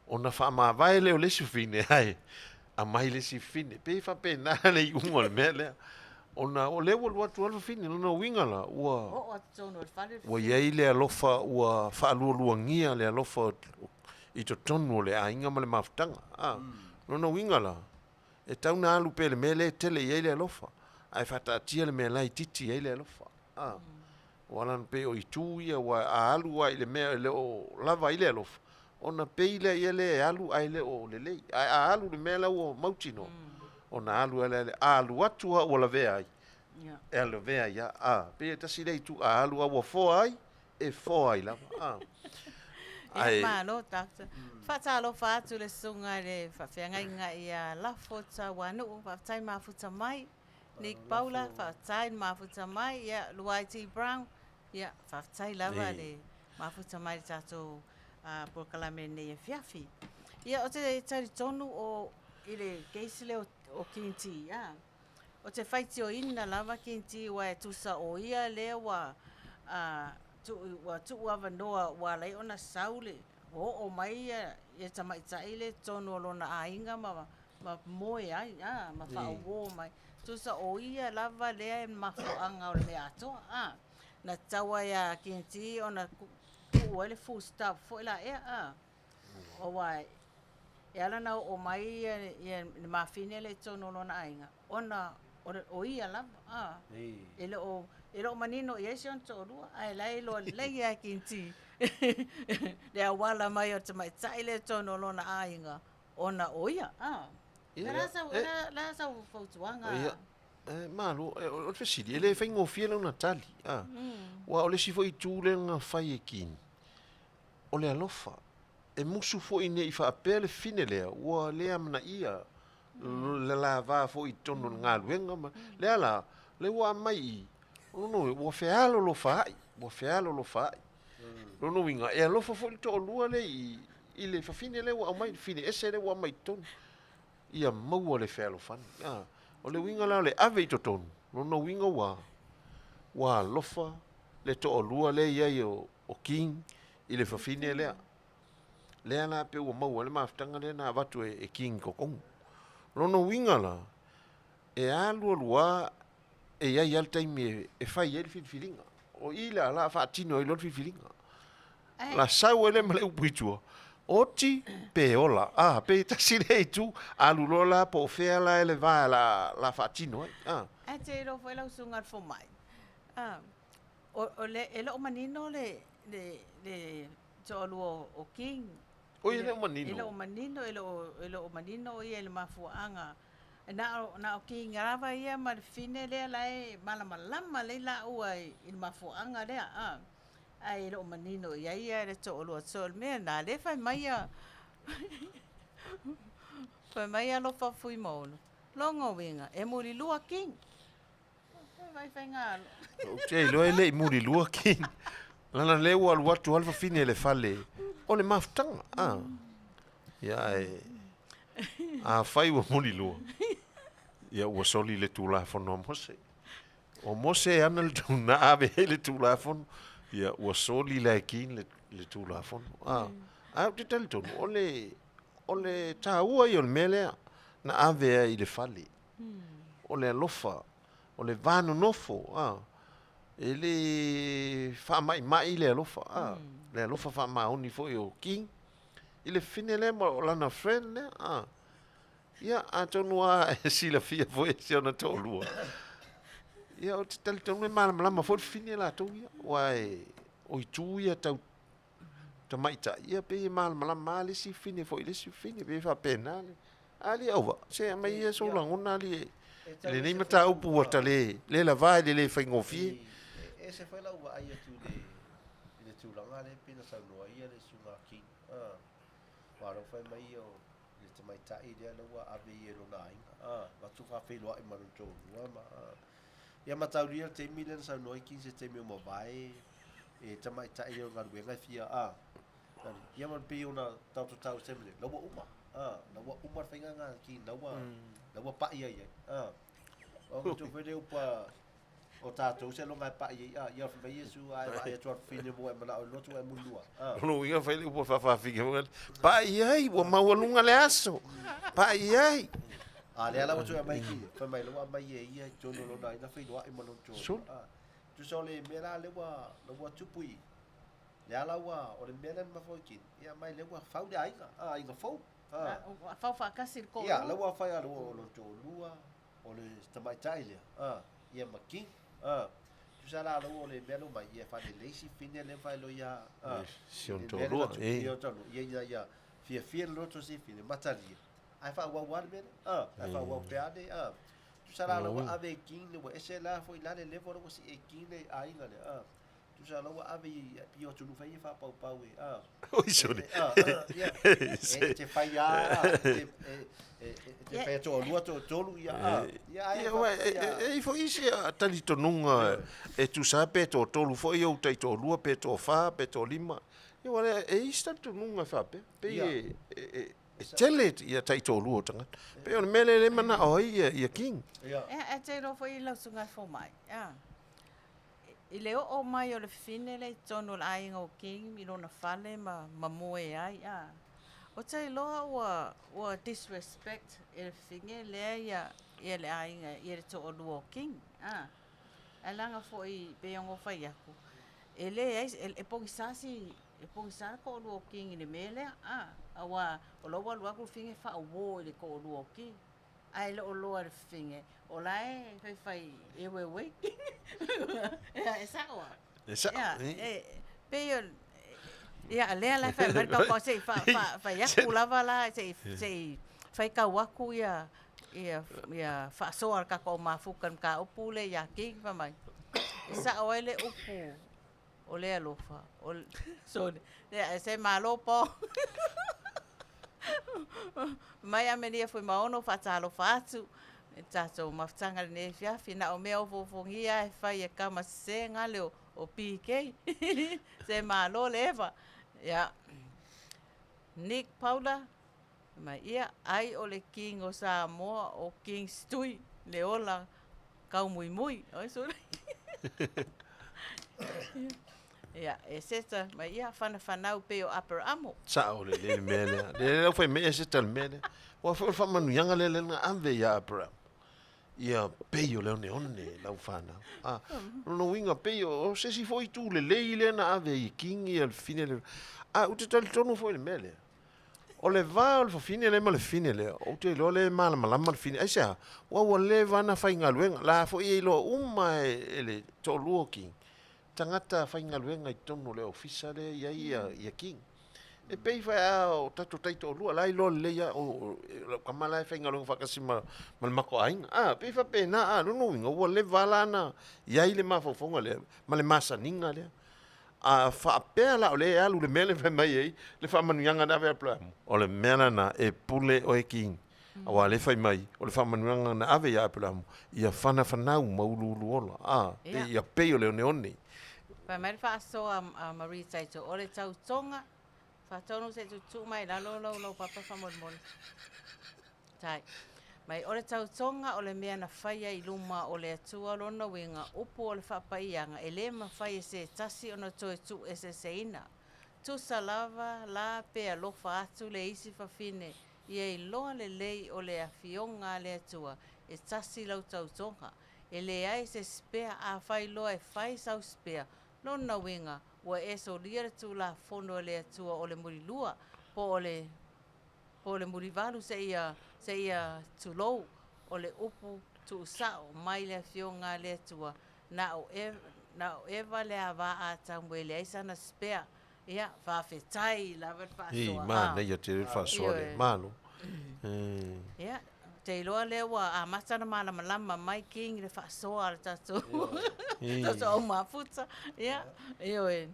E: Ona faamavae lea o le isi fafine, ae aumai le isi fafine. Pei e faapena le iuga o le mea lea. Ona o lea ua alu atu lava le fafine, lona uiga la, ua,
B: Oo atu totonu o le fale le
E: ua i ai le alofa, ua faalualuagia le alofa i totonu o le aiga ma le mafutaga. A, lona uiga la, e tatau ona alu pea i le mea lea e tele i ai le alofa, ae faataatia le mea laitiiti i ai le alofa. A, ua ala ona pei o itu ia, aua a alu lava i le mea e le o lava ai le alofa, ona pei lea ia lea e alu ae le o lelei. Ae a alu i le mea la ua mautinoa, ona alu lava lea, a alu atu lava ua lavea ai, e lavea ai lava. A, pei e tasi lea itu, a alu lava ua foa ai, e foa ai lava. A.
B: Ia, malo Doctor. Faatalofa atu i le susuga i le faafeagaiga ia Lafo Tauanuu, faafetai mafuta mai. Nick Paula, faafetai le mafuta mai. Ia, Luai T. Brown, ia, faafetai lava le mafuta mai i le tatou polokalame i lenei afiafi. Ia, ou te talitonu o i le case lea o Kinti, a, ou te faitioina lava Kinti aua e tusa o ia lea ua ua tuu avanoa ua ala ai ona sau le, ua oo mai ia tamaitai lea i totonu o lona aiga ma ma moe ai, a, ma faauo mai. Tusa o ia lava lea e mafuaaga o le mea atoa, a. Na tatau lava ia Kinti ona tuu ai le full stop foi la ea, a. Aua e ala ona oo mai ia le mafine lea i totonu o lona aiga, ona o ia lava, a. E le o, e le o manino i ai si ona toalua, ae la e iloa lelei lava e Kinti le auala mai o le tamaitai lea i totonu o lona aiga, ona o ia, a.
E: Ia,
B: La sau, la, la sau fautuaga.
E: Ia, e, malo, e, o le fesili, e le faigofie lona tali, a. Aua o le isi foi itu lea na fai e King, o le alofa. E musu foi ne i faapea le fine lea, ua le amanaia le lava foi i totonu o le galuega ma, lea la, lea ua aumai i i, o lona uiga, ua fealolofaai, ua fealolofaai. Lona uiga, e alofa foi le toalua lea i i le fafine lea ua aumai, le fafine ese lea ua aumai i totonu, ia maua le fealofani. A, o le uiga la o le ave i totonu, lona uiga ua, ua alofa le toalua lea i ai o, o King i le fafine lea. Lea la pei ua maua ai le mafutaga lea na avatu e, e King i totonu. Lona uiga la, e alu alu lava, e i ai lava le taimi e, e fai ai le filifiliga. O i la, la faatino ai loa le filifiliga. La sau ai lea ma le upu i tua, oti pe ola. A, pe tasi lea itu, alu loa la po o fea la e le va la, la faatino ai. A.
B: Ae te iloa foi lau susuga i le fomai, a, o, o le, e le o manino le, le, le toalua o King.
E: Oi, e le o manino.
B: E le o manino, e le o, e le o manino ia i le mafuaaga. Na o, na o King lava ia ma le fine lea la e malamalama lelei laua i le mafuaaga lea, a. Ae e le o manino i ai ia le toalua. So o le mea lena, lea fai mai ia fai mai Alofa Fuimaono, lona uiga, e mulilua King. Vai faiga
E: Ou te iloa e le i mulilua King. Lana lea ua alu atu lava le fafine i le fale o le mafutaga. Ah. Ia ae afai ua mulilua, ia ua soli le Tulafono a Mose. O Mose e ana le na ave ai le Tulafono, ia ua soli la e King le, le Tulafono. Ah. Ae ou te talitonu, o le, o le taua ia o le mea lea na ave ai i le fale. o le alofa, o le va nonofo, a. E lē faama'ima'i le alofa, a. Le alofa faamaoni foi o King i le fafine lea ma o lana friend lea, a. Ia, atonu lava e silafia foi e si ona toalua. Ia, ou te talitonu e malamalama foi le fafine latou ia, aua e, o itu ia tau tamaitai, ia pei e malamalama lava le isi fafine foi i le isi fafine, pei e faapena le. Alii Auvaa, se aumai ia sou lagona alii i lenei mataupu ua ta le le lava i le le faigofie.
D: E ese foi lau vaai atu i le i le tulaga lea pei ona saunoa ai le Susuga a King. Aua o lea ua fai mai ia o le tamaitai lea lea ua ave ia i lona aiga, avatu faafeiloai ma lona toalua ma ia mataulia le taimi lea na saunoa ai King se taimi ua mavae e tamaitai lea o le galuega e fia ia ma pei ona tatou tau se taimi la ua uma la ua uma le faiga lena a King la ua la ua pai ai ai o tu foi le upu a o tatou seiloga e pai ai ia fai mai Iesu a e vaai atu a le fafine ua e manao i le loto ua e mulua.
E: O lou uiga fai le upu a faafafine foi lea, pai ai ua maualuga le aso, pai ai.
D: A lea la ua toe aumai ki, fai mai la ua aumai e ia i totonu o lona aiga feiloai ma lona
E: Sure.
D: toalua. Tusa o le mea la lea ua la ua tupu i lea la ua o le mea lea na mafua i King, ia aumai lea ua fau le aiga, aiga fou.
B: Ua fau faatasi le
D: Ia, la
B: toalua.
D: ua fai a la ua o lona toalua, o le tamaitai lea, ia ma King. Tusa la la ua o le mea lea ua mai, ia faalelei si fafine lea ma faailoa ia,
E: Si ona
D: i le mea lea na
E: toalua,
D: tupu,
E: e.
D: ia toalua, ia ina ia fiafia le loto o si fafine, matalia, ae faaauau lava le mea lea, ae faaauau pea le, tusa la la ua ave e King le, ua ese la foi la le level la ua sii e King le aiga lea, tusa la ua ave i i atunuu fai ia faapaupau e,
E: Oi, sole.
D: ia, e te fai lava, e e e te fai toalua, toatolu, ia, ia, ae
E: Ia, aua e e i ai foi isi talitonuga e tusa lava pe toatolu foi ou taitoalua pe toafa pe toalima. Ia aua e i ai isi talitonuga e faapea, pei e e e tele ia taitoalua o tagata. Pei o le mea lea e manao ai ia ia King.
B: Ia, ae te iloa foi lau susuga i le fomai, a. I le oo mai o le fafine lea i totonu o le aiga o King i lona fale ma ma moe ai a. Ou te iloa ua ua disrespect e le fafine lea ia ia le aiga ia le toalua o King a. Ae leaga foi pei ona ou fai atu, e leai e pogisa si e pogisa le toalua o King i le mea lea a, aua o la ua alu atu le fafine faauo i le toalua o King. Ae le o loa le fafine, o la e faifai e ueue. Ia, e sao a?
E: E sao,
B: Ia,
E: e.
B: e, pei o, ia, lea la e fai mai le kaukau se i fa, fa, fai atu lava la, se i, se i faitau atu ia, ia, ia faasoa a le tatou au mafuta i le mataupu lea ia King fai mai, e sao ai le upu o le alofa, o le, sorry, ia, se malo po. Mai Amelia Fuimaono faatalofa atu i le tatou mafutaga i lenei afiafi. Na o mea ofoofogia e fai e kama sese gale o, o PK. Se malo le eva. Ia. Nick Paula, mai ia, ai o le King o Samoa o King Stui, le ola kaumuimui. Oi sole. Ia, e seta mai ia, whanafanau pei o Aperamo.
E: Sao lelei le mea lea. Lea lau fai mai e seta le mea lea. Ua foi o le faamanuiaga lea lea na ave ia Abraham. Ia pei o le oneone lau fanau. A, lona uiga pei o se isi foi itu lelei lea na ave i King ia le fafine lea. A ou te talitonu foi i le mea lea. O le va o le fafine lea ma le fafine lea, ou te iloa lea e malamalama le fafine. Aisea? Aua ua leva ona faigaluega. La foi e iloa uma e le toalua o King, tagata faigaluega i totonu o le ofisa lea e i ai ia, ia King. E pei foi a o tatou taitoalua la e iloa lelei lava, o lau tama la e faigaluega faatasi ma, ma le matou aiga. A, pei faapena, a, lona uiga ua leva la ona i ai le mafaufauga lea ma le masaniga lea. A faapea la o lea e alu le mea lea fai mai ai le faamanuiaga na ave Aperamo, o le mea lena e pule oe King. Aua o lea e fai mai, o le faamanuiaga na ave ia Aperamo, ia fanafanau ma uluulu ola, a,
B: Ia.
E: ia pei o le oneone.
B: Fai mai le faasoa a Marie Taito, o le tautoga, faatonu se i tuutuu mai i lalo lau laupapa faamolemole. Tai. Mai, o le tautoga o le mea na faia i luma o le Atua lona uiga, upu o le faapaiaga e le mafai e se tasi ona toe tuueseeseina. Tusa lava la pe alofa atu le isi fafine, ia iloa lelei o le Afioga a le Atua E tasi lau tautoga. E leai se spare, afai loa e fai sau spare, lona uiga, ua e solia le Tulafono a le Atua o le mulilua, po o le, po o le mulivalu seia, seia tulou, o le upu tuusao mai le Afioga a le Atua, na o na o Eva le ava a Atamu e leai sana spare. Ia, faafetai lava le
E: Ī,
B: faasoa.
E: manaia tele le faasoa lea.
B: Ioe.
E: Malo. Mm.
B: Ia, ou te iloa lea ua amata ona malamalama mai King i le faasoa a le tatou
E: Ī.
B: tatou au mafuta. Ia, ioe.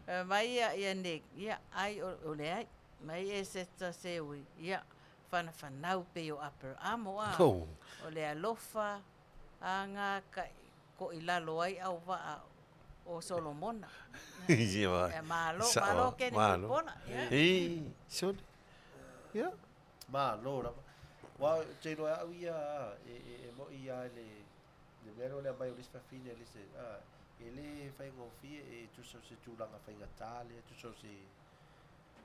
B: Eh, Mai ia, ia Nick, ia, ai o, o leai. Mai e seta se ui. Ia, whanafanau pe o Aperamo a.
E: Oh.
B: O le alofa a ngā kai, ko i lalo ai au waa o Solomona.
E: Ia vai.
B: E malo,
E: Sao,
B: malo ke ni
E: malo.
B: pola. Ia.
E: Ī, sole. Ia.
D: Malo lava. Ua te iloa au ia e, e, e moi ia le le mea lea o le aumai o le isi fafine le isi a e lē faigofie e tusa o se tulaga faigatā lea tusa o se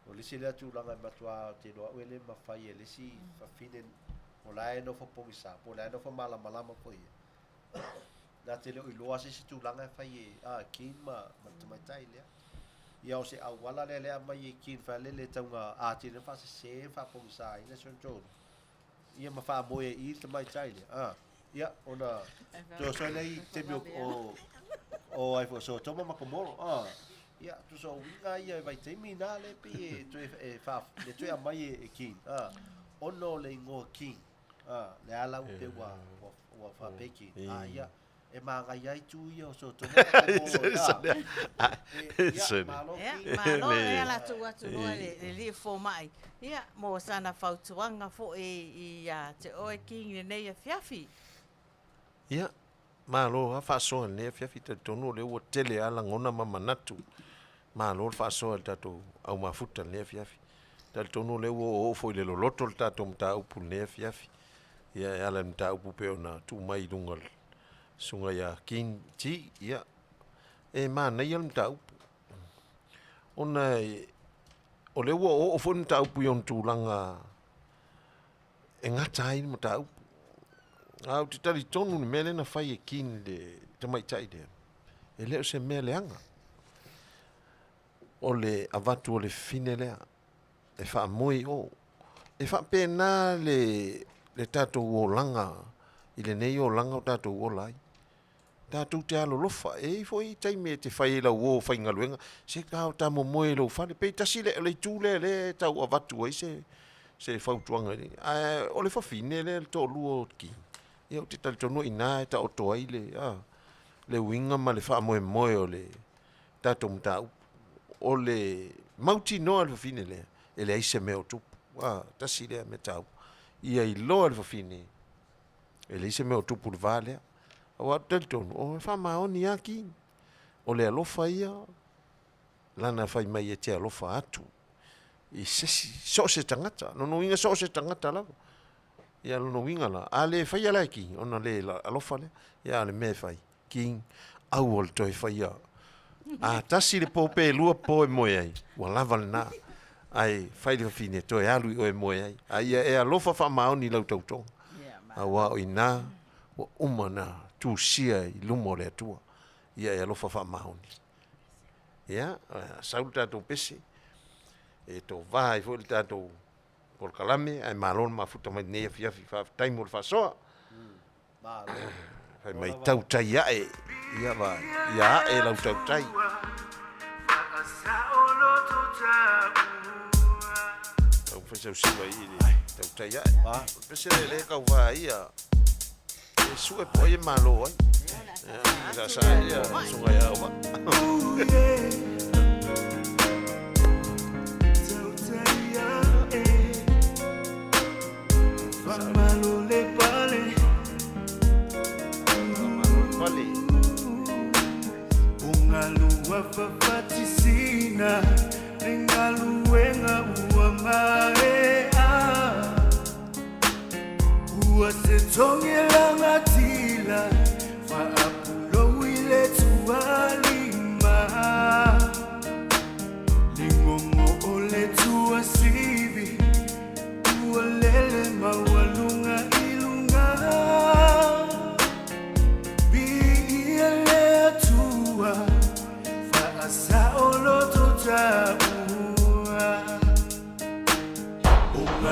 D: o le isi lea tulaga e matuā ou te iloa au e lē mafai e le isi fafine o la e nofo pogisā po o le a e nofo malamalama foi ia na te le o iloa se isi tulaga e fai e a kin ma ma le tamaitai lea ia o se auala lea lea aumai e kin failele tauga atili ai ona faasesē ma faapogisāina si ona toalua ia ma faamoe ai i i le tamaitai lea a ia ona toe oso ai lea i taimi o o o ai foi Sotoma ma Komoro a ia tusa o uiga ia e vaitaimi na le pei e toe e faa le toe aumai e, e King a ona o le igoa King a le ala ua pei ua ua ua faapea King a ia e magaia ai tu ia o Sotoma ma Komoro a e, ia
E: Sole.
D: malo
B: Ia,
D: King
B: malo
E: Le-
B: e ala tuu atu loa le, le alii fomai. Ia, mo sana fautuaga foi i ia te oe King lenei afiafi.
E: Ia, malo lava faasoa i lenei afiafi talitonu o lea ua tele lava lagona ma manatu. Malo le faasoa i le tatou au mafuta i lenei afiafi. Talitonu o lea ua oooo foi i le loloto le tatou mataupu i lenei afiafi. Ia e ala i le mataupu pei ona tuu mai i luga o le susuga ia King G. Ia, e manaia le mataupu. Ona e, o lea ua oooo foi le mataupu i ona tulaga e gata ai le mataupu. A ou te talitonu i le mea lea na fai e King i le tamaitai lea, e le o se mea leaga. O le avatu o le fafine lea e faamoe i o. E faapena le, le tatou olaga i lenei olaga o tatou ola ai. Tatou te alolofa, e i ai foi taimi e te fai ai lau uo faigaluega, se ta o ta momoe i lou fale, pe tasi le, o le itu lea lea e tau avatu ai se, se fautuaga i le, ae o le fafine lea le toalua o King, ia ou te talitonu i ina e taoto ai le, a, le uiga ma le faamoemoe o le tatou mataupu. O le mautinoa e le fafine lea, e leai se mea o tupu. A, tasi lea mea taua. Ia iloa e le fafine, e leai se mea o tupu i le va lea. Aua ou te talitonu, o e faamaoni lava King. O le alofa ia, lana fai mai e te alofa atu i se isi, so o se tagata. Lona uiga so o se tagata lava. Ia lona uiga la, a le faia la e King, ona le alofa lea. Ia a o le mea e fai, King, aua le toe faia. A tasi le po pe lua po e moe ai, ua lava lena. Ae fai le fafine, toe alu i oe e moe ai. A ia e alofa faamaoni i lau tautoga. Aua o i ina ua uma ona tusia i luma o le Atua. Ia e alofa faamaoni. Ia, sau le tatou pese, e tovā ai foi le tatou polokalame, ae malo le mafuta mai lenei afiafi. Faafetai mo le faasoa. Fai mai tautai ae, ia va, ia ae lau tautai. Tau fai sau siva i le tautai ae. O le pese lea lea kau va ia, e sue po ai e malo ai. Ia, sa sa ia, sunga ia wa. Pale.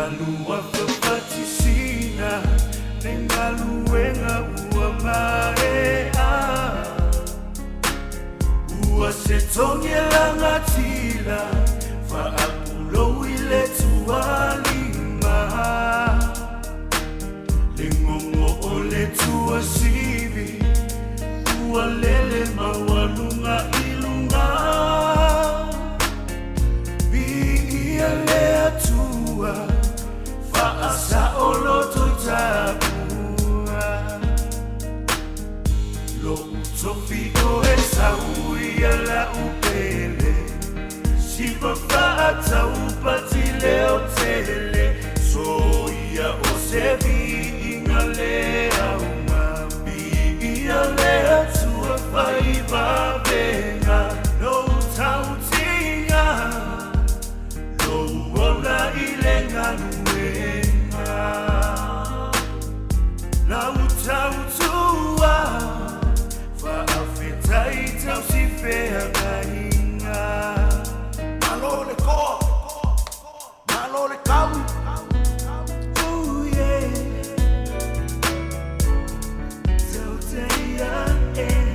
A: Malua fafatisina Le galuega ua maea Ua se togi e lagatila Faapulou i le tualima Le gogo o le tuasivi Ua lele maualuga i luga Viia le Atua Faasaoloto i tapua Lo'u tofi o Esau ia la'u pele Siva faataupati leotele Soia o se viiga le auga Viia le Atua faivavega Lou tautiga Lou ola i le galuega Lau tautua Faafetai tausifeagaiga Malo le toa Malo le kau Ooh, yeah. Tauteia, eh.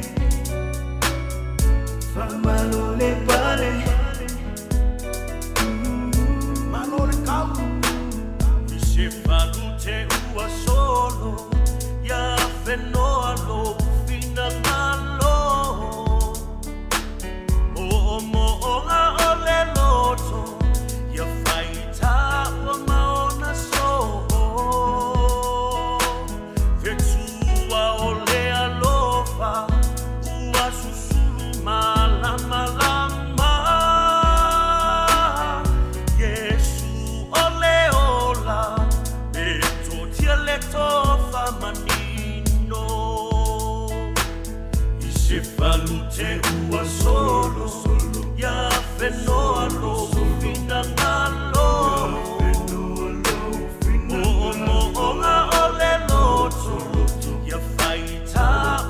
A: Faamalo le pale Malo le kau I se falute ua solo Ia fenoa lou finagalo Mo'omo'oga o le loto Ia faitā ua maona so'o Fetua o le alofa Ua susulu malamalama Iesu o le ola E totia le tofa manino I se falute ua solo Ia fenoa lou finagalo Mo'omo'oga o le loto Ia faitā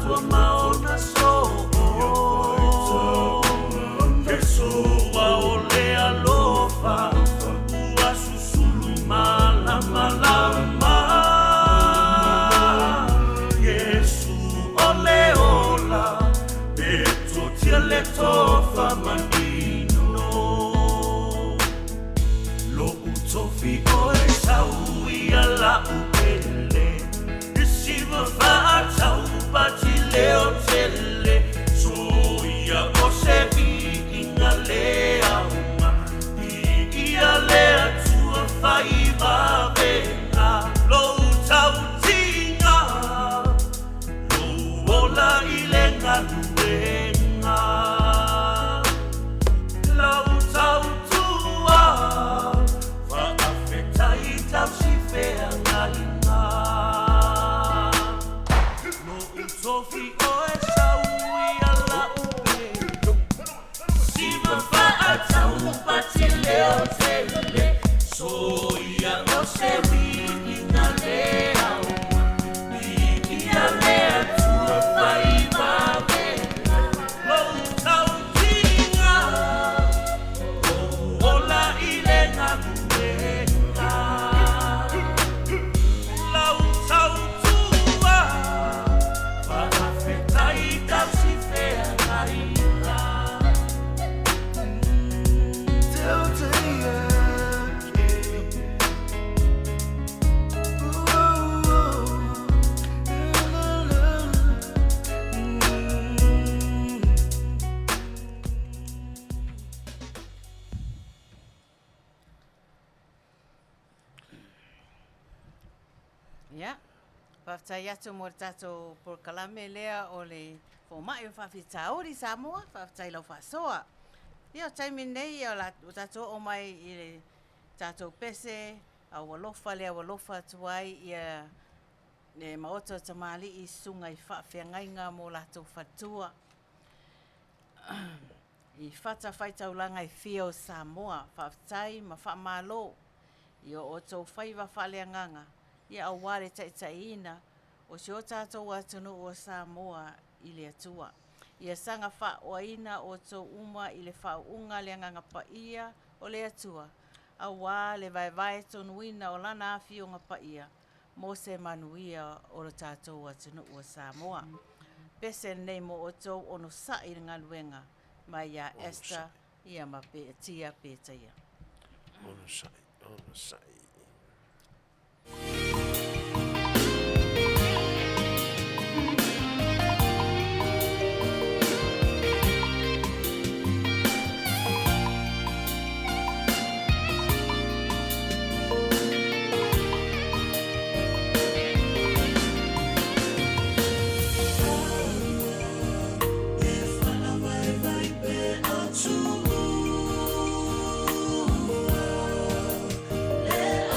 A: ua maona so'o Fesoa o le alofa Ua susulu malamalama Iesu o le ola E totia le tofa manino Lo'u tofi o Esau ia la'u pele Isiva faataupati leotele Soia o se viiga le auga Viia le Atua faivavega Lou tautiga Lou ola i le galuega Lau tautua Faafetai tausifeagaiga Lo'u tofi o Esau ia la'u pele Siva faataupati leotele Soia o se viiga le auga Viia le Atua faivavega Lou tautiga Lou ola i le galuega Lau tautua Faafetai tausifeagaiga Tauteia, Ooh, la, la,
B: Ia, faafetai atu mo le tatou polokalame lea o le Fomai o Faafitauli Samoa, faafetai i lau faasoa. Ia, o le taimi lenei o la, ua tatou oo mai i le tatou pese aualofa lea ua alofa atu ai ia le Maota o Tamalii i susuga i faafeagaiga mo latou faletua i fatafaitaulaga e fia o Samoa. Faafetai ma faamalo i o outou faiva faaleagaga ia aua le taitaiina o si o tatou atunuu o Samoa i le Atua. Ia saga faaoaina outou uma i le faauuga le Agaga Paia o le Atua. Auā le vaevae tonuina o Lana Afioga Paia mo se manuia o lo tatou atunuu o Samoa. Pese lenei mo outou onosai i le galuega mai ia Esther ia ma Tia Petaia.
E: Onosai, onosai.
H: Le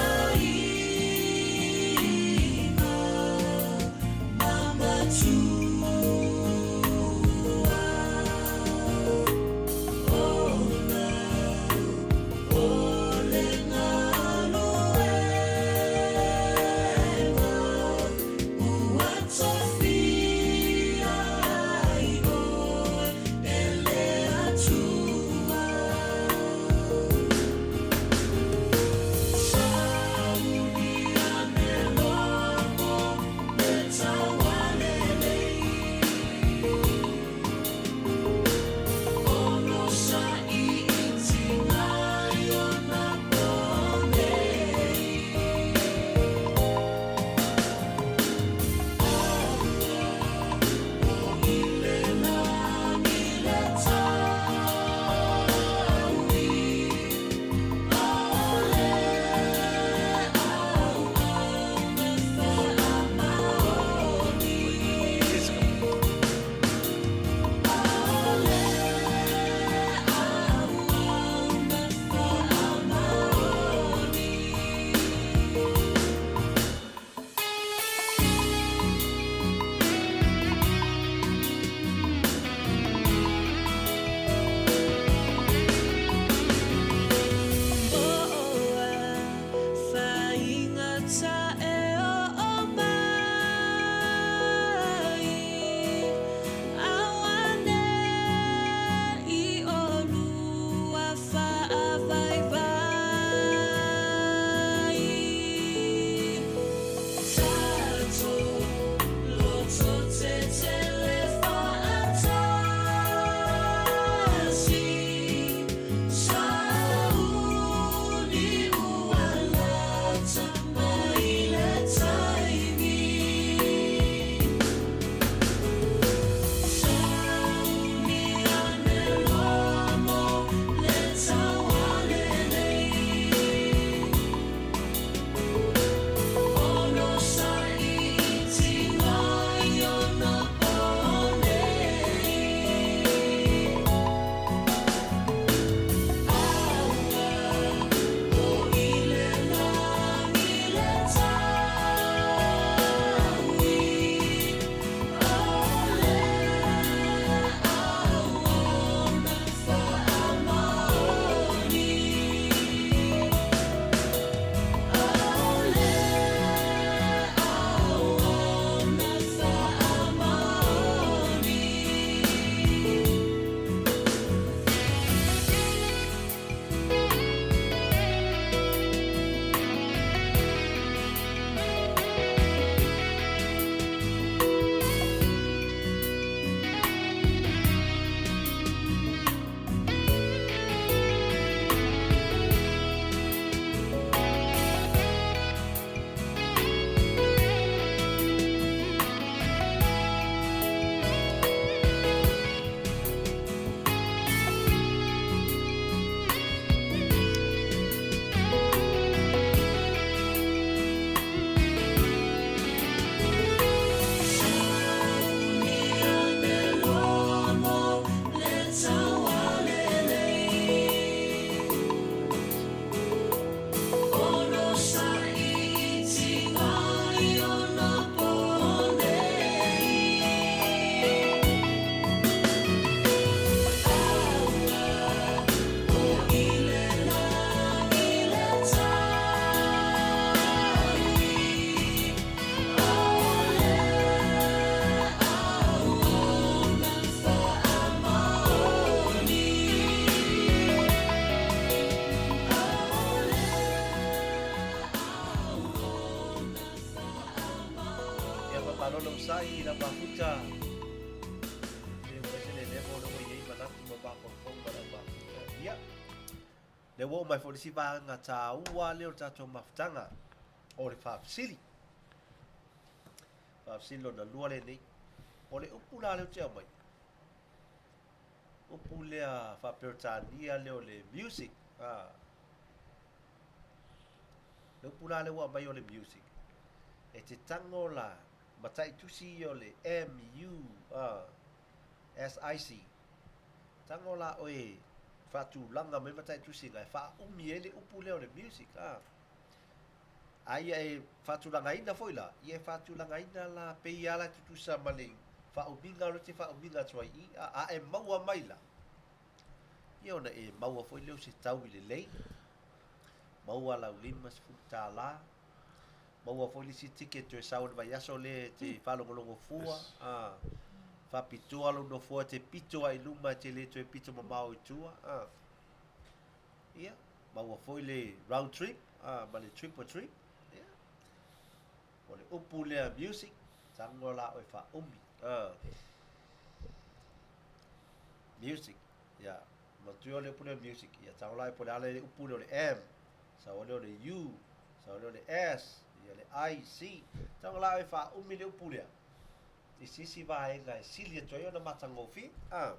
D: Malo le onosai i lau mafuta. Pe ua ese le level lea ua i ai manatu ma mafaufau ma lau mafuta. Ia, lea ua oo mai foi le isi vaega taua lea o le tatou mafutaga, o le faafesili. Faafesili lona lua lenei. O le upu la lea ou te aumai, upu lea faa-Peretania lea o le music. Ah. Le upu la lea ua aumai o le music, e te tago la mataitusi ia o le M-U-S-I-C, tago la oe faatulaga mai mataitusi na e faaumi ai le upu lea o le music. A. A ia e faatulagaina foi la, ia e faatulagaina la pei lava la e tutusa ma le faaumiga o lea e te faaumiga atu ai i i, a, a e maua mai la, ia ona e maua foi lea o se taui lelei, maua lau $50, maua foi le isi ticket toe sau i le vaiaso lea e te faalogologo fua, a, faapitoa lou nofoa e te pito ai i luma e te le toe pito mamao i tua, a. Ia, maua foi le round trip, a, ma le triple trip, ia. O le upu lea music, tago la oe faaumi, a. Music, ia. Matua o le upu lea music, ia tago la e po o le a le upu lea o le M, sau ai lea o le U, sau ai lea o le S, ia le I, C. Tago la e faaumi le upu lea i se isi vaega e sili atu ai ona matagofie. A.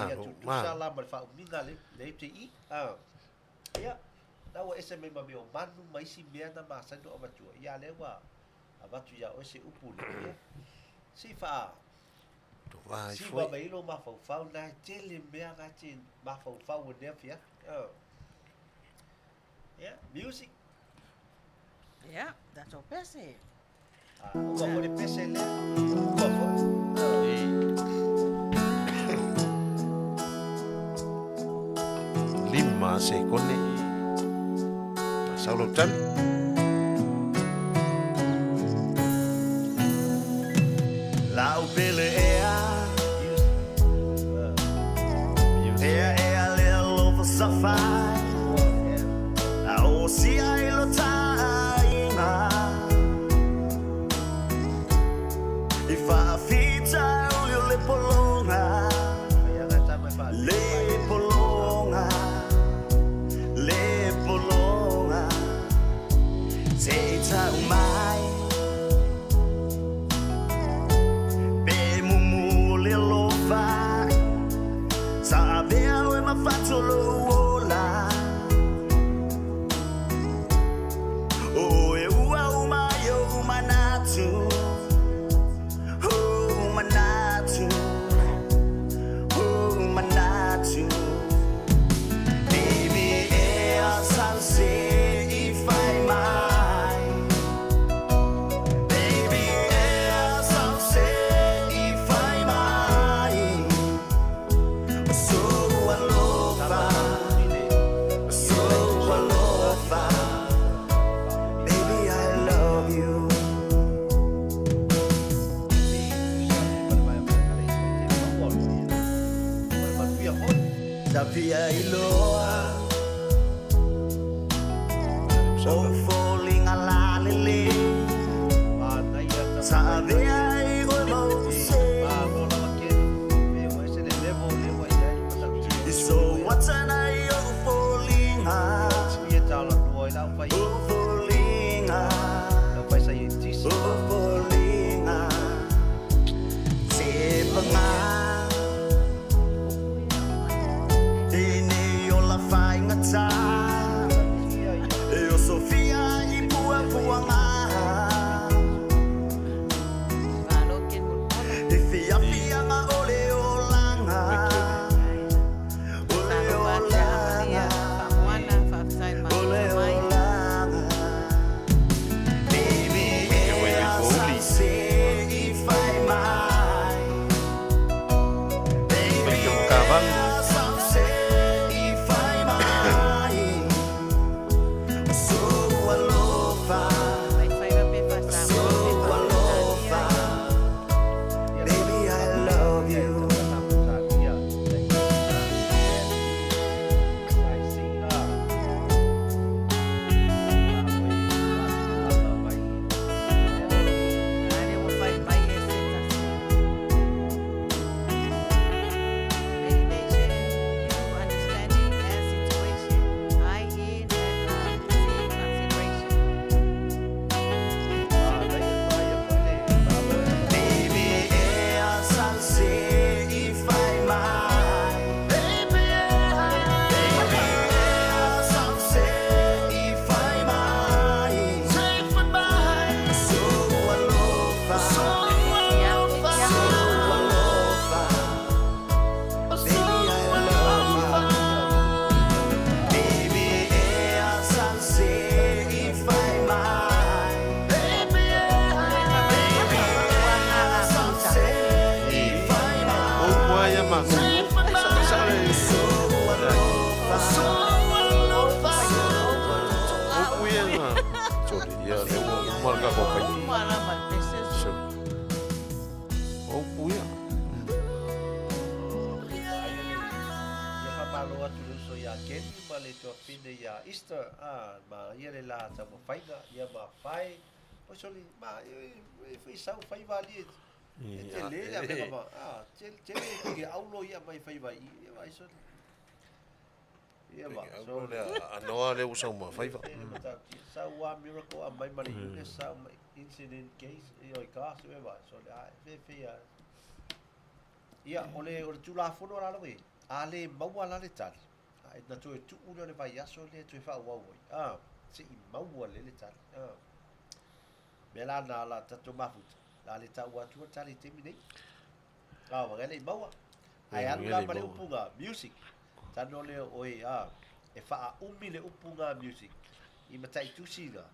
D: Ia tutusa la ma le faaumiga le le te i. A. Ia, na ua ese mai ma mea o manu ma isi mea na masani ona avatua. Ia lea ua avatu ia oe se upu lea. Ia, se i faa
E: Vai
D: Siva
E: foi.
D: mai lou mafaufau na e tele mea na te mafaufau o lea afiafi. Oh. Yeah, music.
B: Yeah, tatou pese.
D: Ah, uma foi le pese lea. Uma foi. Ah.
E: 5 sekone. Sau lau tali.
H: Lau pele ea Ea ea le alofa safai A o si ai lo taina I faafita uli o le polonga Le polonga Le polonga Se i tau mai Pe mumu o le alofa Sa avea oe ma fatu o lou ola O e ua uma ai ou manatu Ou manatu Ou manatu Baby ea sau se i fai mai Baby ea sau se i fai mai So alofa So alofa Baby I love you Sa fia iloa O foliga lalelei Sa avea ai oe ma ou sei I so atana i ou foliga Ou foliga Ou foliga Se paga Tenei o la faigata E osofia
E: Uma le tatou faiva.
B: Uma lava le pese.
E: So, o upu ia.
D: Ia faamalo atu i le uso ia Ken ma le tuafafine ia Easter, a, ma ia le la taumafaiga, ia ma fae, oi sole, ma e, e, e sau faiva alii e, e tele le avega ma, a, tele, tele e pige aulo ia mai faiva i, ia vai sole. Ia ma,
E: Aulo lea, anoa lea ua sau ma faiva.
D: Tele matautia. Sau a miracle a mai ma le iune, sau mai incident case, ia oi ka, se vai, sole, a, fe, fe, a. Ia, o le, o le Tulafono la lalo e, a le maua la le tali, a, e na toe tuu lea o le vaiaso lea e toe faaauau ai, a, se'i maua lea le tali, a. Mea la na la tatou mafuta, la le tau atua le tali i le taimi nei. A, ua le i maua. Ae alu la ma le upu ga music. Tano lea o oe, a, e faaaumi le upu ga music i mataitusi ga.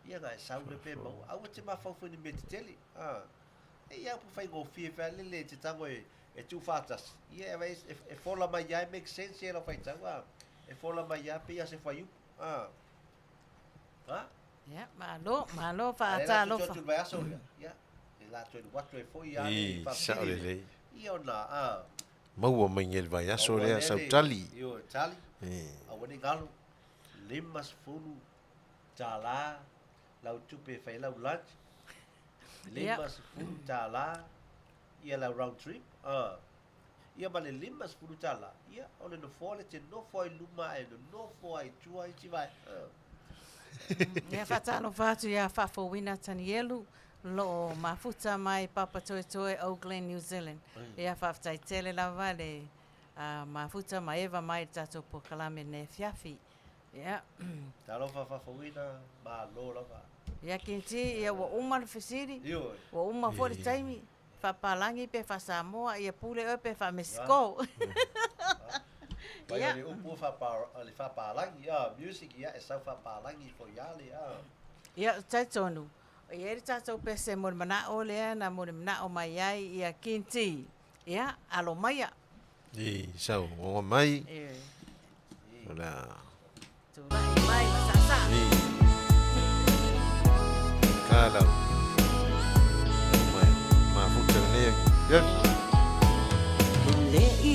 D: Ia na e sau le pe maua. Aua te mafaufau i ni mea tetele. A. E ia upu faigofie fealele e te tago e, e tuufaatasi. Ia e, e, e fola mai ia e make sense ia lau faitau. A. E fola mai ia pei a se fuaiupu. A. A.
B: Ia, malo, malo
D: Ae la tu
B: faatalofa.
D: atu i le vaiaso lea. Ia. E la toe alu atu ai foi ia le
E: I, sao
D: faafesili.
E: lelei.
D: Ia ona, a.
E: Maua mai i le vaiaso
D: Maua
E: lea,
D: lea
E: sau
D: le-
E: tali.
D: Io, tali.
E: I.
D: Aua ne i galo. $50 lau tupe e fai ai lau lunch. $50 ia lau round trip. Ah. Ia ma le $50, ia o le nofoa le te nofo ai luma ae nonofo ai tua isi vaega. Ah.
B: Ia faatalofa atu ia Faafouina Tanielu loo mafuta mai Papatoetoe Auckland New Zealand. Ia faafetai tele lava le mafuta ma eva mai i le tatou polokalame nei afiafi. Ia.
D: Talofa Faafouina, malo lava.
B: Ia Kinti, ia ua uma le fesili.
D: Ioe.
B: Ua uma foi le taimi. Faapalagi pe faa-Samoa, ia pule oe pe faa-Mexico.
D: Vai
B: Ia.
D: o le upu o le faapalagi, ah, music ia e sau faapalagi foi ia le, ah.
B: Ia, talitonu, e i ai le tatou pese mo le manao lea na mo le manao mai ai ia Kinti. Ia, alo maia.
E: I, sau, oga mai.
B: E.
E: O le a.
B: Tulai mai ma saasaa.
E: I. Ka lau. Mai, mafuta lenei. Ia.
I: Le i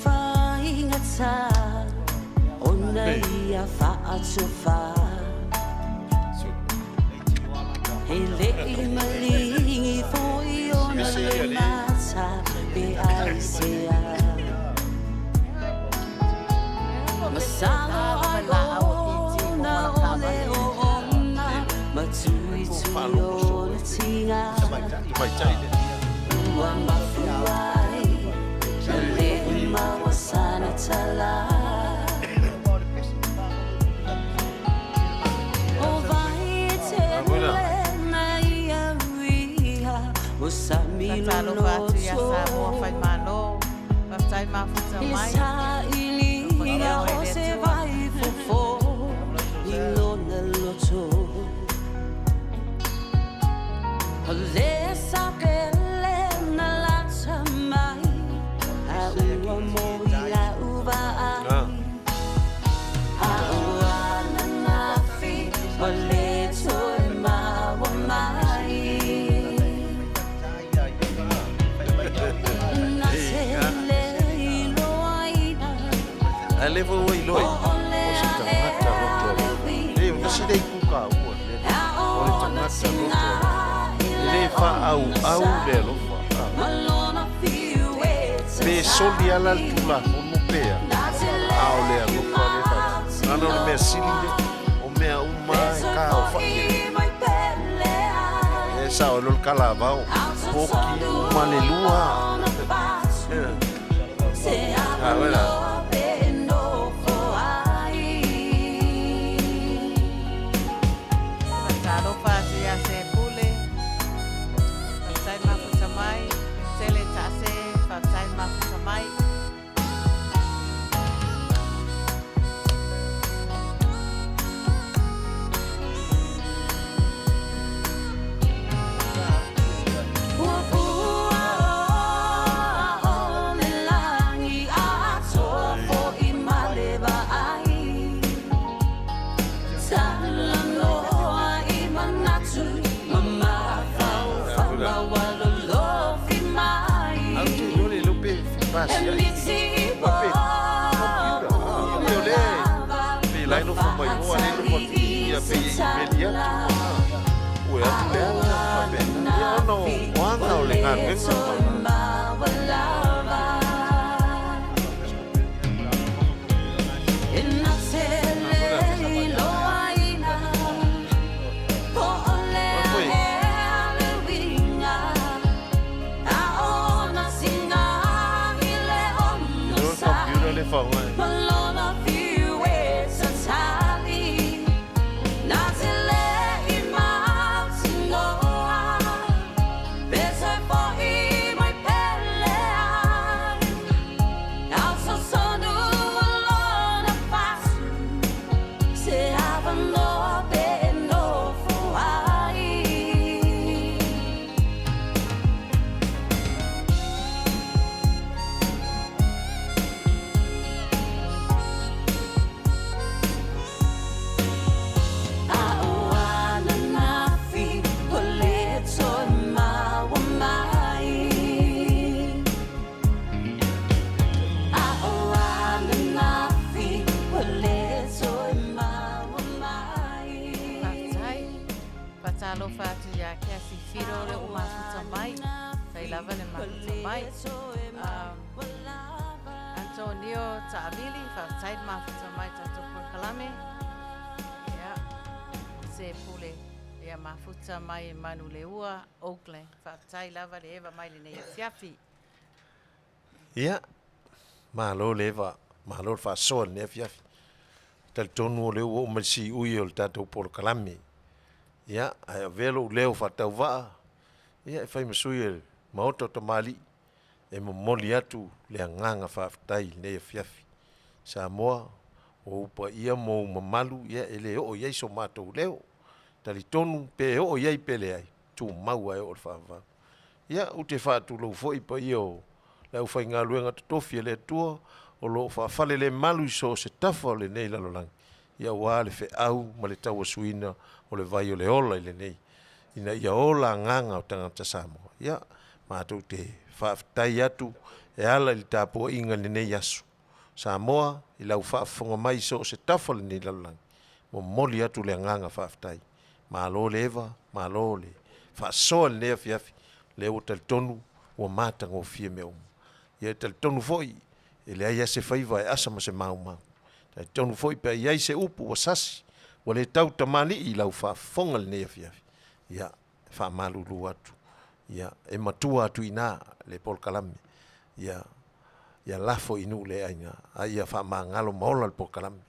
I: faigata ona ia faatofa He le i malingi foi ona le mata pe ai sea Masalo ai ona o le o ona Matui tui o le tinga Ua mafuai Na le maua sana tala O vai te na ia uia O sami
B: Faatalofa atu ia Samoa Faimalo. Faafetai mafuta
I: I
B: mai.
I: sa iliga o se vai fofo I lona loto O le sa pele na lata mai A ua mo i la uva ai A ua na nafi O le toe maua mai Na te le iloaina
E: Ae le foi ua iloa ai, o se tagata loto alofa. E, ona sila i kuka ua le o le tagata loto alofa. E le faaauau le alofa. Pe soli ala le Tulafono pea, a o le alofa le faa. Ana o le mea sili le, o mea uma e kaofa'i ai. E sao e lo le kalavao, poki uma le lua. Ah, voilà.
B: Faatalofa atu ia Sepule. Faafetai mafuta mai. Sele Taase, faafetai mafuta mai.
I: Ua pua o le lagi atoa
E: alii la e nofo mai o, a le nofo atu i i, ia pei e imeli atu, ua atu le ala, faapena. Ia ona o aga o le galuega ma. Computer le faaaoga e.
B: Faafetai. Faatalofa atu ia Kathy Whiro le o mafuta mai. Tai lava le mafuta mai. Um, Antonio Taavili, faafetai le mafuta mai tatou polokalame. Ia, se pule ia mafuta mai Manuleua, Auckland. Faafetai lava le eva mai lenei afiafi.
E: Ia, malo le eva, malo le faasoa i lenei afiafi. Talitonu o lea ua oo mai le siui o le tatou polokalame. Ia, ae avea lou leo faatauvaa, ia e fai ma sui o le Maota o Tamalii e momoli atu le agaga faafetai i lenei afiafi. Samoa, o ou paia ma ou mamalu, ia e le oo i ai so matou leo. Talitonu pe oo i ai pe leai, tumau lava e oo i le faavavau. Ia, ou te faatulou foi i paia o le aufaigaluega totofi a le Atua o lo o faafalelemalu i so o se tafa o lenei lalolagi, ia aua le feau ma le tauasuina o le vai o le ola i lenei, ina ia ola agaga o tagata Samoa. Ia, matou te faafetai atu e ala i le tapuaiga i lenei aso. Samoa, i lau faafofoga mai i so o se tafa o lenei lalolagi, momoli atu le agaga faafetai. Malo le eva, malo le faasoa i lenei afiafi, lea ua talitonu ua matagofie mea uma. Ia e talitonu foi, e leai lava se faiva e asa ma se maumau. Talitonu foi pe a i ai se upu ua sasi, ua le tau tamalii i lau faafofoga i lenei afiafi, ia, e faamalulu atu, ia, e matua atu i ina le polokalame, ia, ia lafo i nuu le aina, a ia faamagalo ma ola le polokalame.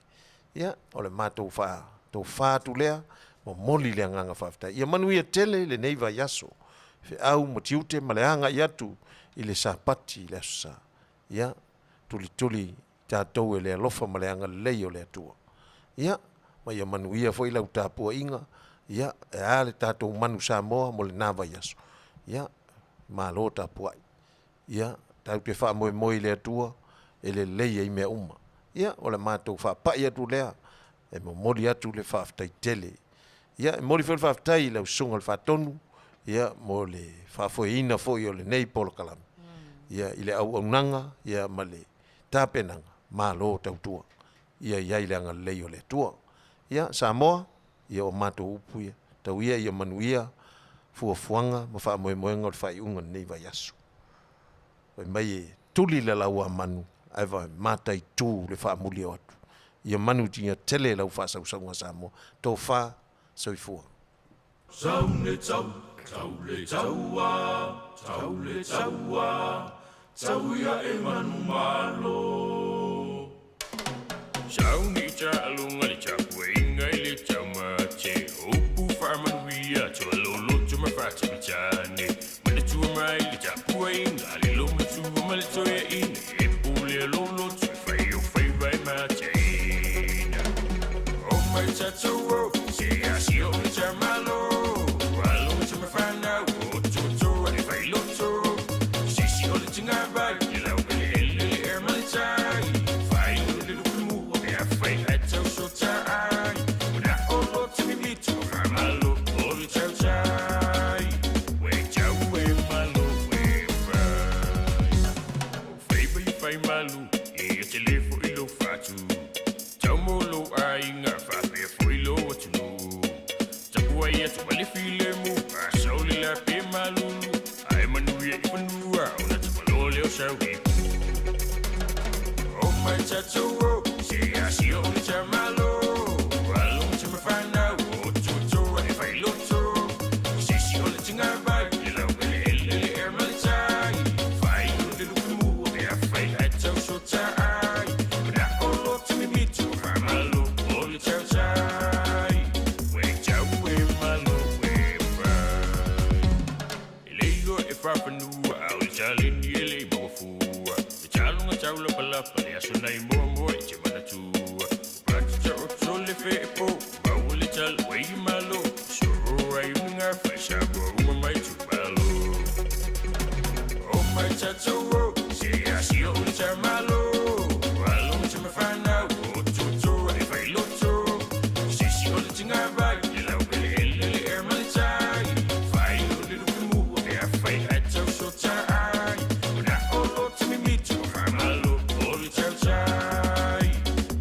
E: Ia, o le matou faatofa atu lea, momoli le agaga faafetai. Ia manuia tele lenei vaiaso, feau ma tiute ma le agai atu i le Sapati i le Aso Sa. Ia, tulituli tatou e le alofa ma le agalelei o le Atua. Ia, ma ia manuia foi lau tapuaiga, ia, e a le tatou manu Samoa mo lena vaiaso. Ia, malo tapuai. Ia, tatou te faamoemoe i le Atua e lelei ai mea uma. Ia, o le matou faapai atu lea e momoli atu le faafetai tele. Ia, e momoli foi le faafetai i lau Susuga i le Faatonu, ia, mo le faafoeina foi o lenei polokalame, ia, i le auaunaga, ia, ma le tapenaga, malo tautua. Ia i ai le agalelei o le Atua. Ia, Samoa, ia o matou upu ia, tau ia ia manuia fuafuaga ma faamoemoega o le faaiuga o lenei vaiaso. Fai mai e tuli le lauamanu ae mataitu le faamuli o atu. Ia manuia tele lau faasausauga Samoa. Tofa, soifua.
A: Tau le tau, tau le taua, tau le taua, tau ia e manumalo. Sauni ta'aluga le tapuaiga i le taumate, upu faamanuia tualoloto ma faatamatane, manatua mai le tapuaiga le lomatua ma le toeaina, e pule a loloto e fai o faiva e mataina. O mai tatou o se asi o le tamalo, alo tamafanau o tuatoa e failoto, sisi o le tigavai le laueleele le ea ma le tai, failo le lupemua pe afai ae tausotaai, mana'o loto mimita o faamalo o le tautai, ue tau e malo e fai. O faiva i faimalu, ia tele fo'i lou fatu. Tau mo lou aiga.
J: ia tu wale file mu A sauli la pe malulu Ai manuia i fanua Ona te palo leo saui O mai tato o Se a si o le tamalo Along te mawhanau O tuto e whai loto Se si o le tinga vai Le lau ele ele le air malitai Whai o le lupe mua E a whai ai tau so tai Mana o lo te mimitu Whamalo o le tau tai We tau e malo e whai E leilo e whawhanua Au le taleni e le mawafua E talonga taula palapa Le aso nei mua mua i te manatua Pratita o tole fe e po Mau le tal wei malo Soro ai unga whai sabo uma mai tu malo O mai tato o Se a si o le tamalo Along te mawhanau O tuto e whai loto Se si o le tinga vai Le lau ele ele le air malitai Whai o le lupe mua E a whai ai tau so tai Ona o lo te mimitu Whamalo o le tau tai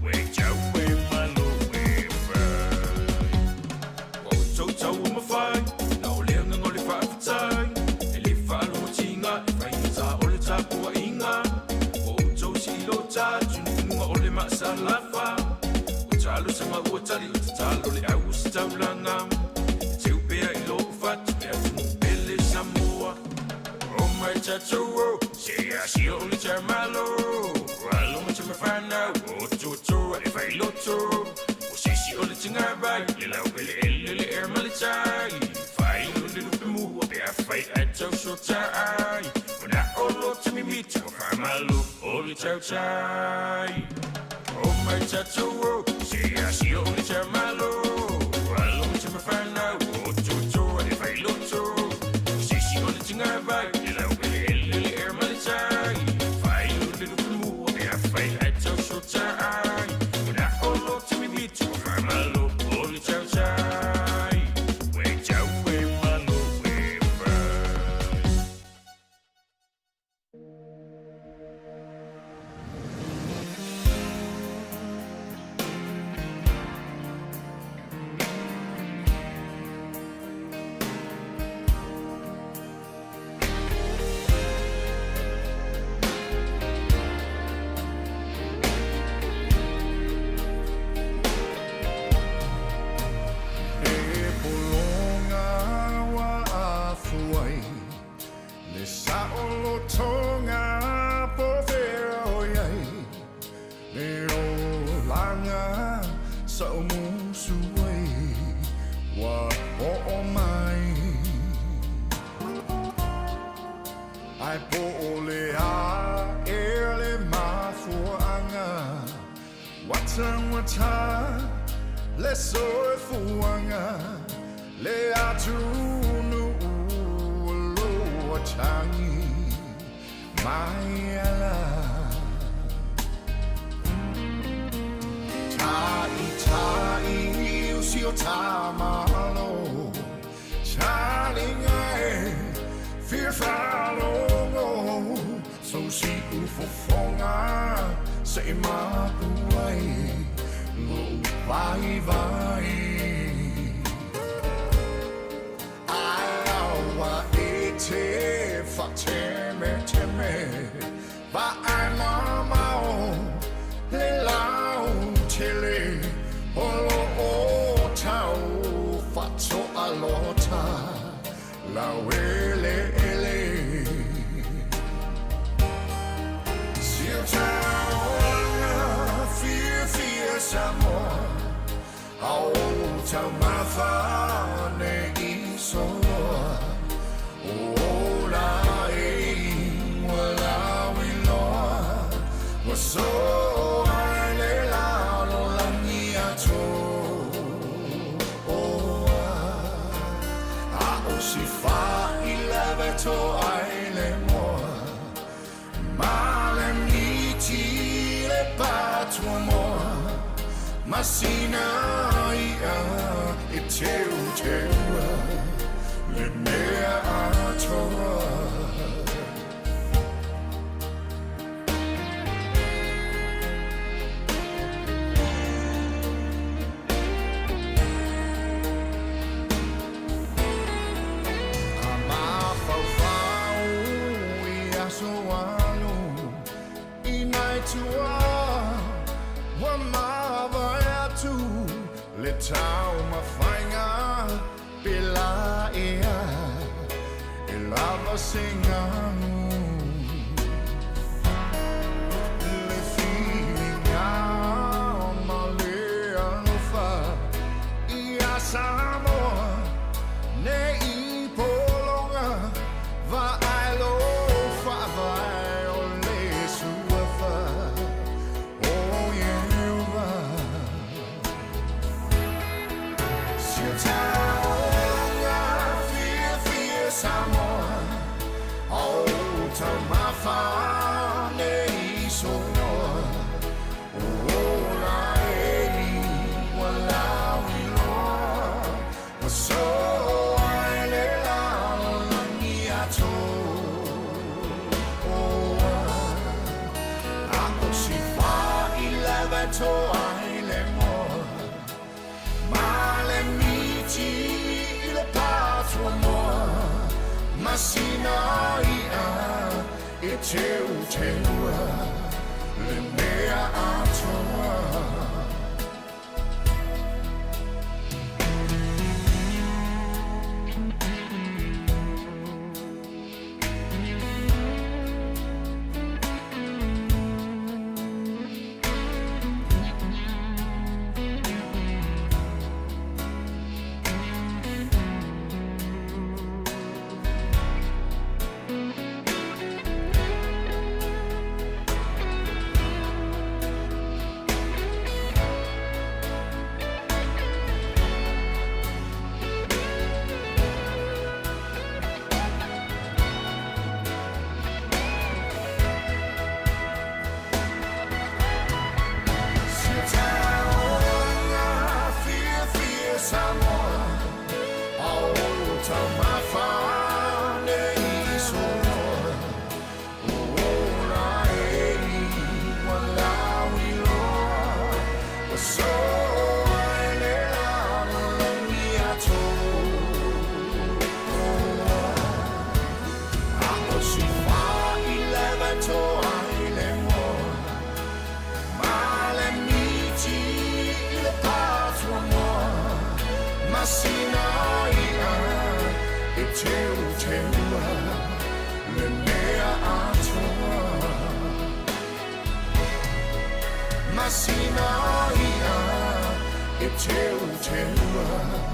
J: We tau e malo e whai
G: Ua ou tautau o mafai na o le agaga o le faafetai e lē faalogotiga e faigata o le tapuaʻiga ua outou siʻilota tunuuga o le maasalafa o talosaga ua tali o tatalo le au o se taulaga e teu pea i lou fatu le atunuu pele Samoa.
J: O mai tatou o Se a si o le tamalo Alo te mawhanau O tuto e whai loto O sisi o le tinga vai Le lau ele ele le air malitai Whai o le lupe mua Pe a whai ai tau so tai Ona o lo te mimitu Whamalo o le tau tai O mai tatou o Se a si o le tamalo Alo te mawhanau O tuto e whai loto O sisi o le tinga vai Le lau ele ele le air malitai Whai o le lupe mua Pe a whai ai tau so tai Ona o lo te mimitu Whamalo o le tau tai We tau e malo e whai.
A: E pologa ua afuai le saʻolotoga po fea o i ai le olaga sa o musu ai ua oo mai. Ae po o le a ea le mafuaaga ua taugata le soifuaga le atunuu o lo o tagi mai ala. Ta'ita'i usi o tamalo Talinga e fia faalogo So si ufofoga se i mapu ai Lou vaivai Ae aua e te faatemeteme Vaai mamao le lautele O loo tau faatoalota laueleele Si o taulaga fiafia Samoa A o taumafa nei soloa O ola e ua lauiloa Ua soa i le lalolagi atoa. A o si faileve toa i le moa Ma le miti le patuamoa Masina ia e teuteua Le mea atoa.
K: tau mawhainga Pe la ea E lava se nganu Le whiringa ma le alofa Ia Samoa Ne i polonga Va ai lo whaavae o le suafa O Ieova Si o taonga fia fia Samoa O taumafa nei sonoa O la e ua lau iloa Ua so ai le lalolagi atoa Ako si fa i lava toa i le moa Ma le miti i le patua moa Masina ia e teu teua Le mea atoa. Si o taonga fia fia Samoa O taumafa nei sonoa O la e ua lau iloa Ua so ai le lalolagi atoa Ako si fa i lava toa i le moa Ma le miti i le patua moa Masina ia e teu teua Le mea atoa Masina ia e teu teua.